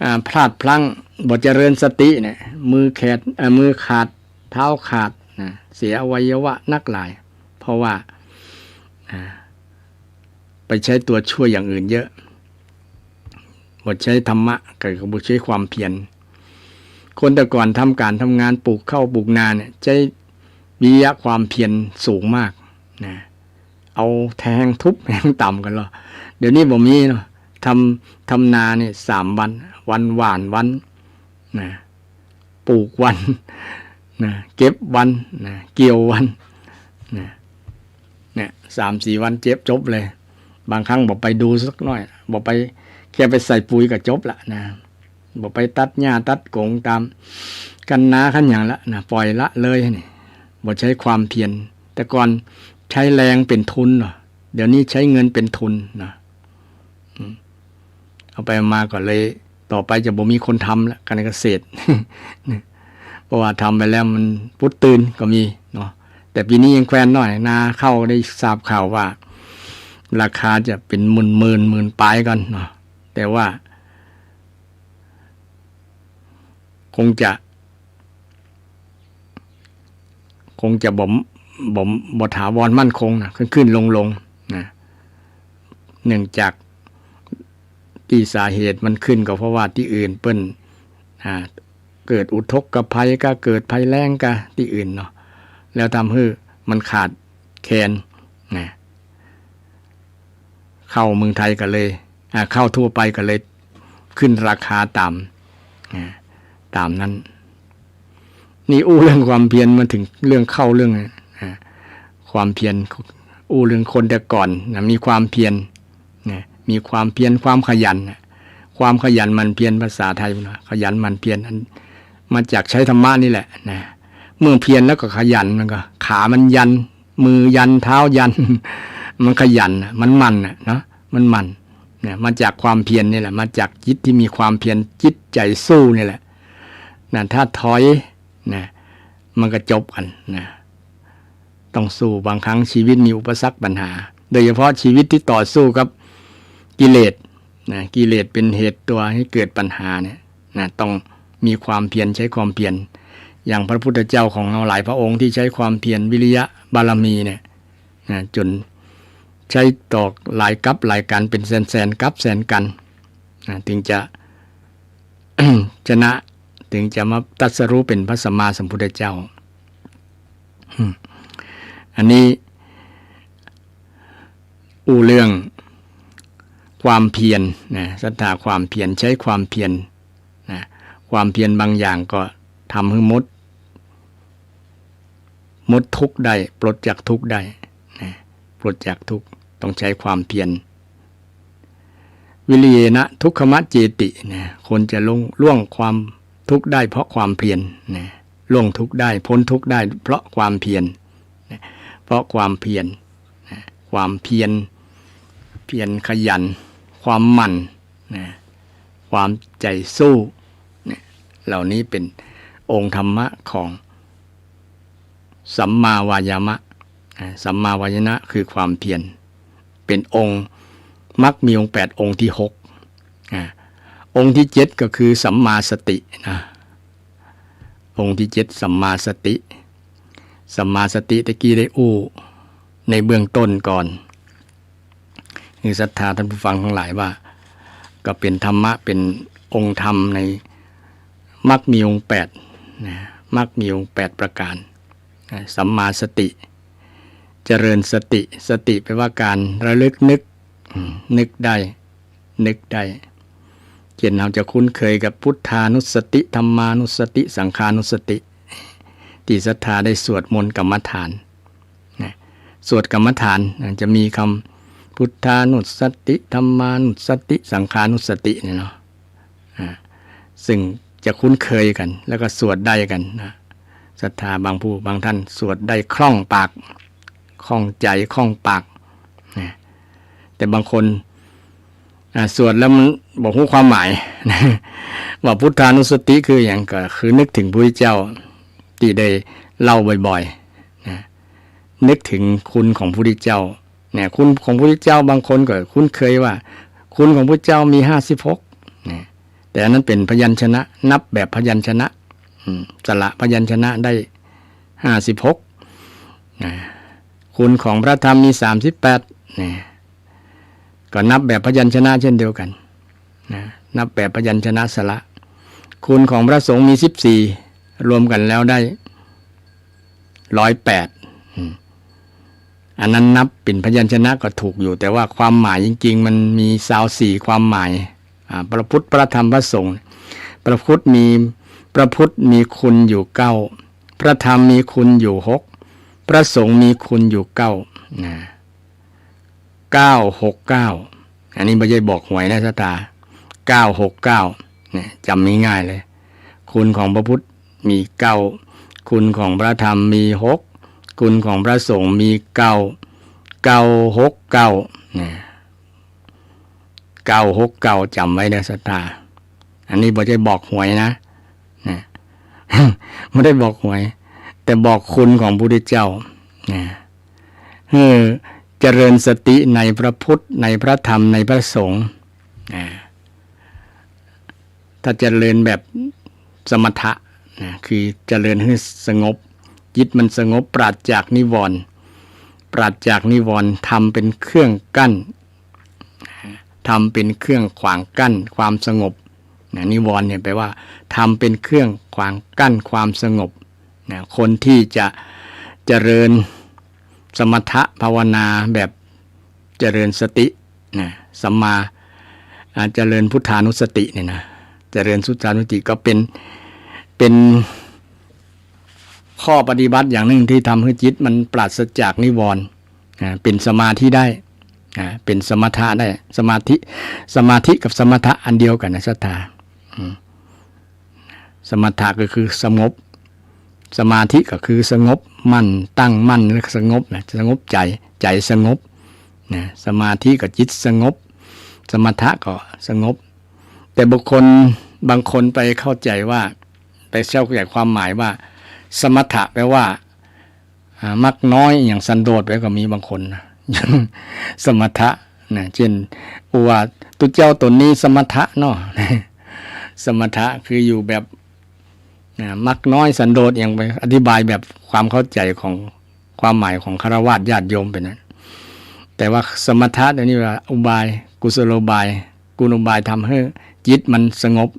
อ่า พลาดพลั้ง บ่เจริญสติเนี่ย มือแขด เอ่อ มือขาด เท้าขาดนะ เสียอวัยวะนักหลาย เพราะว่า อ่า ไปใจ๊ตั๋วช่วยอย่างอื่นเยอะ บ่ใจ๊ธรรมะ ก็ ก็บ่ใจ๊ความเพียร คนแต่ก่อนทำก๋านทำงานปลูกข้าวปลูกนาเนี่ย ใจ๊วิริยะความเพียรสูงมากนะ เอาแฮงทุบแฮงต่ำกั๋นลอ เดี๋ยวนี้บ่มีเนาะ ทำ ทำนาเนี่ยสามวัน วันหว่านวันนะ ปลูกวันนะ เก็บวันนะ เกี่ยววันนะ เนี่ย สามสี่วันเจ็บจบเลย บางครั้งบ่ไปดูสักหน้อย บ่ไป แค่ไปใส่ปุ๋ยก็จบละนะ บ่ไปตัดหญ้าตัดกงต๋ามคันนาคันหยังละนะ ปล่อยละเลยนี่ บ่ใจ๊ความเพียร แต่ก่อนใจ๊แฮงเป๋นทุนเนาะ เดี๋ยวนี้ใจ๊เงินเป๋นทุนนะ อืม เอาไปเอามาก็เลย ต่อไปจะบ่มีคนทำละ ก๋านเกษตร เพราะว่าทำไปแล้วมันปุ๊ดตื่นก็มีเนาะ แต่ปี๋นี้ยังแควนหน้อย นาข้าวได้ทราบข่าวว่า ราคาจะเป๋นหมื่นๆ หมื่นป๋ายก่อนเนาะ แต่ว่า คงจะ คงจะบ่ บ่ บ่ถาวรมั่นคงนะ ขึ้นๆ ลงๆ นะ เนื่องจากตี้สาเหตุมันขึ้นก็เพราะว่าตี้อื่นเปิ้น อ่า เกิดอุทกภัยก็ เกิดภัยแล้งก็ตี้อื่นเนาะ แล้วทำหื้อมันขาดแคลนนะ ข้าวเมืองไทยก็เลย อ่า ข้าวทั่วไปก็เลยขึ้นราคาต๋าม อ่า ต๋ามนั้น นี่อู้เรื่องความเพียรมาเถิงเรื่องข้าวเรื่อง อ่า ความเพียร อู้เรื่องคนแต่ก่อนนะ มีความเพียรนะ มีความเพียร ความขยันนะ ความขยันหมั่นเพียร ภาษาไทยมันว่าขยันหมั่นเพียร อัน มาจากใจ๊ธรรมะนี่แหละนะ เมื่อเพียรแล้วก็ขยัน มันก็ ขามันยัน มือยัน เท้ายัน มันขยันน่ะ มันหมั่นน่ะเนาะ มันหมั่น เนี่ย มาจากความเพียรนี่แหละ มาจากจิตที่มีความเพียร จิตใจ๋สู้นี่แหละ นะ ถ้าถอย นะ มันก็จบกั๋น นะ ต้องสู้ บางครั้งชีวิตมีอุปสรรคปัญหา โดยเฉพาะชีวิตที่ต่อสู้กับกิเลส นะ กิเลสเป๋นเหตุตั๋วหื้อเกิดปัญหาเนี่ย นะ ต้องมีความเพียร ใจ๊ความเพียร อย่างพระพุทธเจ้าของเฮาหลายพระองค์ที่ใจ๊ความเพียร วิริยะบารมีเนี่ย นะ จ๋นใจ๊ตอกหลายกัปหลายกัณฑ์ เป๋นแสนๆ กัปแสนกัณฑ์ นะ เถิงจะ ชนะ เถิงจะมาตรัสรู้เป๋นพระสัมมาสัมพุทธเจ้า อืม อันนี้ อู้เรื่องความเพียรนะ ศรัทธาความเพียร ใจ๊ความเพียรนะ ความเพียรบางอย่างก็ทำหื้อหมด หมดทุกข์ได้ ปลดจากทุกข์ได้นะ ปลดจากทุกข์ ต้องใจ๊ความเพียร วิริเยนะทุกขมัจเจตินะ คนจะล่วง ล่วงความทุกข์ได้เพราะความเพียรนะ ล่วงทุกข์ได้ พ้นทุกข์ได้เพราะความเพียรนะ เพราะความเพียรนะ ความเพียร เพียรขยัน ความหมั่นนะ ความใจ๋สู้เนี่ย เหล่านี้เป๋นองค์ธรรมะของสัมมาวายามะนะ สัมมาวายามะคือความเพียร เป๋นองค์มรรคมีองค์แปด องค์ตี้หก อ่า องค์ตี้เจ็ดก็คือสัมมาสตินะ องค์ตี้เจ็ดสัมมาสติ สัมมาสติตะกี้ได้อู้ในเบื้องต้นก่อน คือศรัทธาท่านผู้ฟังทั้งหลายว่า ก็เป๋นธรรมะ เป๋นองค์ธรรมในมรรคมีองค์แปดนะ มรรคมีองค์แปดประการนะ สัมมาสติ เจริญสติ สติแปลว่าการระลึกนึก อืม นึกได้ นึกได้ เช่น เฮาจะคุ้นเคยกับพุทธานุสติ ธัมมานุสติ สังฆานุสติ ตี้ศรัทธาได้สวดมนต์กรรมฐานนะ สวดกรรมฐานนะ จะมีกำพุทธานุสติ ธัมมานุสติ สังฆานุสติเนี่ยเนาะ อ่า ซึ่งจะคุ้นเคยกั๋น แล้วก็สวดได้กั๋นนะ ศรัทธาบางผู้บางท่านสวดได้คล่องปาก คล่องใจ๋ คล่องปากนะ แต่บางคน อ่า สวดแล้วมันบ่ฮู้ความหมาย ว่าพุทธานุสติคือหยัง ก็คือนึกเถิงพระพุทธเจ้า ตี้ได้เล่าบ่อยๆ นะ นึกถึงคุณของพระพุทธเจ้า เนี่ย คุณของพระพุทธเจ้าบางคนก็คุ้นเคยว่า คุณของพระพุทธเจ้ามีห้าสิบหก นะ แต่อันนั้นเป๋นพยัญชนะ นับแบบพยัญชนะ อืม สระพยัญชนะได้ห้าสิบหก นะ คุณของพระธรรมมีสามสิบแปด นะ ก็นับแบบพยัญชนะเช่นเดียวกั๋น นะ นับแบบพยัญชนะสระ คุณของพระสงฆ์มีสิบสี่ รวมกั๋นแล้วได้ร้อยแปด อืม อันนั้นนับเป๋นพยัญชนะก็ถูกอยู่ แต่ว่าความหมายจริงๆ มันมีซาวสี่ความหมาย อ่า พระพุทธ พระธรรม พระสงฆ์ พระพุทธมี พระพุทธมีคุณอยู่เก้า พระธรรมมีคุณอยู่หก พระสงฆ์มีคุณอยู่เก้า นะ เก้าหกเก้า อันนี้บ่ใจ้บอกหวยนะศรัทธา เก้าหกเก้า เนี่ย จ๋ำง่ายๆ เลย คุณของพระพุทธมีเก้า คุณของพระธรรมมีหก คุณของพระสงฆ์มีเก้า เก้าหกเก้า เนี่ย เก้าหกเก้า จ๋ำไว้เด้อศรัทธา อันนี้บ่ใจ้บอกหวยนะ นะ บ่ได้บอกหวย แต่บอกคุณของพระพุทธเจ้า นะ หื้อเจริญสติในพระพุทธ ในพระธรรม ในพระสงฆ์ นะ ถ้าเจริญแบบสมถะ นะ คือเจริญหื้อสงบ จิตมันสงบ ปราศจากนิวรณ์ ปราศจากนิวรณ์ ธรรมเป๋นเครื่องกั้น ธรรมเป๋นเครื่องขวางกั้นความสงบ นะ นิวรณ์เนี่ยแปลว่า ธรรมเป๋นเครื่องขวางกั้นความสงบ นะ คนที่จะเจริญสมถะภาวนาแบบเจริญสติ นะ สัมมา อ่า เจริญพุทธานุสติเนี่ยนะ เจริญพุทธานุสติก็เป๋น เป๋นข้อปฏิบัติอย่างนึ่งตี้ทำหื้อจิตมันปราศจากนิวรณ์ อ่า เป๋นสมาธิได้ อ่า เป๋นสมถะได้ สมาธิ สมาธิกับสมถะอันเดียวกั๋นนะศรัทธา อืม สมถะก็คือสงบ สมาธิก็คือสงบ มั่น ตั้งมั่น แล้วก็สงบนะ สงบใจ๋ ใจ๋สงบ นะ สมาธิก็จิตสงบ สมถะก็สงบ แต่บางคน บางคนไปเข้าใจ๋ว่า ไปเข้าใจ๋ความหมายว่า สมถะแปลว่า อ่า มักน้อย อย่างสันโดษไปก็มีบางคนนะ สมถะนะ เจ้น โอว่า ตุ๊เจ้าต๋นนี้สมถะเนาะ สมถะคืออยู่แบบ นะ มักน้อยสันโดษ อย่างไปอธิบายแบบความเข้าใจ๋ของความหมายของฆราวาสญาติโยมไปนั้น แต่ว่าสมถะเดี๋ยวนี้ว่าอุบาย กุศโลบาย กุณโลบายทำหื้อจิตมันสงบ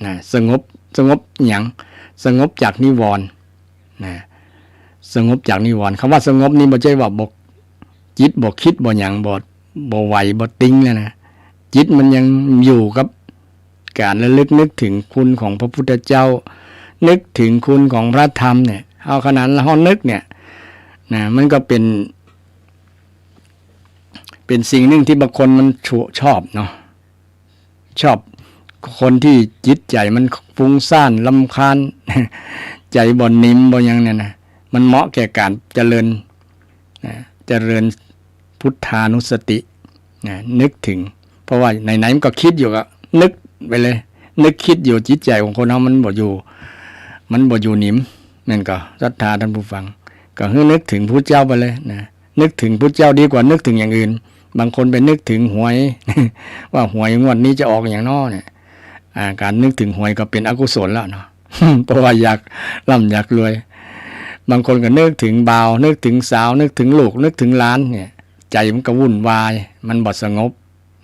นะ สงบ สงบหยัง สงบจากนิวรณ์ นะ สงบจากนิวรณ์ กำว่าสงบนี่บ่ใจ้ว่าบ่ จิตบ่กึ๊ดบ่หยัง บ่ บ่ไหวบ่ติ๊งแล้วนะ จิตมันยังอยู่กับก๋านระลึกนึกเถิงคุณของพระพุทธเจ้า นึกเถิงคุณของพระธรรมเนี่ย เอาขนาดเฮานึกเนี่ย นะ มันก็เป๋น เป๋นสิ่งนึ่งตี้บางคนมันชอบ ชอบเนาะ ชอบ คนตี้จิตใจ๋มันฟุ้งซ่านรำคาญ ใจ๋บ่นิ่มบ่หยังเนี่ยนะ มันเหมาะแก่ก๋านเจริญ นะ เจริญพุทธานุสติ นะ นึกเถิง เพราะว่าไหนๆ มันก็กึ๊ดอยู่ก็นึกไปเลย นึกกึ๊ดอยู่ จิตใจ๋ของคนเฮามันบ่อยู่ มันบ่อยู่นิ่ม นั่นก็ศรัทธาท่านผู้ฟัง ก็หื้อนึกเถิงพุทธเจ้าไปเลยนะ นึกเถิงพุทธเจ้าดีกว่านึกเถิงอย่างอื่น บางคนไปนึกเถิงหวย ว่าหวยงวดนี้จะออกหยังน้อเนี่ย อ่า ก๋านนึกเถิงหวยก็เป๋นอกุศลแล้วเนาะ เพราะว่าอยากร่ำอยากรวย บางคนก็นึกเถิงบ่าว นึกเถิงสาว นึกเถิงลูก นึกเถิงหลานเนี่ย ใจ๋มันก็วุ่นวาย มันบ่สงบ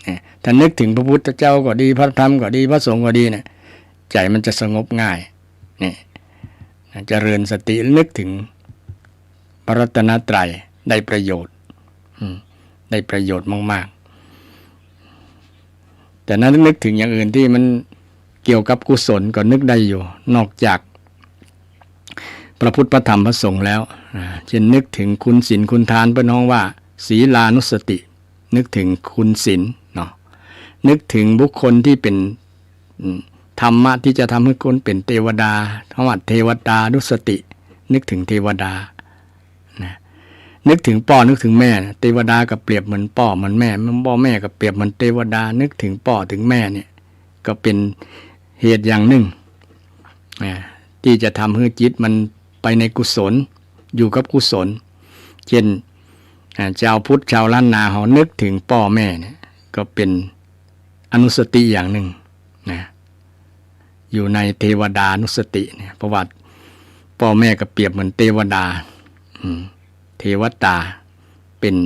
เนี่ย ถ้านึกเถิงพระพุทธเจ้าก็ดี พระธรรมก็ดี พระสงฆ์ก็ดีเนี่ย ใจ๋มันจะสงบง่าย เนี่ย เจริญสตินึกเถิงพระรัตนตรัยได้ประโยชน์ อืม ได้ประโยชน์มากๆ แต่นั้นนึกเถิงอย่างอื่นตี้มันเกี่ยวกับกุศลก็นึกได้อยู่ นอกจากพระพุทธ พระธรรม พระสงฆ์แล้ว อ่า เจ้นนึกเถิงคุณศีลคุณทาน เปิ้นฮ้องว่าศีลานุสติ นึกเถิงคุณศีลเนาะ นึกเถิงบุคคลตี้เป๋น อืม ธรรมะตี้จะทำหื้อคนเป๋นเตวดา คำว่าเทวดานุสติ นึกเถิงเทวดา นะ นึกเถิงป้อนึกเถิงแม่นะ เตวดาก็เปรียบเหมือนป้อเหมือนแม่ ป้อแม่ก็เปรียบเหมือนเตวดา นึกเถิงป้อเถิงแม่เนี่ย ก็เป๋นเหตุอย่างนึ่ง นะ ตี้จะทำหื้อจิตมัน ไปในกุศล อยู่กับกุศล เจ้น อ่า จาวพุทธ จาวล้านนาเฮานึกเถิงป้อแม่เนี่ย ก็เป๋นอนุสติอย่างนึ่งนะ อยู่ในเตวดานุสติเนี่ย เพราะว่าป้อแม่ก็เปรียบเหมือนเตวดา อืม เตวตา เป๋น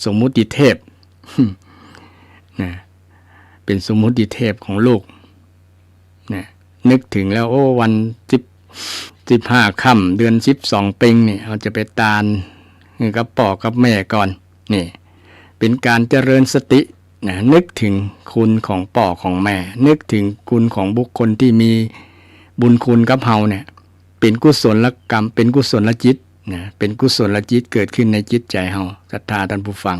สมมุติเทพ นะ เป๋นสมมุติเทพของลูก นะ นึกเถิงแล้ว โอ้ วันสิบ สิบห้าค่ำ เดือนสิบสองเป็งเนี่ย เฮาจะไปตานหื้อกับป้อกับแม่ก่อน นี่ เป๋นก๋านเจริญสตินะ นึกเถิงคุณของป้อของแม่ นึกเถิงคุณของบุคคลตี้มีบุญคุณกับเฮาเนี่ย เป๋นกุศลกรรม เป๋นกุศลจิตนะ เป๋นกุศลจิตเกิดขึ้นในจิตใจ๋เฮา ศรัทธาต้านผู้ฟัง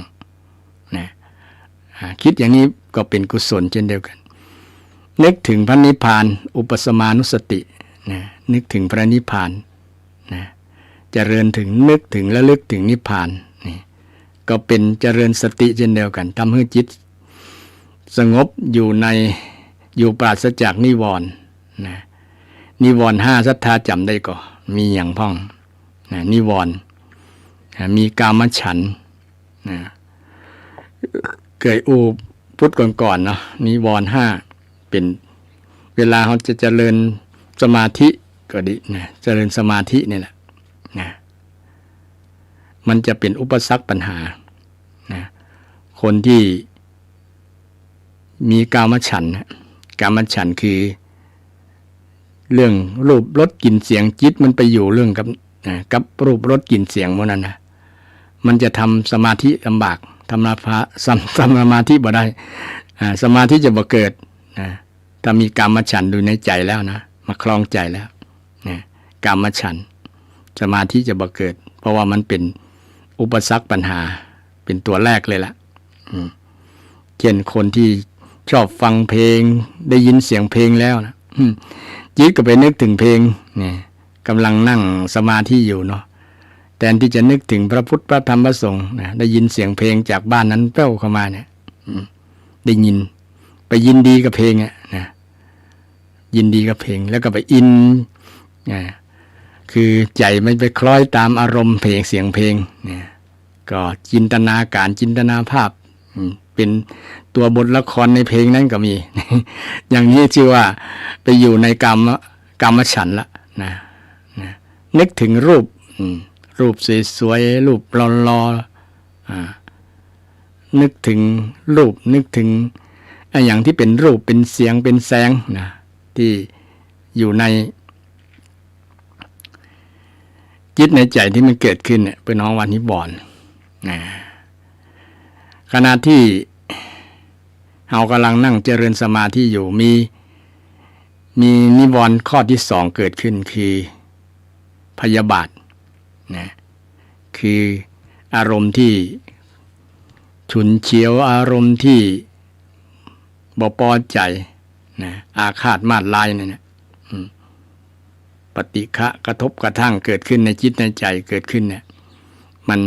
นะ อ่า กึ๊ดอย่างนี้ก็เป๋นกุศลเจ้นเดียวกั๋น นึกเถิงพระนิพพาน อุปสมานุสติ นะ นึกเถิงพระนิพพาน นะ เจริญเถิง นึกเถิง ระลึกเถิงนิพพาน นี่ ก็เป๋นเจริญสติเจ้นเดียวกั๋น ทำหื้อจิตสงบอยู่ใน อยู่ปราศจากนิวรณ์ นะ นิวรณ์ห้า ศรัทธาจ๋ำได้ก่อ มีหยังพ่อง นะ นิวรณ์ อ่า มีกามฉันท์ นะ เกยอู้พุทธก่อนๆ เนาะ นิวรณ์ห้า เป๋น เวลาเฮาจะเจริญสมาธิก็ดีนะ เจริญสมาธิเนี่ยแหละนะ มันจะเป๋นอุปสรรคปัญหานะ คนตี้ มีกามฉันท์นะ กามฉันท์คือ เรื่องรูปรสกลิ่นเสียง จิตมันไปอยู่เรื่องกับ นะ กับรูปรสกลิ่นเสียงหมู่นั้นนะ มันจะทำสมาธิลำบาก ทำสมา ทำ ทำสมาธิบ่ได้ อ่า สมาธิจะบ่เกิดนะ ถ้ามีกามฉันท์อยู่ในใจ๋แล้วนะ มาครองใจ๋แล้ว นะ กามฉันท์ สมาธิจะบ่เกิด เพราะว่ามันเป๋นอุปสรรคปัญหา เป๋นตั๋วแรกเลยล่ะ อืม เจ้นคนตี้ชอบฟังเพลง ได้ยินเสียงเพลงแล้วนะ อืม จิตก็ไปนึกเถิงเพลง เนี่ย ก่ำลังนั่งสมาธิอยู่เนาะ แตนตี้จะนึกเถิงพระพุทธ พระธรรม พระสงฆ์นะ ได้ยินเสียงเพลงจากบ้านนั้นแป้วเข้ามาเนี่ย อืม ได้ยิน ไปยินดีกับเพลงอะนะ ยินดีกับเพลง แล้วก็ไปอิน อ่า คือใจ๋มันไปคล้อยต๋ามอารมณ์เพลง เสียงเพลง เนี่ย ก็จินตนาก๋าร จินตนาภาพ อืม เป๋นตั๋วบทละครในเพลงนั้นก็มี อย่างนี้จื้อว่าไปอยู่ในกาม กามฉันท์ละนะ นะ นึกเถิงรูป อืม รูปสวยๆ รูปหล่อๆ อ่า นึกเถิงรูป นึกเถิงอะหยังตี้เป๋นรูป เป๋นเสียง เป๋นแสงนะ ตี้อยู่ในจิตในใจ๋ตี้มันเกิดขึ้นเนี่ย เปิ้นฮ้องว่านิวรณ์นะ ขณะตี้เฮาก่ำลังนั่งเจริญสมาธิอยู่ มี มีนิวรณ์ข้อตี้สองเกิดขึ้น คือพยาบาทนะ คืออารมณ์ตี้ฉุนเฉียว อารมณ์ตี้บ่ปอใจ๋นะ อาฆาตมาดร้ายนั่นนะ อืม ปฏิฆะกระทบกระทั่งเกิดขึ้นในจิตในใจ๋เกิดขึ้นเนี่ย มัน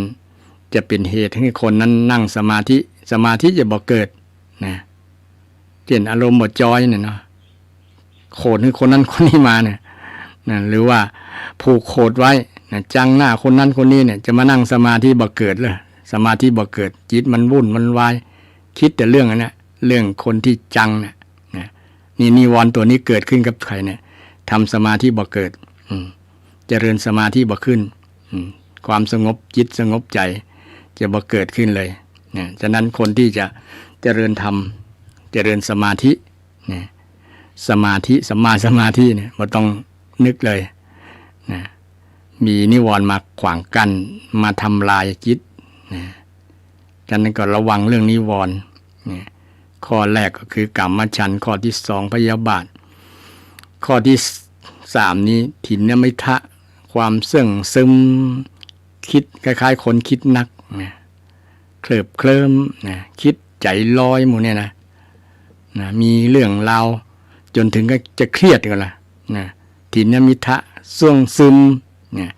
จะเป๋นเหตุหื้อคนนั้นนั่งสมาธิ สมาธิจะบ่เกิดนะ เจ้นอารมณ์บ่จอยเนี่ยเนาะ โขดหื้อคนนั้นคนนี้มาเนี่ยนะ หรือว่าผูกโขดไว้นะ จังหน้าคนนั้นคนนี้เนี่ย จะมานั่งสมาธิบ่เกิดเลย สมาธิบ่เกิด จิตมันวุ่นมันวาย กึ๊ดแต่เรื่องอันนั้น เรื่องคนตี้จังเนี่ยนะ นี่นิวรณ์ตั๋วนี้เกิดขึ้นกับใผเนี่ย ทำสมาธิบ่เกิด อืม เจริญสมาธิบ่ขึ้น อืม ความสงบจิตสงบใจ๋จะบ่เกิดขึ้นเลยนะ ฉะนั้นคนตี้จะเจริญธรรม เจริญสมาธินะ สมาธิ สัมมาสมาธิเนี่ย บ่ต้องนึกเลยนะ มีนิวรณ์มาขวางกั้น มาทำลายจิตนะ ฉะนั้นก็ระวังเรื่องนิวรณ์เนี่ย ข้อแรกก็คือกามฉันท์ ข้อตี้สองพยาบาท ข้อตี้สามนี้ ถินนมิทธะ ความเซิ่งซึม กึ๊ดคล้ายๆ คนกึ๊ดนักนะ เคลิบเคลิ้มนะ กึ๊ดใจ๋ลอยหมู่เนี่ยนะ นะ มีเรื่องราวจ๋นเถิงก็จะเครียดกั๋นละนะ ถินนมิทธะ เซิ่งซึมเนี่ย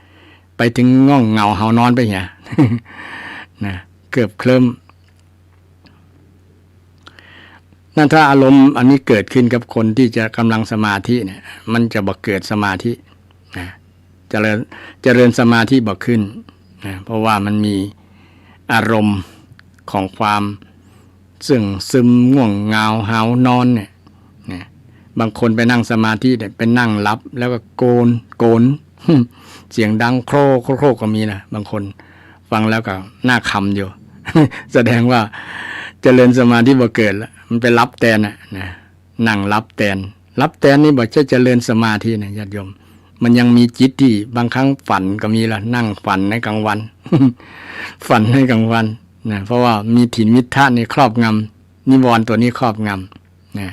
ไปเถิงง่วงเหงาหาวนอนไปเหียนะ เคลิบเคลิ้ม นั่นถ้าอารมณ์อันนี้เกิดขึ้นกับคนตี้จะก่ำลังสมาธิเนี่ย มันจะบ่เกิดสมาธินะ เจ เจริญ เจริญสมาธิบ่ขึ้นนะ เพราะว่ามันมีอารมณ์ของความเซิ่งซึมง่วงเหงาหาวนอนเนี่ยนะ บางคนไปนั่งสมาธิเนี่ย ไปนั่งหลับแล้วก็โกน โกน เสียงดังโครก โครก โครกก็มีนะ บางคนฟังแล้วก็น่าขำอยู่ แสดงว่าเจริญสมาธิบ่เกิดละ มันไปหลับแตนน่ะนะ นั่งหลับแตน หลับแตนนี่บ่ใจ้เจริญสมาธินะญาติโยม มันยังมีจิตที่บางครั้งฝันก็มีละ นั่งฝันในกลางวัน ฝันในกลางวันนะ เพราะว่ามีถินมิทธะนี่ครอบงำ นิวรณ์ตัวนี้ครอบงำนะ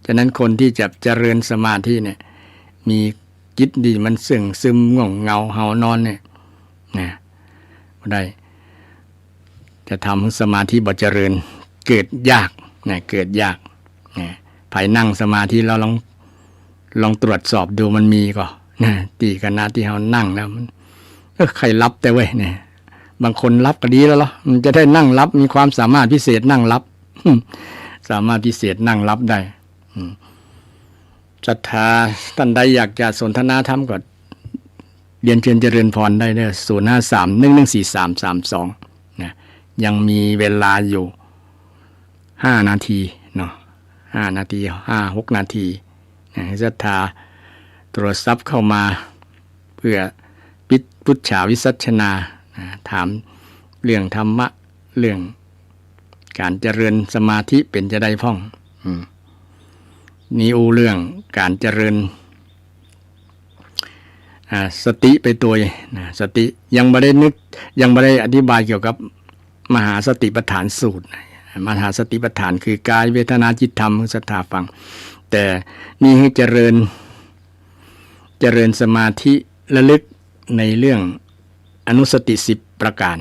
ฉะนั้นคนที่จะเจริญสมาธิเนี่ย มีจิตที่มันเซิ่งซึมง่วงเหงาหาวนอนเนี่ยนะ บ่ได้ จะทำให้สมาธิบ่เจริญ เกิดยากนะ เกิดยากนะ ใผนั่งสมาธิแล้วลอง ลองตรวจสอบดูมันมีก่อนะ ตี้คณะตี้เฮานั่งแล้วมัน เออ ใค่หลับแต๊เว้ยเนี่ย บางคนหลับก็ดีแล้วเหรอ มันจะได้นั่งหลับ มีความสามารถพิเศษนั่งหลับ สามารถพิเศษนั่งหลับได้ อืม ศรัทธาท่านใดอยากจะสนทนาธรรมก็เรียนเชิญเจริญพรได้เด้อ ศูนย์ห้าสาม หนึ่งหนึ่งสี่สามสามสอง นะ ยังมีเวลาอยู่ห้านาทีเนาะ ห้านาที ห้าหกนาทีนะ ให้ศรัทธาโทรศัพท์เข้ามา เปื้อปิดปุจฉาวิสัชนานะ ถามเรื่องธรรมะ เรื่องก๋านเจริญสมาธิเป๋นจาใดพ่อง อืม นี่อู้เรื่องก๋านเจริญ อ่า สติไปตวยนะ สติยังบ่ได้นึก ยังบ่ได้อธิบายเกี่ยวกับมหาสติปัฏฐานสูตรนะ มหาสติปัฏฐานคือกาย เวทนา จิต ธรรม ให้ศรัทธาฟัง แต่นี่ให้เจริญ เจริญสมาธิระลึกในเรื่องอนุสติสิบประก๋าน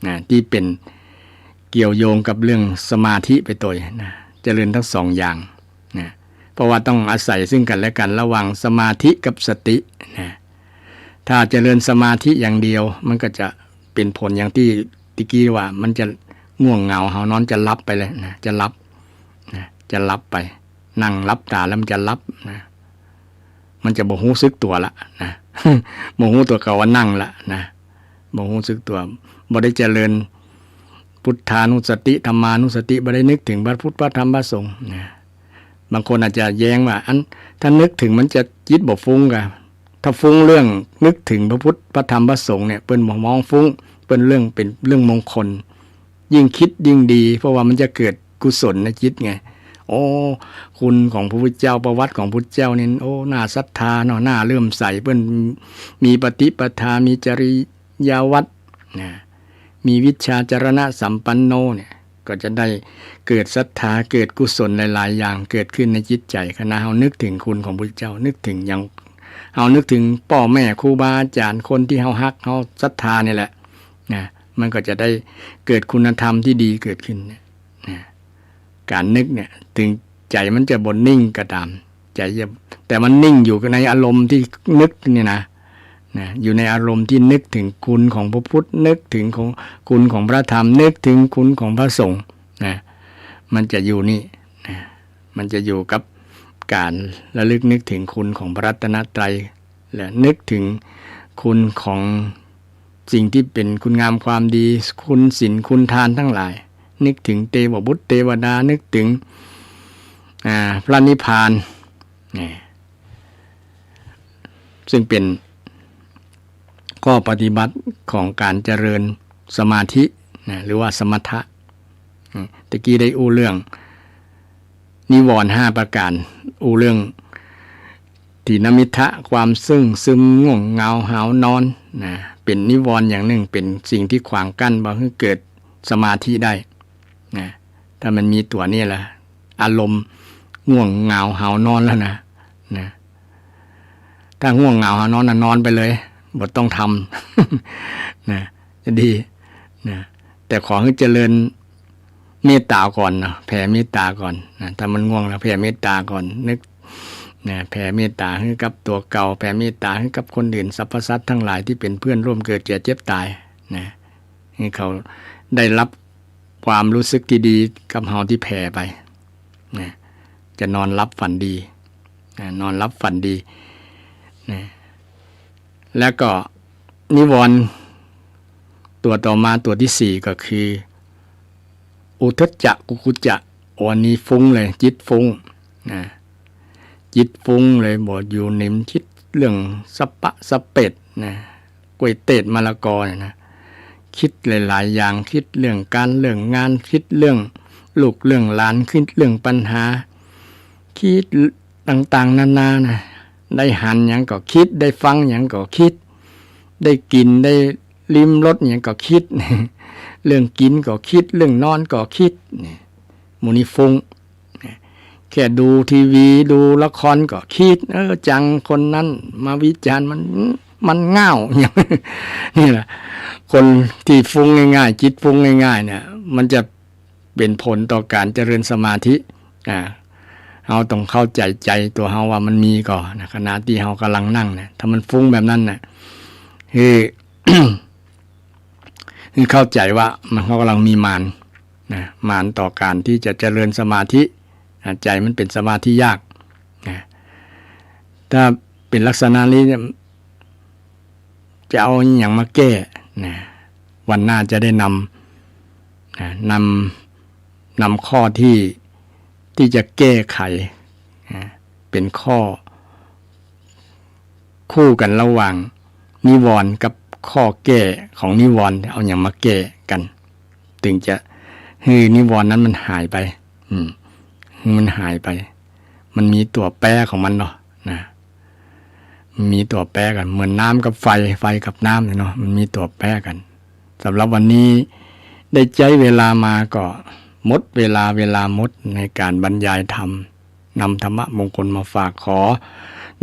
นะ ตี้เป๋นเกี่ยวโยงกับเรื่องสมาธิไปตวยนะ เจริญทั้งสองอย่างนะ เพราะว่าต้องอาศัยซึ่งกั๋นและกั๋นระหว่างสมาธิกับสตินะ ถ้าเจริญสมาธิอย่างเดียว มันก็จะเป๋นผลอย่างตี้ตะกี้ว่า มันจะง่วงเหงาหาวนอน จะหลับไปเลยนะ จะหลับนะ จะหลับไป นั่งหลับต๋าแล้วมันจะหลับนะ มันจะบ่ฮู้สึกตั๋วละนะ บ่ฮู้ตั๋วเก่าว่านั่งละนะ บ่ฮู้สึกตั๋ว บ่ได้เจริญพุทธานุสติ ธรรมานุสติ บ่ได้นึกเถิงพระพุทธ พระธรรม พระสงฆ์นะ บางคนอาจจะแย้งว่า อัน ถ้านึกเถิงมันจะจิตบ่ฟุ้งก่ะ ถ้าฟุ้งเรื่องนึกเถิงพระพุทธ พระธรรม พระสงฆ์เนี่ย เปิ้นบ่มองฟุ้ง เปิ้นเรื่องเป๋นเรื่องมงคล ยิ่งกึ๊ดยิ่งดี เพราะว่ามันจะเกิดกุศลในจิตไง โอ้ คุณของพระพุทธเจ้า ประวัติของพุทธเจ้านี่ โอ้ น่าศรัทธาเนาะ น่าเลื่อมใส เปิ้นมีปฏิปทา มีจริยาวัตรนะ มีวิชชาจรณะสัมปันโนเนี่ย ก็จะได้เกิดศรัทธา เกิดกุศลหลายๆ อย่างเกิดขึ้นในจิตใจ๋ ขณะเฮานึกเถิงคุณของพุทธเจ้า นึกเถิงอย่าง เฮานึกเถิงป้อแม่ ครูบาอาจ๋ารย์ คนตี้เฮาฮัก เฮาศรัทธานี่แหละนะ มันก็จะได้เกิดคุณธรรมตี้ดีเกิดขึ้นเนี่ยนะ ก๋านนึกเนี่ย เถิงใจ๋มันจะบ่นิ่งก็ต๋าม ใจ๋จะ แต่มันนิ่งอยู่ในอารมณ์ตี้นึกนี่นะ นะ อยู่ในอารมณ์ตี้นึกเถิงคุณของพระพุทธ นึกเถิงของ คุณของพระธรรม นึกเถิงคุณของพระสงฆ์นะ มันจะอยู่นี่นะ มันจะอยู่กับก๋านระลึกนึกเถิงคุณของพระรัตนตรัย และนึกเถิงคุณของสิ่งตี้เป๋นคุณงามความดี คุณศีล คุณทานทั้งหลาย นึกเถิงเตวบุตรเตวดา นึกเถิง อ่า พระนิพพาน นี่ ซึ่งเป๋นข้อปฏิบัติของก๋านเจริญสมาธินะ หรือว่าสมถะ อืม ตะกี้ได้อู้เรื่องนิวรณ์ห้าประก๋าน อู้เรื่องถีนมิทธะ ความเซิ่งซึมง่วงเหงาหาวนอนนะ เป๋นนิวรณ์อย่างนึ่ง เป๋นสิ่งตี้ขวางกั้นบ่หื้อเกิดสมาธิได้นะ ถ้ามันมีตั๋วนี่ละ อารมณ์ง่วงเหงาหาวนอนแล้วนะ นะ ถ้าง่วงเหงาหาวนอนน่ะ นอนไปเลย บ่ต้องทำ นะ จะดี นะ แต่ขอหื้อเจริญเมตต๋าก่อนเนาะ แผ่เมตต๋าก่อนนะ ถ้ามันง่วงแล้วแผ่เมตต๋าก่อน นึก นะ แผ่เมตต๋าหื้อกับตั๋วเก่า แผ่เมตต๋าหื้อกับคนอื่น สรรพสัตว์ทั้งหลายตี้เป๋นเพื่อนร่วมเกิดแก่เจ็บต๋าย นะ หื้อเขาได้รับความรู้สึกตี้ดีกับเฮาตี้แผ่ไป นะ จะนอนหลับฝันดี นะ นอนหลับฝันดี นะ แล้วก็นิวรณ์ตัวต่อมา ตัวตี้สี่ก็คือ อุทธัจจะกุกุจจะ อันนี้ฟุ้งเลย จิตฟุ้งนะ จิตฟุ้งเลย บ่อยู่นิ่ม คิดเรื่องสะปะสะเปดนะ กล้วยเตดมะละกอเนี่ยนะ คิดหลายๆ อย่าง คิดเรื่องก๋านเรื่องงาน คิดเรื่องลูกเรื่องหลาน คิดเรื่องปัญหา คิดต่างๆ นานานะ ได้หันหยังก็คิด ได้ฟังหยังก็คิด ได้กิ๋นได้ลิ้มรสหยังก็คิด เรื่องกิ๋นก็คิด เรื่องนอนก็คิด นี่ หมู่นี้ฟุ้ง แค่ดูทีวีดูละครก็คิด เออ จังคนนั้นมาวิจารณ์มัน มันง่าว นี่แหละ คนที่ฟุ้งง่ายๆ จิตฟุ้งง่ายๆ เนี่ย มันจะเป๋นผลต่อก๋านเจริญสมาธิ อ่า เฮาต้องเข้าใจ๋ใจ๋ตั๋วเฮาว่ามันมีก่อนะ ขณะตี้เฮาก่ำลังนั่งเนี่ย ถ้ามันฟุ้งแบบนั้นน่ะ คือ คือเข้าใจ๋ว่ามัน เฮาก่ำลังมีมารนะ มารต่อก๋านตี้จะเจริญสมาธิ อ่า ใจ๋มันเป๋นสมาธิยากนะ ถ้าเป๋นลักษณะนี้เนี่ย จะเอาอะหยังมาแก้นะ วันหน้าจะได้นำนะ นำ นำข้อตี้ ตี้จะแก้ไขนะ เป๋นข้อคู่กั๋นระหว่างนิวรณ์กับข้อแก้ของนิวรณ์ เอาอะหยังมาแก้กั๋น ตึงจะหื้อนิวรณ์นั้นมันหายไป อืม หื้อมันหายไป มันมีตั๋วแปรของมันเนาะนะ มันมีตั๋วแปรกั๋น เหมือนน้ำกับไฟ ไฟกับน้ำเนี่ยเนาะ มันมีตั๋วแปรกั๋น สำหรับวันนี้ได้ใจ๊เวลามาก็หมดเวลา เวลาหมดในก๋านบรรยายธรรม นำธรรมะมงคลมาฝาก ขอ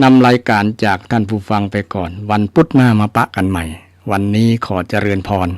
นำรายก๋านจากต้านผู้ฟังไปก่อน วันพุธหน้ามาปะกั๋นใหม่ วันนี้ขอเจริญพร